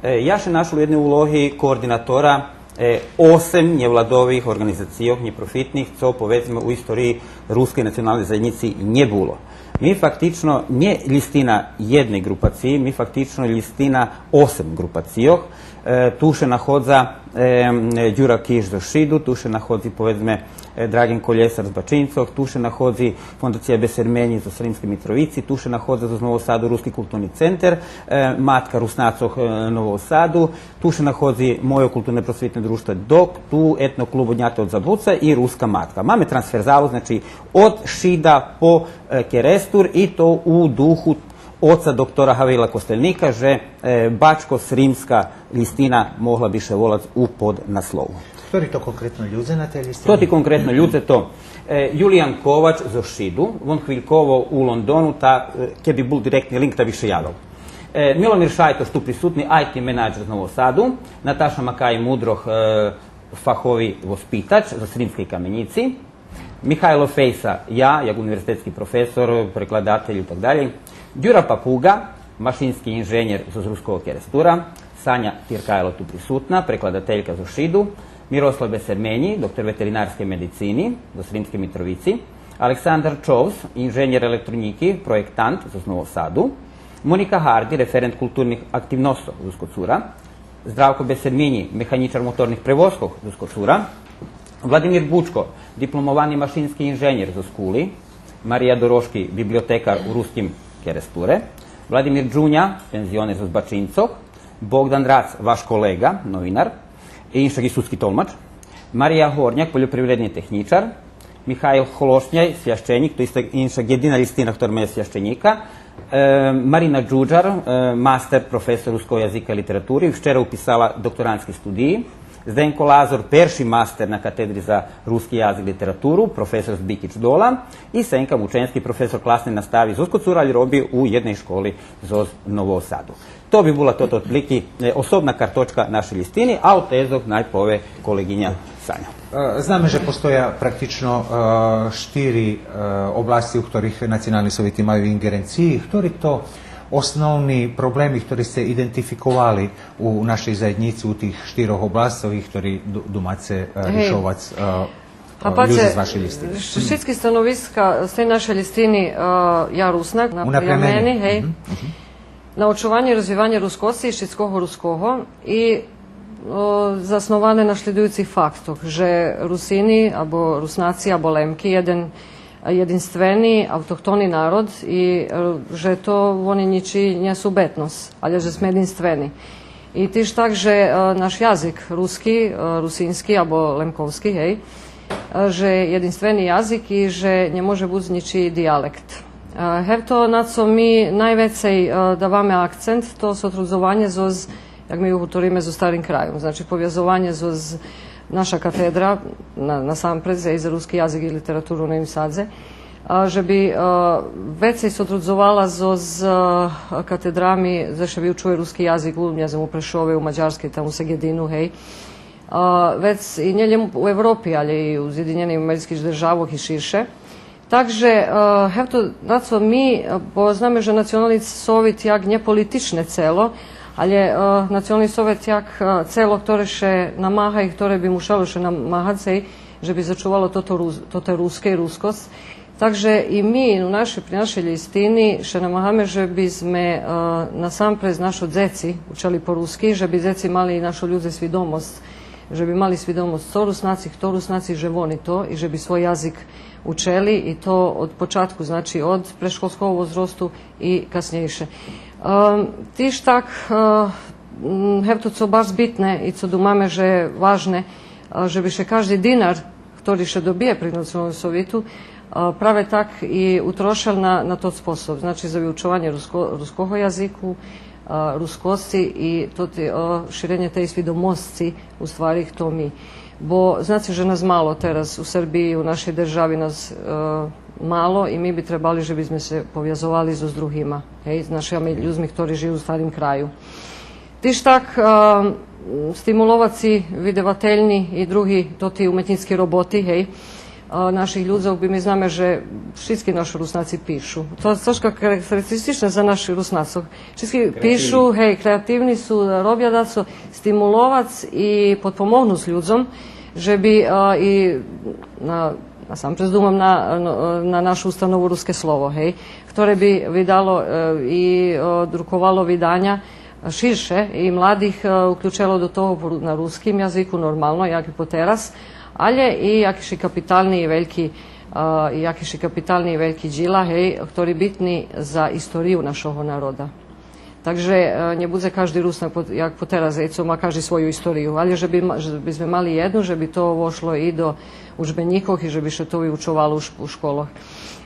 Е, я ше нашол у єдней улоги координатора, е, осем нєвладових орґанизацийох, нєпрофитних, цо, поведзме, у историї Рускей националней заєднїци нє було. Ми фактично нє лїстина єдней ґрупациї, ми фактично лїстина осем ґрупацийох. Е, ту ше находза, е, Дюра Киш зоз Шиду, ту ше находзи, поведзме, е, Драґен Колєсар з Бачинцох, ту ше находзи Фондация Бесерменї зоз Сримскей Митровици, ту ше находза зоз Нового Саду Руски културни центер, е, Матка Руснацох, е, Нового Саду, ту ше находзи Мойо културно-просвитне дружтво ДОК, ту Етно клуб Одняте од забуца и Руска матка. Маме трансферзалу, значи, од Шида по, е, Керестур, и то у духу оца доктора Гаврила Костельника, же, е, бачко-сримска лїстина могла би ше волац у поднаслову. Хтори то конкретно людзе на тей лїстини? Хто ти конкретно людзе? То, е, Юлиян Ковач зоз Шиду, вон хвильково у Лондону, та, е, кед би бул директни линк, та би ше явел. Е, Миломир Шайтош, ту присутни, айти менаджер з Нового Саду, Наташа Макай-Мудрох, е, фахови воспитач зоз Сримскей Каменїци, Михайло Фейса, я, як универзитетски професор, прекладатель и так далєй, Дюра Папуґа, машински инженєр зоз Руского Керестура, Саня Тиркайло, ту присутна, прекладателька зоз Шиду, Мирослав Бесерменї, доктор ветеринарскей медицини зоз Сримскей Митровици, Александар Човс, инженєр електронїки, проєктант зоз Нового Саду, Моника Гарди, референт културних активносцох зоз Коцура, Здравко Бесерменї, механїчар моторних превозкох зоз Коцура, Владимир Бучко, дипломовани машински инженєр зоз Кули, Мария Дорошки, библиотекар у Руским Керестуре, Владимир Джуня, пензионер зоз Бачинцох, Богдан Рац, ваш колеґа, новинар, иншак и судски толмач, Мария Горняк, польопривредни технїчар, Михаил Холошняй, священїк, то исто иншак єдина лїстина хтора має священїка, е, Марина Джуджар, е, мастер, професор руского язика и литератури, вчера уписала докторантски студиї, Зденко Лазор, перши мастер на катедри за руски язик и литературу, професор з Бикич Дола, и Сенка Мученски, професор класни настави зоз Коцура, алє роби у єдней школи зоз Нового Саду. То би була тото отплики, е, особна карточка нашей лїстини, а о тезох най пове колеґиня Саня. Е, знаме же постоя практично, е, штири, е, обласци у хторих национални совити маю инґеренциї. Хтори то основни проблеми хтори сце идентификовали у нашей заєднїци у тих штирох обласцох и хтори ду-, думаце, е, ришовац, е, е, людзе з вашей лїстини? Шицки становиска з тей нашей лїстини, е, я Руснак, напрямени, гей. На очованє и розвиванє рускосци и шицкого руского и, о, засноване на шлїдуюцих фактох, же Русини, або Руснаци, або Лемки, єден єдинствени, автохтони народ и, е, же то вони нїчи нє су битносц, алє же зме єдинствени. И тиж так же, е, наш язик руски, е, русински або лемковски, гей, е, же єдинствени язик и же нє може буц нїчи диялект. Е, гевто на цо ми найвецей, е, даваме акцент, то сотрудзованє зоз як ми гуториме зоз Старим Крайом. Значи, повязованє зоз, зоз наша катедра, на, насампредз, и за руски язик и литературу у Новим Садзе, а, же би, а, вецей сотрудзовала зоз, зоз, а, катедрами, же ше виучує руски язик у, нє знам, у Прешове, у Мадярскей, там у Сегедину, гей. А, вец и нє лєм у Европи, алє и у Зєдинєним Америцких Державох и ширше. Так же, е, гевто на цо ми, е, бо знаме же Национални совит як нєполитичне цело, алє, е, Национални совит як, е, цело хторе ше намага и хторе би мушело ше намагац, гей, же би зачувало тото рус-, тоте руске и рускосц. Так же и ми у нашей, при нашей лїстини ше намагаме же би зме, е, насампредз нашо дзеци учели по руски, же би дзеци мали и нашо людзе свидомосц, же би мали свидомосц цо Руснаци, хто Руснаци, же вони то, и же би свой язик учели, и то од початку, значи, од предшколского возрасту и каснєйше. Ем, тиж так, е, м, гевто цо барз битне и цо думаме же важне, е, же би ше кажди динар, хтори ше добиє при Националним совиту, е, праве так и утрошел на, на тот способ, значи, за виучованє руско-, руского язику, е, рускосци и то ти, е, ширенє тей свидомосци, у ствари, хто ми. Бо, значи, же нас мало тераз у Сербиї, у нашей держави нас, е, мало и ми би требали же би зме ше повязовали зоз другима, гей, з нашими людзми хтори жию у Старим Краю. Тиж так, е, стимуловац и видавательни и други тоти уметнїцки роботи, гей, е, наших людзох, бо ми знаме же шицки нашо Руснаци пишу. То трошка характеристичне за наших Руснацох. Шицки пишу, гей, креативни су, робя дацо, стимуловац и подпомогнуц людзом, же би, е, и на, насампредз думам на, на, на нашу установу Руске слово, гей, хторе би видало, е, и, е, друковало виданя ширше и младих, е, уключело до того по ру-, на руским язику, нормално, як и потераз, алє и якиши капитални и вельки, е, и якиши капитални и вельки дїла, гей, хтори битни за историю нашого народа. Так же, е, нє будзе кажди Руснак пот-, як потераз, гей, цо ма кажди свою историю, алє же би ма-, же би зме мали єдну, же би то вошло и до уджбенїкох и же би ше то виучовало у ш-, у школох.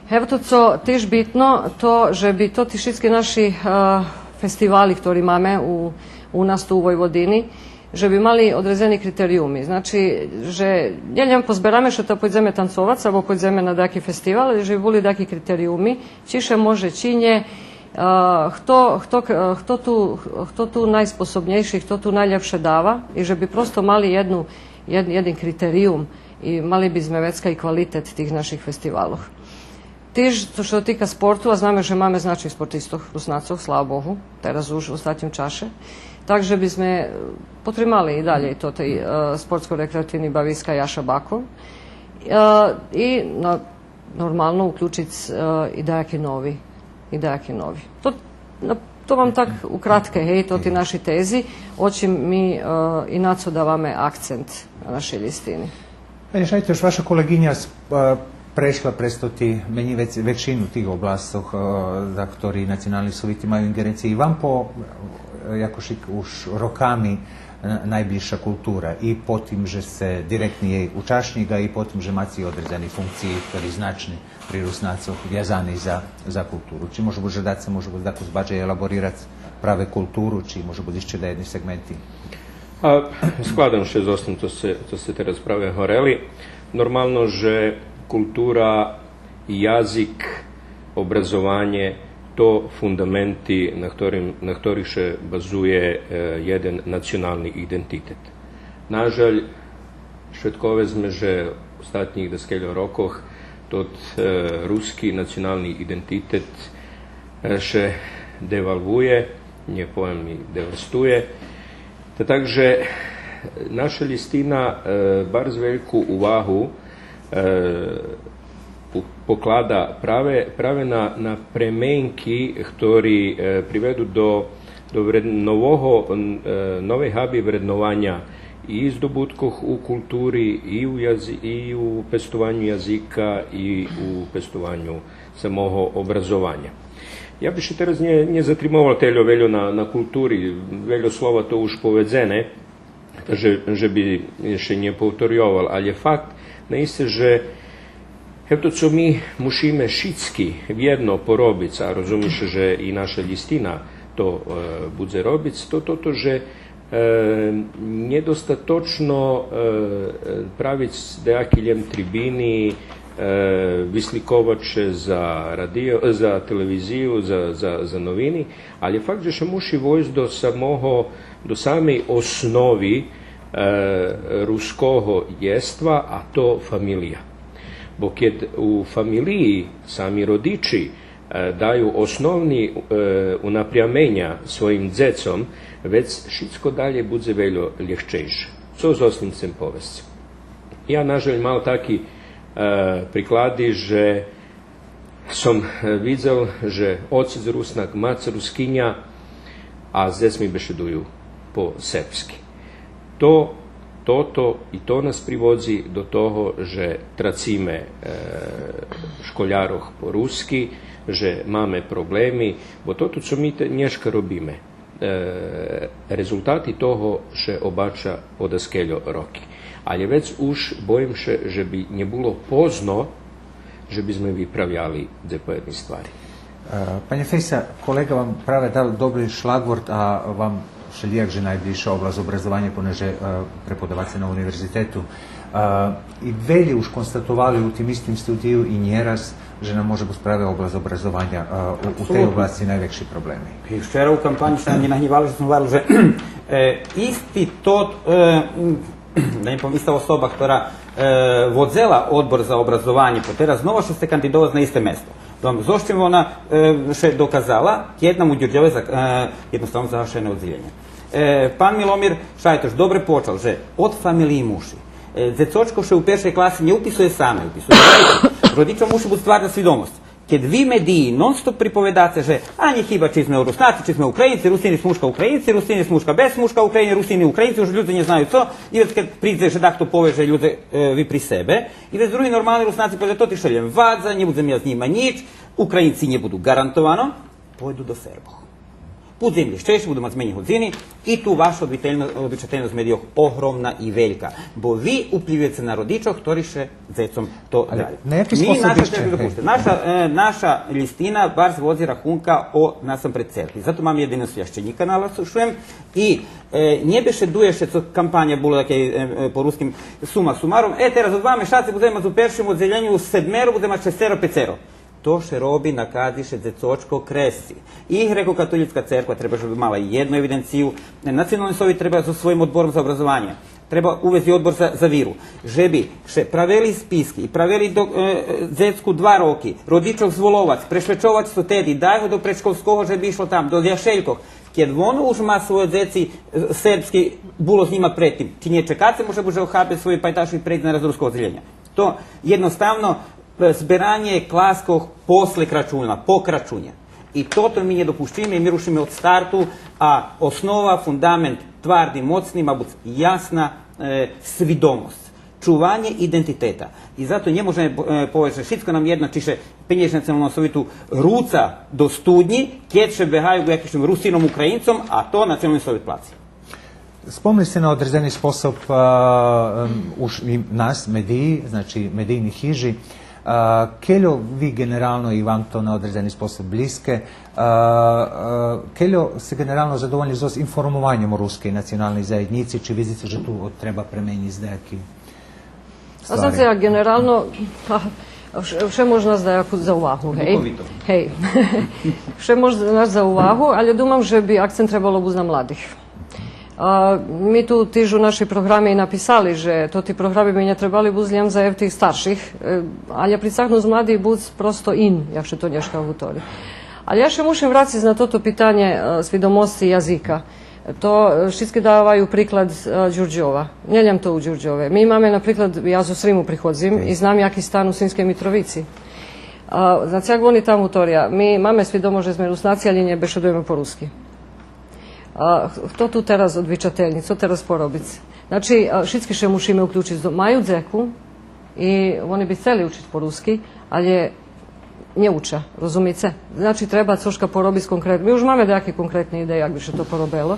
Гевто цо тиж битно, то же би тоти шицки наши, е, фестивали, хтори маме у, у нас ту у Войводини, же би мали одредзени критериюми. Значи, же нє лєм позбераме ше та пойдземе танцовац, або пойдземе на даяки фестивал, же би були даяки критериюми, чи ше може, чи нє, е, хто, хто, е, хто ту, хто ту найспособнєйши, хто ту найлєпше дава, и же би просто мали єдну, єд-, єден критериюм и мали би зме вецка и квалитет тих наших фестивалох. Тиж, цо ше тика спорту, а знаме же маме значних спортистох, Руснацох, слава Богу, тераз уж у остатнїм чаше. Так же би зме, е, потримали и далєй тоти, е, спортско-рекреативни бависка Яша Баков. Е, и на-, нормално уключиц, е, и даяки нови, и даяки нови. То, на-, то вам так у кратке, гей, тоти наши тези, о чим ми, е, и на цо даваме акцент на нашей лїстини. Паня Шайтош, ваша колеґиня с-, е, прешла през тоти, менї вец-, векшину тих обласцох, е, за хтори национални совити маю инґеренциї. Вам по, е, якошик уж роками, е, найблїзша култура. И по тим же сце директни єй учашнїк, а и по тим же маце одредзени функциї, хтори значни при Руснацох вязани за, за културу. Чи може буц же дац, може буц дакус бардзей елаборирац праве културу, чи може буц ище даєдни сегменти? А, складам ше з тим цо сце, цо сце тераз праве гварели. Нормално же култура, язик, образованє, то фундаменти на хторим, на хторих ше базує, е, єден национални идентитет. Нажаль, шведкове зме же остатнїх даскельо рокох тот, е, руски национални идентитет, е, ше девалвує, нє повем и девастує. Та так же наша лїстина, е, барз вельку увагу, е, у-, поклада праве, праве на, на пременки хтори, е, приведу до, до вред-, нового, е, новей габи вреднованя и здобуткох у култури, и у язи-, и у пестованю язика, и у пестованю самого образованя. Я би ше тераз нє, нє затримовал тельо вельо на, на култури, вельо слова то уж поведзене, же, же би ше нє повторйовал, алє факт наисце же гевто цо ми мушиме шицки вєдно поробиц, а розуми ше же и наша лїстина то, е, будзе робиц, то тото же, е, нєдостаточно, е, е, правиц даяки лєм трибини, е, висликовач за радио, за телевизию, за, за, за новини, алє факт же ше муши войсц до самого, до самей основи, е, руского єства, а то фамилия. Бо кед у фамилиї сами родичи, е, даю основни, е, унапряменя своїм дзецом, вец шицко далєй будзе вельо лєгчейше. Цо зоз тим цем повесц? Я, нажаль, мал таки, е, приклади же сом, е, видзел же оцец Руснак, мац Рускиня, а з дзецми бешедую по сербски. То, тото и то нас приводзи до того же трациме, е, школярох по руски, же маме проблеми, бо тото цо ми те-, нєшка робиме, е, резултати того ше обача о даскельо роки. Алє вец уж боїм ше же би нє було позно же би зме виправяли дзепоєдни ствари. Е, пане Фейса, колеґа вам праве дал добри шлагворт, а вам шелїяк же найблїзша обласц образованя, понеже, е, преподаваце на универзитету. Е, и велї уж констатовали у тим истим студию и нєраз же нам може буц праве обласц образованя, е, у, у тей обласци найвекши проблеми. И вчера у кампанї ше на мнє нагнївали же сом гварел же, е, исти тот, е, м, да нє повем, иста особа котра, е, водзела Одбор за образованє, потераз знова ше сце кандидовац на исте место. Зоз чим вона, е, ше доказала, кед нам у Дюрдьове за-, е, єдноставно загашене оддзелєнє. Е, пан Миломир Шайтош добре почал же од фамелиї муши. Е, дзецочко ше у першей класи нє уписує саме, уписує родичи. Родичом муши буц стварна свидомосц. Кед ви медиї нон-стоп приповедаце же, а нє хиба чи зме Руснаци, чи зме Українци, Русини смушка Українци, Русини смушка без смушка Українци, Русини Українци, уж людзе нє знаю цо, и вец кед придзе же дахто пове же людзе, е, ви при себе, и вец други нормални Руснаци поведу: то ти ше лєм вадза, нє будзем я з нїма нїч, Українци нє буду ґарантовано, пойду до Сербох. Будзе им лєгчейше, буду мац менєй годзини, и ту ваша одвительно-, одвичательносц медийох огромна и велька, бо ви уплївюєце на родичох, хтори ше дзецом то... Але дали. На яки способ ище? Наша, е, наша лїстина барз водзи рахунка о насампред церкви. Зато мам єдино священїка наласушуєм и, е, нє бешедує ше, цо кампаня було таке, е, е, по руским сума сумарум. Е, тераз о два мешаци будземе мац у першим оддзелєню седмеро, будземе мац шесцеро, пецеро. То ше роби, накази ше, дзецочко кресци. И грекокатолїцка церква треба же би мала єдну евиденцию, Национални совит треба зоз своїм одбором за образованє, треба увесц и одбор за, за виру. Же би ше правели списки и правели до, е, е, дзецку два роки, родичох зволовац, прешвечовац цо теди, дай го до предшколского же би ишло там, до яшелькох. Кед воно уж ма свойо дзеци, е, сербски, було з нїма пред тим, чи нє чекаце, може буц же охабе свойо пайташи и прейдзе нараз до руского оддзелєня. То єдноставно, е, зберанє класкох после крачуна, по крачунє. И тото ми нє допущиме, и ми рушиме од старту, а основа, фундамент тварди, моцни, ма буц ясна, е, свидомосц, чуванє идентитета. И зато нє можеме, е, повесц же шицко нам єдно чи ше пенєж Националного совиту руца до студнї, кед ше бегаю ґу якишим Русином, Українцом, а то Национални совит плаци. Спомли сце на одредзени способ, а, ем, уж и нас, медиї, значи медийни хижи, А, кельо ви ґенерално, и вам то на одредзени способ блїзке, а, а, кельо сце ґенерално задовольни зоз информованьом о рускей националней заєднїци, чи видзице же ту треба пременїц даяки ствари? А знаце, я ґенерално, а, вше, вше мож наш даяку за увагу, гей? Буковито. Гей. Вше мож наш за увагу, але думам же би акцент требало буц на младих. А, ми ту тиж у нашей програми и написали же тоти програми би нє требали буц лєм за тих старших, е, але прицагнуц младих буц просто ин, як ше то нєшка гутори. Але я ше мушим врациц на тото питанє, е, свидомосци язика. То, е, шицки даваю приклад, е, Дюрдьова. Нє лєм то у Дюрдьове. Ми маме, наприклад, я зоз Сриму приходзим и знам яки стан у Сримскей Митровици. А, знаце, як вони там гуторя: ми маме свидомосц же зме Руснаци, але нє бешедуєме по руски. А, х-, хто ту тераз одвичательни? Цо тераз поробиц? Значи, а, шицки ше мушиме уключиц до, маю дзеку и вони би сцели учиц по руски, але нє уча, розумице? Значи, треба цошка поробиц конкретно. Ми уж маме даяки конкретни идеї як би ше то поробело.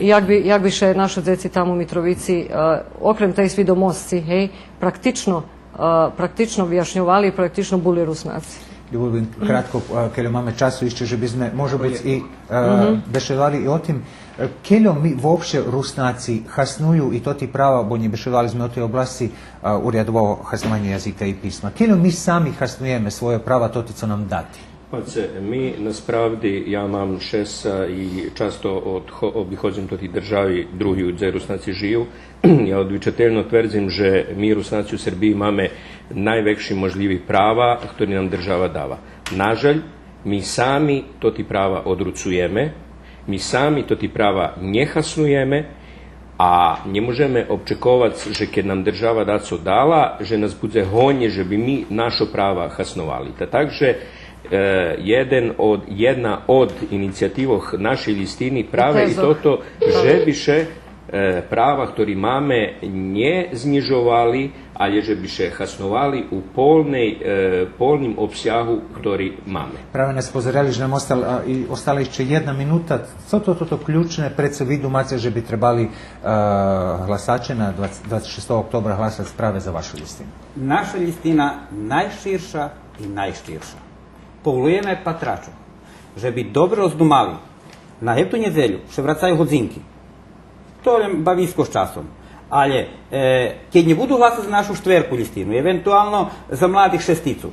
И як би, як би ше нашо дзеци там у Митровици, а, окрем тей свидомосци, гей, практично, а, практично вияшньовали, практично були Руснаци. Любовин, кратко, а, кельо маме часу ище, же би зме, може буц, и, а, бешедовали и о тим, е, кельо ми вообще Руснаци хасную и тоти права, бо нє бешедовали зме о тей обласци, а, урядового хаснованя язика и писма. Кельо ми сами хаснуєме свойо права, тоти цо нам дати. Паце, ми насправди, я мам шеса и часто одхо-, обиходзим тоти держави други, дзе Руснаци жию. Я одвичательно твердзим же ми Руснаци у Сербиї маме найвекши можлїви права хтори нам держава дава. Нажаль, ми сами тоти права одруцуєме, ми сами тоти права нє хаснуєме, а нє можеме обчековац же кед нам держава дацо дала, же нас будзе гонєц же би ми нашо права хасновали. Та так же, е, єден од, єдна од инициятивох нашей лїстини праве и тото же би ше, е, права хтори маме нє знїжовали, але же би ше хасновали у полней, е, полним обсягу хтори маме. Праве нас позерали же нам остал, а, и остала ище єдна минута. Цо то, тото ключне, прецо ви думаце же би требали, е, гласаче на двацец, двацец шестого октобра гласац праве за вашу лїстину? Наша лїстина найширша и найширша. Поволуєме патрачох же би добре роздумали. На гевту нєдзелю ше врацаю годзинки. То лєм бависко з часом. Але, е, кед нє буду гласац за нашу штверку лїстину, евентуално за Младих шестицу,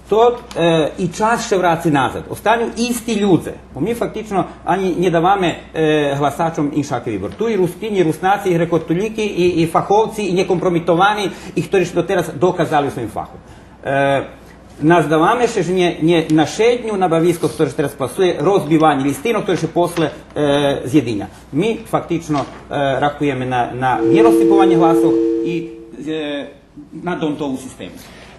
то, е, и час ше враци назад. Останю исти людзе. Бо ми фактично анї нє даваме, е, гласачом иншаки вибор. Ту и Рускинї, и Руснаци, и грекокатолїки, и, и фаховци, и нєкомпромитовани, и хтори ше дотераз доказали у своїм фаху. Е, наздаваме ше же нє, нє на шедню, на бависко, хторе ше тераз пласує, розбиванє лїстинох, хторе ше после, е, зєдиня. Ми фактично, е, рахуєме на, на нєрозсипованє гласох и, е, на донтову систему.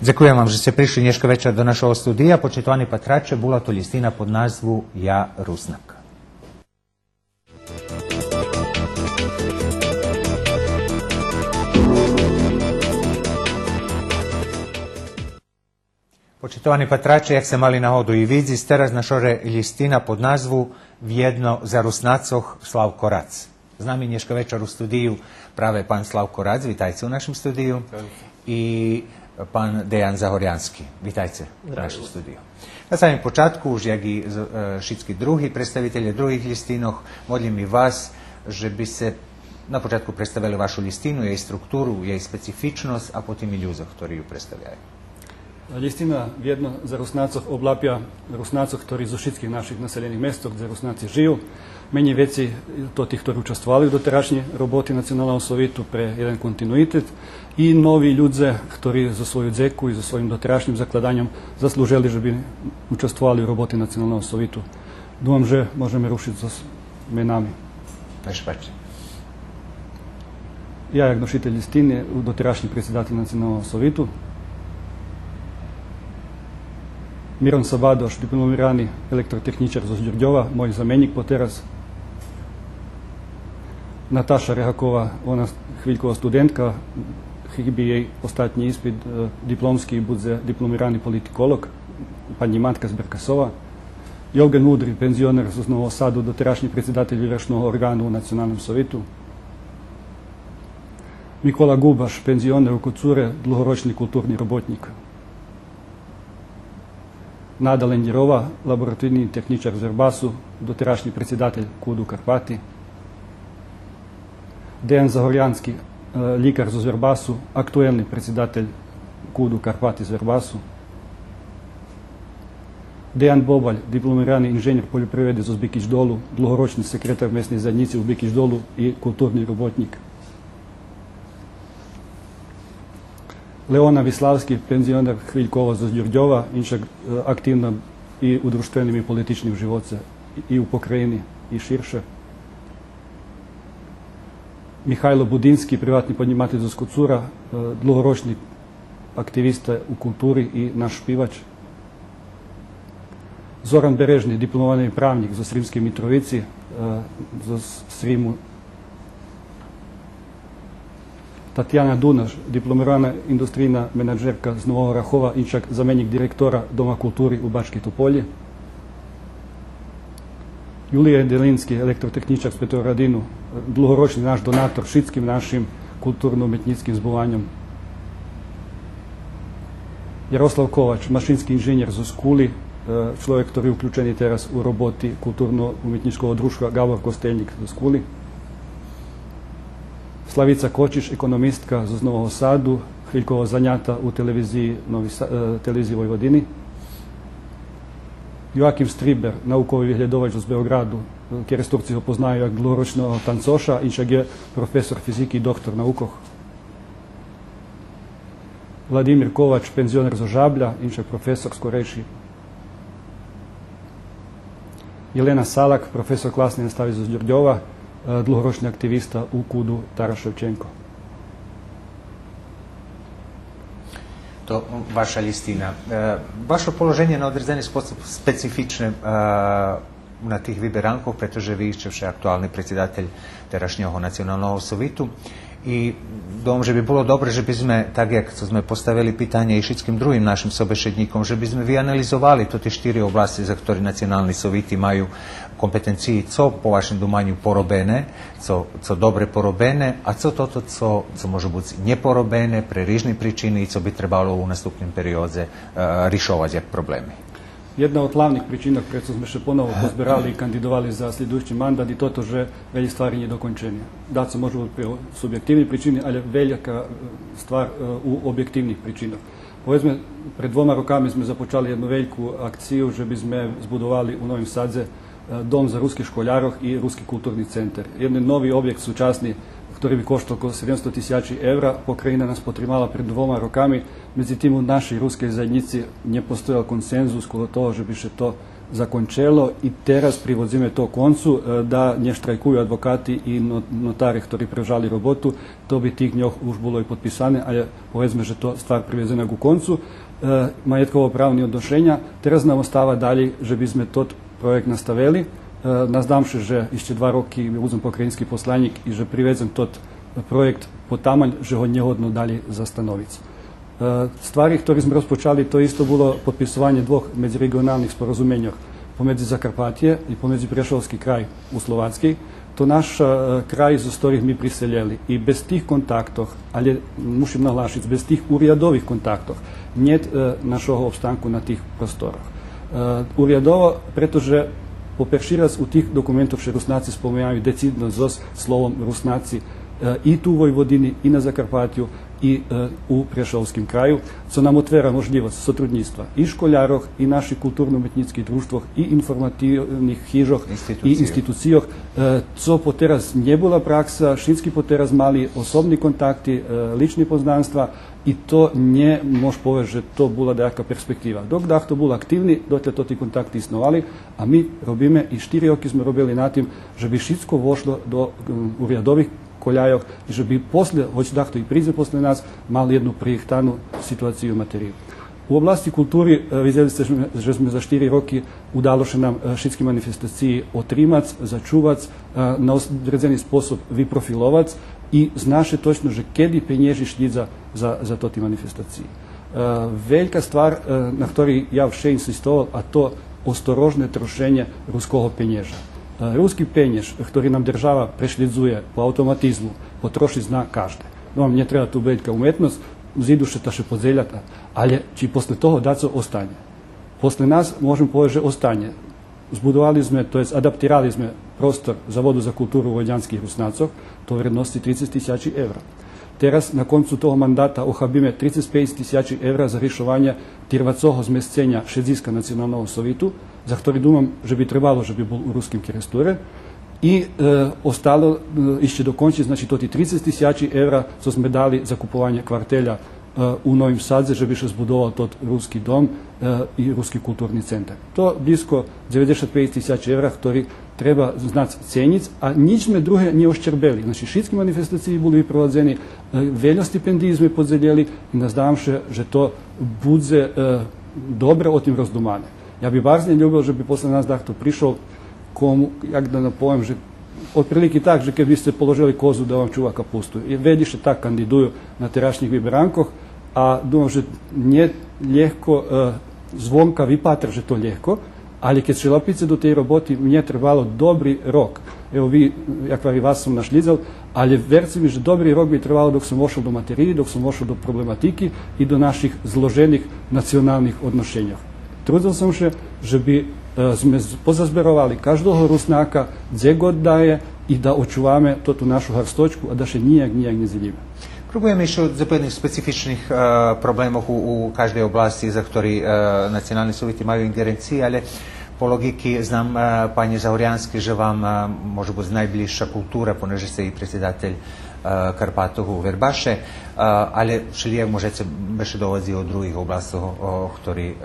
Дзекуєм вам же сце пришли нєшка вечар до нашого студия. Почитовани патраче, була то лїстина под назву Я Руснак. Почитовани патраче, як сце мали нагоду и видзиц, тераз на шоре лїстина под назву Вєдно за Руснацох, Славко Рац. З нами нєшка вечар у студию праве пан Славко Рац, витайце у нашим студию. Здравице. И пан Деян Загорянски. Витайце у нашим студию. На самим початку, уж як и з-, е, шицки други представителє других лїстинох, модлїм и вас же би сце на початку представели вашу лїстину, єй структуру, єй специфичносц, а потим и людзох хтори ю представяю. Лїстина Вєдно за Руснацох облапя Руснацох хтори зоз шицких наших населєних местох, дзе Руснаци жию. Менєй вецей то тих хтори участвовали у дотерашнєй роботи Националного совиту пре єден континуитет и нови людзе хтори зоз свою дзеку и зоз своїм дотерашнїм закладаньом заслужели же би участвовали у роботи Националного совиту. Думам же можеме рушиц зоз менами. Нєшка пачи. Я, як ношитель лїстини, дотерашнї предсидатель Националного совиту. Мирон Сабадош, дипломирани електротехнїчар зоз Дюрдьова, мой заменїк потераз. Наташа Регакова, вона хвилькова студентка, хиби єй остатнї испит, е, дипломски, будзе дипломирани политиколоґ, панї Матка з Беркасова. Євґен Мудри, пензионер з Нового Саду, дотерашнї предсидатель виршного орґану у Националним совиту. Микола Губаш, пензионер у Коцуре, длугорочни културни роботнїк. Нада Лендєрова, лабораторни технїчар з Вербасу, дотерашнї предсидатель КУД-у Карпати. Деян Загорянски, е, лїкар зоз Вербасу, актуелни предсидатель КУД-у Карпати з Вербасу. Деян Бобаль, дипломирани инженєр польопривреди зоз Бикич Долу, длугорочни секретар Месней заєднїци у Бикич Долу и културни роботнїк. Леона Виславски, пензионер хвильково зоз Дюрдьова, иншак, е, активна и у дружтвеним и политичним живоце, и у Покраїни, и ширше. Михайло Будински, приватни поднїматель зоз Коцура, е, длугорочни активиста у култури и наш шпивач. Зоран Бережни, дипломовани правнїк зоз Сримскей Митровици, е, зоз Сриму. Татяна Дунаш, дипломирана индустрийна менаджерка з Нового Орахова, иншак заменїк директора Дома култури у Бачки Тополї. Юлия Делински, електротехнїчар з Петроградину, длугорочни наш донатор шицким нашим културно-уметнїцким збуваньом. Ярослав Ковач, машински инженєр зоз Кули, е, чловек хтори уключени тераз у роботи Културно-уметнїцкого дружтва Гавор Костельнїк зоз Кули. Славица Кочиш, економистка зоз Нового Саду, хвильково занята у телевизиї Нови Са-, е, Телевизиї Войводини. Йоаким Стрибер, наукови виглєдовач зоз Беоґраду, е, Керестурци го познаю як длугорочного танцоша, иншак є професор физики и доктор наукох. Владимир Ковач, пензионер зоз Жабля, иншак професор скорейши. Єлена Салак, професор класней настави зоз Дюрдьова, е, длугорочни активиста у КУД-у Тарас Шевченко. То ваша лїстина. Е, ваше положенє на одредзени способ специфичне, е, на тих виберанкох, прето же ви ище вше актуални предсидатель терашнього Националного совиту. И думам же би було добре же би зме, так як зме поставели питанє и шицким другим нашим собешеднїком, же би зме вианализовали тоти штири обласци за хтори национални совити маю компетенциї, цо по вашим думаню поробене, цо, цо добре поробене, а цо тото цо, цо може буц нєпоробене пре рижни причини и цо би требало у наступним периодзе, е, ришовац як проблеми. Єдна од главних причинох прецо зме ше поново позберали и кандидовали за слїдуюци мандат и тото же велї ствари нє докончени. Дацо може буц пре субєктивни причини, алє велька, е, ствар, е, у обєктивних причинох. Поведзме, пред двома роками зме започали єдну вельку акцию же би зме збудовали у Новим Садзе, е, дом за руских школярох и руски културни центер. Єден нови обєкт сучасни, хтори би коштал око седемсто тисячи евра, Покраїна нас потримала пред двома роками. Медзитим, у нашей рускей заєднїци нє постоял консензус коло того же би ше то закончело и тераз приводзиме то концу, е, да нє штрайкую адвокати и но-, нотари хтори превжали роботу, то би тих дньох уж було и подписане, алє поведзме же то ствар приведзена ґу концу. Е, маєтково-правни одношеня, тераз нам остава далєй же би зме тот проєкт наставели. Е, наздам ше же ище два роки будзем покраїнски посланїк и же приведзем тот проєкт потамаль же го нє годно далєй застановиц. Е, ствари хтори зме розпочали, то исто було подписованє двох медзиреґионалних споразуменьох помедзи Закарпатє и помедзи Прешовски край у Словацкей. То наш, е, край зоз хторих ми приселєли. И без тих контактох, алє мушим наглашиц, без тих урядових контактох нєт, е, нашого обстанку на тих просторох. Е, урядово, прето же по перши раз у тих документох ше Руснаци споминаю децидно зоз словом Руснаци, е, и ту у Войводини, и на Закарпатю, и, е, у Прешовским краю, цо нам отвера можлївосц сотруднїцтва и школярох, и наших културно-уметнїцких дружтвох, и информативних хижох, и институцийох. Е, цо потераз нє була пракса, шицки потераз мали особни контакти, е, лични познанства, и то нє мож повесц же то була даяка перспектива. Док дахто бул активни, дотля тоти контакти исновали, а ми робиме, и штири роки зме робели на тим же би шицко вошло до, м, урядових коляйох, же би после, гоч дахто и придзе после нас, мал єдну приїхтану ситуацию материю. У обласци култури, е, видзели сце же зме, же зме за штири роки удало ше нам, е, шицки манифестациї отримац, зачувац, е, на одредзени способ випрофиловац и зна ше точно же кеди пенєжи шлїдза за, за тоти манифестациї. Е, велька ствар, е, на хторей я вше инсистовал, а то осторожне трошенє руского пенєжа. Е, руски пенєж, хтори нам держава прешлїдзує по автоматизму, потрошиц зна кажде. Но, вам нє треба ту велька уметносц, зиду ше та ше подзелята, алє чи после того дацо останє? После нас, можем повесц же останє. Збудовали зме, то єст адаптирали зме простор Заводу за културу войводянских Руснацох до вредносци трицец тисячи евра. Тераз, на концу того мандата, охабиме трицец пейц тисячи евра за ришованє тирвацого змесценя шедзиска Националного совиту, за хтори думам же би требало же би бул у Руским Керестуре. И, е, остало, е, ище докончиц, значи, тоти трицец тисячи евра цо зме дали за купованє квартеля, е, у Новим Садзе, же би ше збудовал тот руски дом, е, и руски културни центар. То близко дзеведзешат пейц тисячи евра, хтори треба знац цениц, а нїч зме друге нє ощербели. Значи, шицки манифестациї були випровадзени, е, вельо стипендиї зме подзелєли и наздавам ше же то будзе, е, добре о тим роздумане. Я би барз нє любел же би после нас дахто пришол кому, як да наповем, же отприлики так же кед би сце положели козу да вам чува капусту. И велї ше так кандидую на терашнїх виберанкох, а думам же нє лєгко, е, звонка випатрац же то лєгко, але кед ше лапице до тей роботи, мнє требало добри рок. Ево ви, як вари, вас сом нашлїдзал, але верце ми же добри рок ми требало док сом вошол до материї, док сом вошол до проблематики и до наших зложених националних одношеньох. Трудзел сом ше же би, е, зме з-, позазберовали каждого Руснака, дзе год да є, и да очуваме тоту нашу гарсточку, а да ше нїяк, нїяк нє зелїме. Пробуєме ище о западних специфичних, е, проблемох у, у каждей обласци за хтори, е, национални совити маю инґеренциї, але по лоґики знам, е, панє Загорянски, же вам, е, може буц найблїзша култура, понеже сце и предсидатель, е, Карпатох у Вербаше, е, але вшелїяк можеце бешедовац и о других обласцох, о, хтори, е,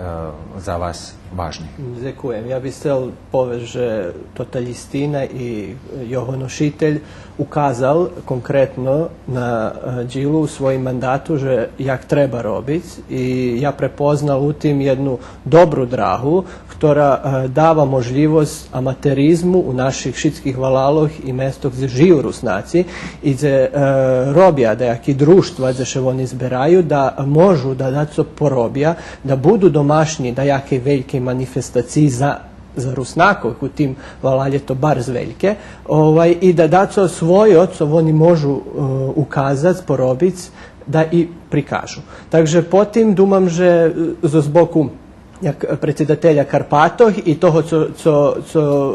за вас важни. Дзекуєм. Я би сцел повесц же тота лїстина и його ношитель указал конкретно на, е, дїлу у своїм мандату же як треба робиц и я препознал у тим єдну добру драгу, хтора, е, дава можлївосц аматеризму у наших шицких валалох и местох дзе жию Руснаци и дзе, е, робя даяки дружтва, дзе ше вони збераю, да можу да дацо поробя, да буду домашнї даякей велькей манифестациї за, за Руснакох, у тим валалє то барз вельке, овай, и да дацо свойо, цо вони можу, е, указац, поробиц, да и прикажу. Так же потим думам же, е, зоз боку як предсидателя Карпатох и того цо, цо, цо,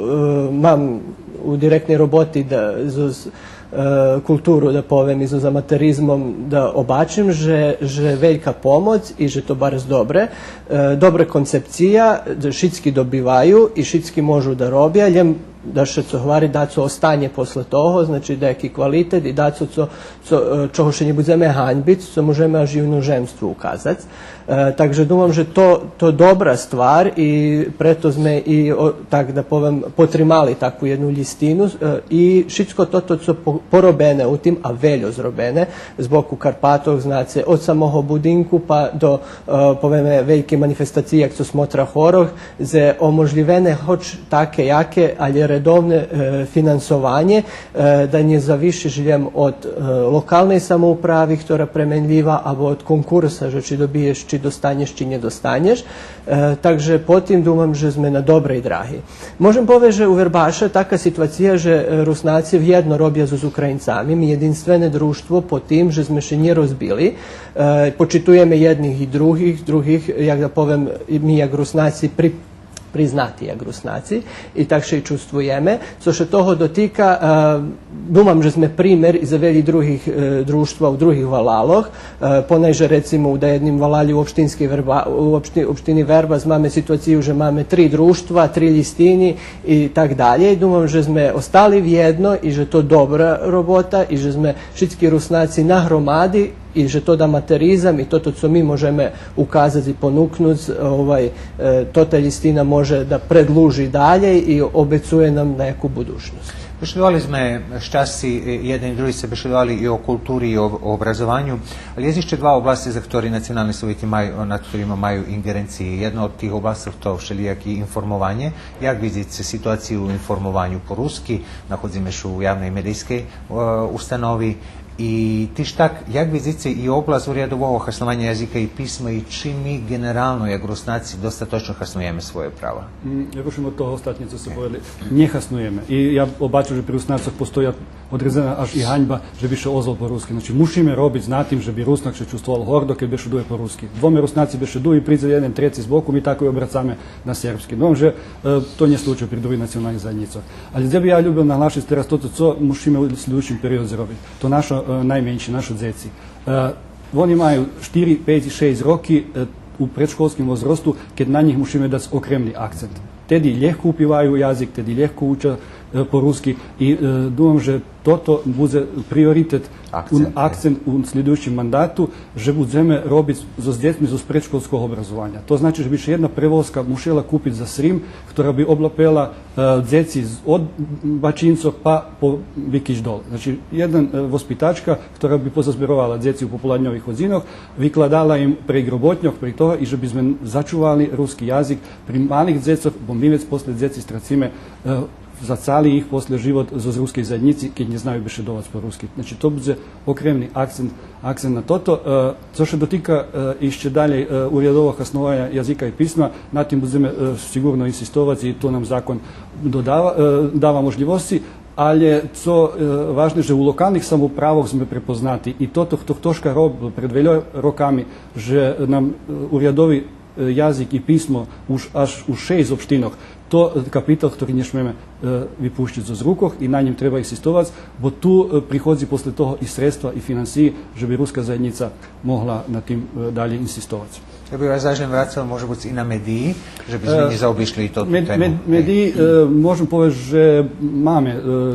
е, мам у директней роботи да, зоз, е, културу, да повем, и зоз аматеризмом, да обачим же, же велька помоц и же то барз добре, е, добра концепция, да шицки добиваю и шицки можу да робя, лєм да ше цо гвари, дацо останє после того, значи, даяки квалитет и дацо цо, цо, е, чого ше нє будземе ганьбиц, цо можеме аж и у иножемству указац. Е, так же думам же то, то добра ствар и прето зме и, о, так да повем, потримали таку єдну лїстину, е, и шицко тото цо по-, поробене у тим, а вельо зробене, з боку Карпатох, знаце, од самого будинку па до, е, повеме, велькей манифестациї, як цо Смотра хорох, дзе оможлївене гоч таке яке, але редовне, е, финансованє, е, да нє зависиш лєм од, е, локалней самоуправи, хтора пременлїва, або од конкурса, же чи добиєш, чи достанєш, чи нє достанєш. Е, так же потим думам же зме на добрей драги. Можем повесц же у Вербаше така ситуация же, е, Руснаци вєдно робя зоз Українцами. Ми єдинствене дружтво по тим же зме ше нє розбили. Е, почитуєме єдних и других, других, як да повем, и ми як Руснаци при-, признати як Руснаци, и так ше и чувствуєме. Цо ше того дотика, е, думам же зме пример и за велї других, е, дружтва у других валалох. Е, понайже, рецимо, у даєдним валалю у општинскей Верба-, у општи-, општини Вербас маме ситуацию же маме три дружтва, три лїстини и так далєй. Думам же зме остали вєдно и же то добра робота и же зме шицки Руснаци на громади и же тот аматеризам и тото цо ми можеме указац и понукнуц, овай, е, тота лїстина може да предлужи далєй и обецує нам даяку будучносц. Бешедовали зме, щасци, е, єден и други сце бешедовали и о култури и о, о образованю, але єст ище два обласци за хтори национални совити маю, над хторима маю инґеренциї. Єдна од тих обласцох то вшелїяке информованє. Як видзице ситуацию у информованю по руски? Находзиме ше у явней медийскей, е, установи. И тиж так, як видзице и обласц урядового хаснованя язика и писма и чи ми ґенерално, як Руснаци, достаточно хаснуєме свойо права? М, я почнем од того остатнє цо сце поведли. Нє хаснуєме. И я обачел же при Руснацох постоя одредзена аж и ганьба же би ше озвал по руски. Значи, мушиме робиц на тим же би Руснак ше чувствовал гордо кед бешедує по руски. Двома Руснаци бешедую и придзе єден треци збоку, ми тако обрацаме на сербски. Но, же, е, то нє случай при других националних заєднїцох. Але дзе би я любел наглашиц тераз тото цо мушиме у шлїдуюцим периодзе робиц. То нашо, е, найменши, нашо дзеци. Е, вони маю штири, пейц и шейсц роки, е, у предшколским возросту, кед на нїх мушиме дац окремни акцент. Теди лєгко упиваю язик, теди лєгко уча, е, по руски и, е, думам же тото будзе приоритет, акцент, акцент у шлїдуюцим мандату, же будземе робиц зоз дзецми зоз предшколского образованя. То значи же би ше єдна превозка мушела купиц за Срим, котра би облапела, е, дзеци з, од Бачинцох па по Бикич Дол. Значи, єдна, е, воспитачка, котра би позазберовала дзеци у пополадньових годзинох, викладала им прейґ роботньох, прейґ того, и же би зме зачували руски язик при малих дзецох, бо ми вец после дзеци страциме, е, зацали их после живот зоз рускей заєднїци, кед нє знаю бешедовац по руски. Значи, то будзе окремни акцент, акцент на тото. Е, цо ше дотика, е, ище далєй, е, урядового хаснованя язика и писма, на тим будземе, е, сиґурно инсистовац и то нам закон додава, е, дава можлївосци, але цо, е, важне же у локалних самоуправох зме препознати и тото хто, хтошка робел пред вельо роками же нам, е, урядови, е, язик и писмо уж аж у шейсц општинох, то, е, капитал хтори нє шмеме, е, випущиц зоз рукох и на нїм треба инсистовац, бо ту, е, приходзи после того и средства и финансиї же би руска заєднїца могла на тим, е, далєй инсистовац. Я би ваш заш лєм врацел, може буц, и на медиї, же би зме, е, нє заобишли и тоту, мед-, тему. Мед-, медиї, е, можем повесц же маме, е,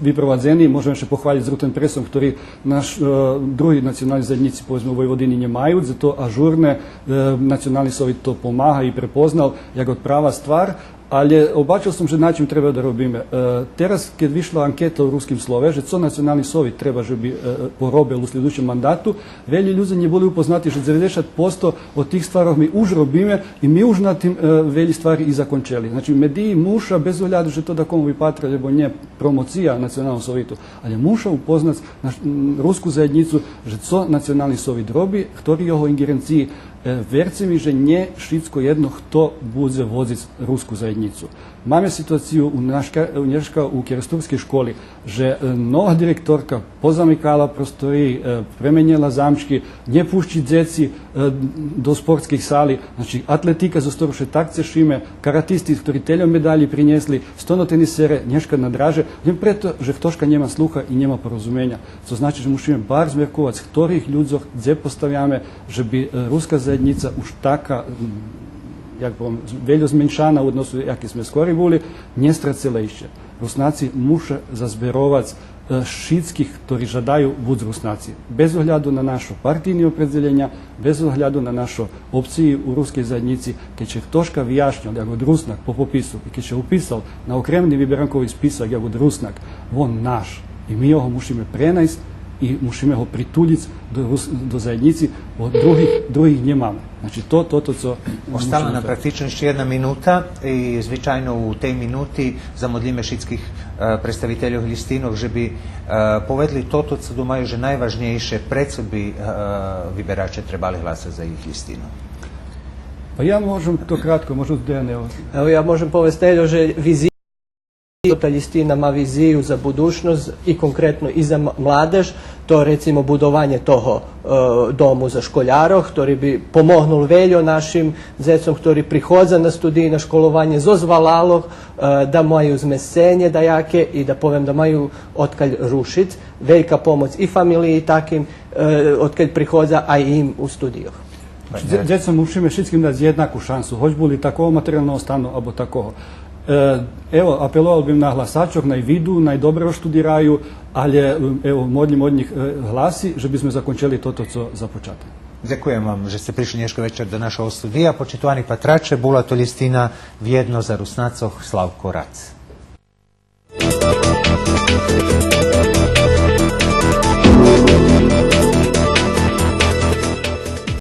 випровадзени, можеме ше похвалїц з Рутен Пресом, хтори наш, е, други национални заєднїци, поведзме, у Войводини нє маю, зато ажурне, е, Национални совит то помага и препознал як од права ствар, але обачел сом же на чим треба да робиме. Е, тераз, кед вишла анкета у Руским слове, же цо Национални совит треба же би, е, поробел у шлїдуюцим мандату, велї людзе нє були упознати же дзеведзешат посто од тих стварох ми уж робиме и ми уж на тим, е, велї ствари и закончели. Значи, медиї муша, без огляду же то дакому випатри, лєбо нє, промоция Националному совиту, але муша упознац наш-, м, руску заєднїцу, же цо Национални совит роби, хтори його инґеренциї, е, верце ми же нє шицко єдно хто будзе водзиц руску заєднїцу. Маме ситуацию у нашка-, у нєшка у керестурскей школи, же, е, нова директорка позамикала просториї, е, пременєла замчки, нє пущи дзеци, е, до спортских сали, значи, атлетика зоз хтору ше так цешиме, каратисти хтори тельо медалї принєсли, стонотенисере, нєшка на драже, лєм прето же хтошка нєма слуха и нєма порозуменя. Цо значи же мушиме барз мерковац хторих людзох дзе поставяме, же би, е, руска заєднїца уж така, м, як би вельо зменшана у односу яки зме скорей були, нє страцела ище. Руснаци муша зазберовац, е, шицких хтори жадаю буц Руснаци. Без огляду на нашо партийни опредзелєня, без огляду на нашо опциї у рускей заєднїци, кед ше хтошка вияшнєл як од Руснак по попису и кед ше уписал на окремни виберанкови списак як од Руснак, вон наш. И ми його мушиме пренайсц и мушиме го притулїц до Рус-, до заєднїци, бо других, других нємаме. Значи, то, то, то, цо... Остала нам практично ище єдна минута и, звичайно, у тей минути замодлїме шицких, е, представительох лїстинох же би, е, поведли тото цо думаю же найважнєйше, прецо би, е, вибераче требали гласац за їх лїстину. Па я можем то кратко, можем, Деян, ево. Ево, я можем повесц, Ельо, же визия Та лїстина ма визию за будучносц и конкретно и за м-, младеж, то, рецимо, будованє того, е, дому за школярох, хтори би помогнул вельо нашим дзецом хтори приходза на студиї, на школованє зоз валалох, е, да маю змесценє даяке и, да повем, да маю одкаль рушиц. Велька помоц и фамилиї таким, е, одкаль приходза, а и им у студийох. Значи, дзе-, дзецом мушиме шицким дац єднаку шансу, гоч були такого материялного стану або такого. Е, ево, апеловал бим на гласачох, най виду, най добре штудираю, але, ево, модлїм од нїх, е, гласи же бизме закончели тото цо започате. Дзекуєм вам же сце пришли нєшка вечар до нашого студия. Почитовани патраче, була то лїстина Вєдно за Руснацох, Славко Рац.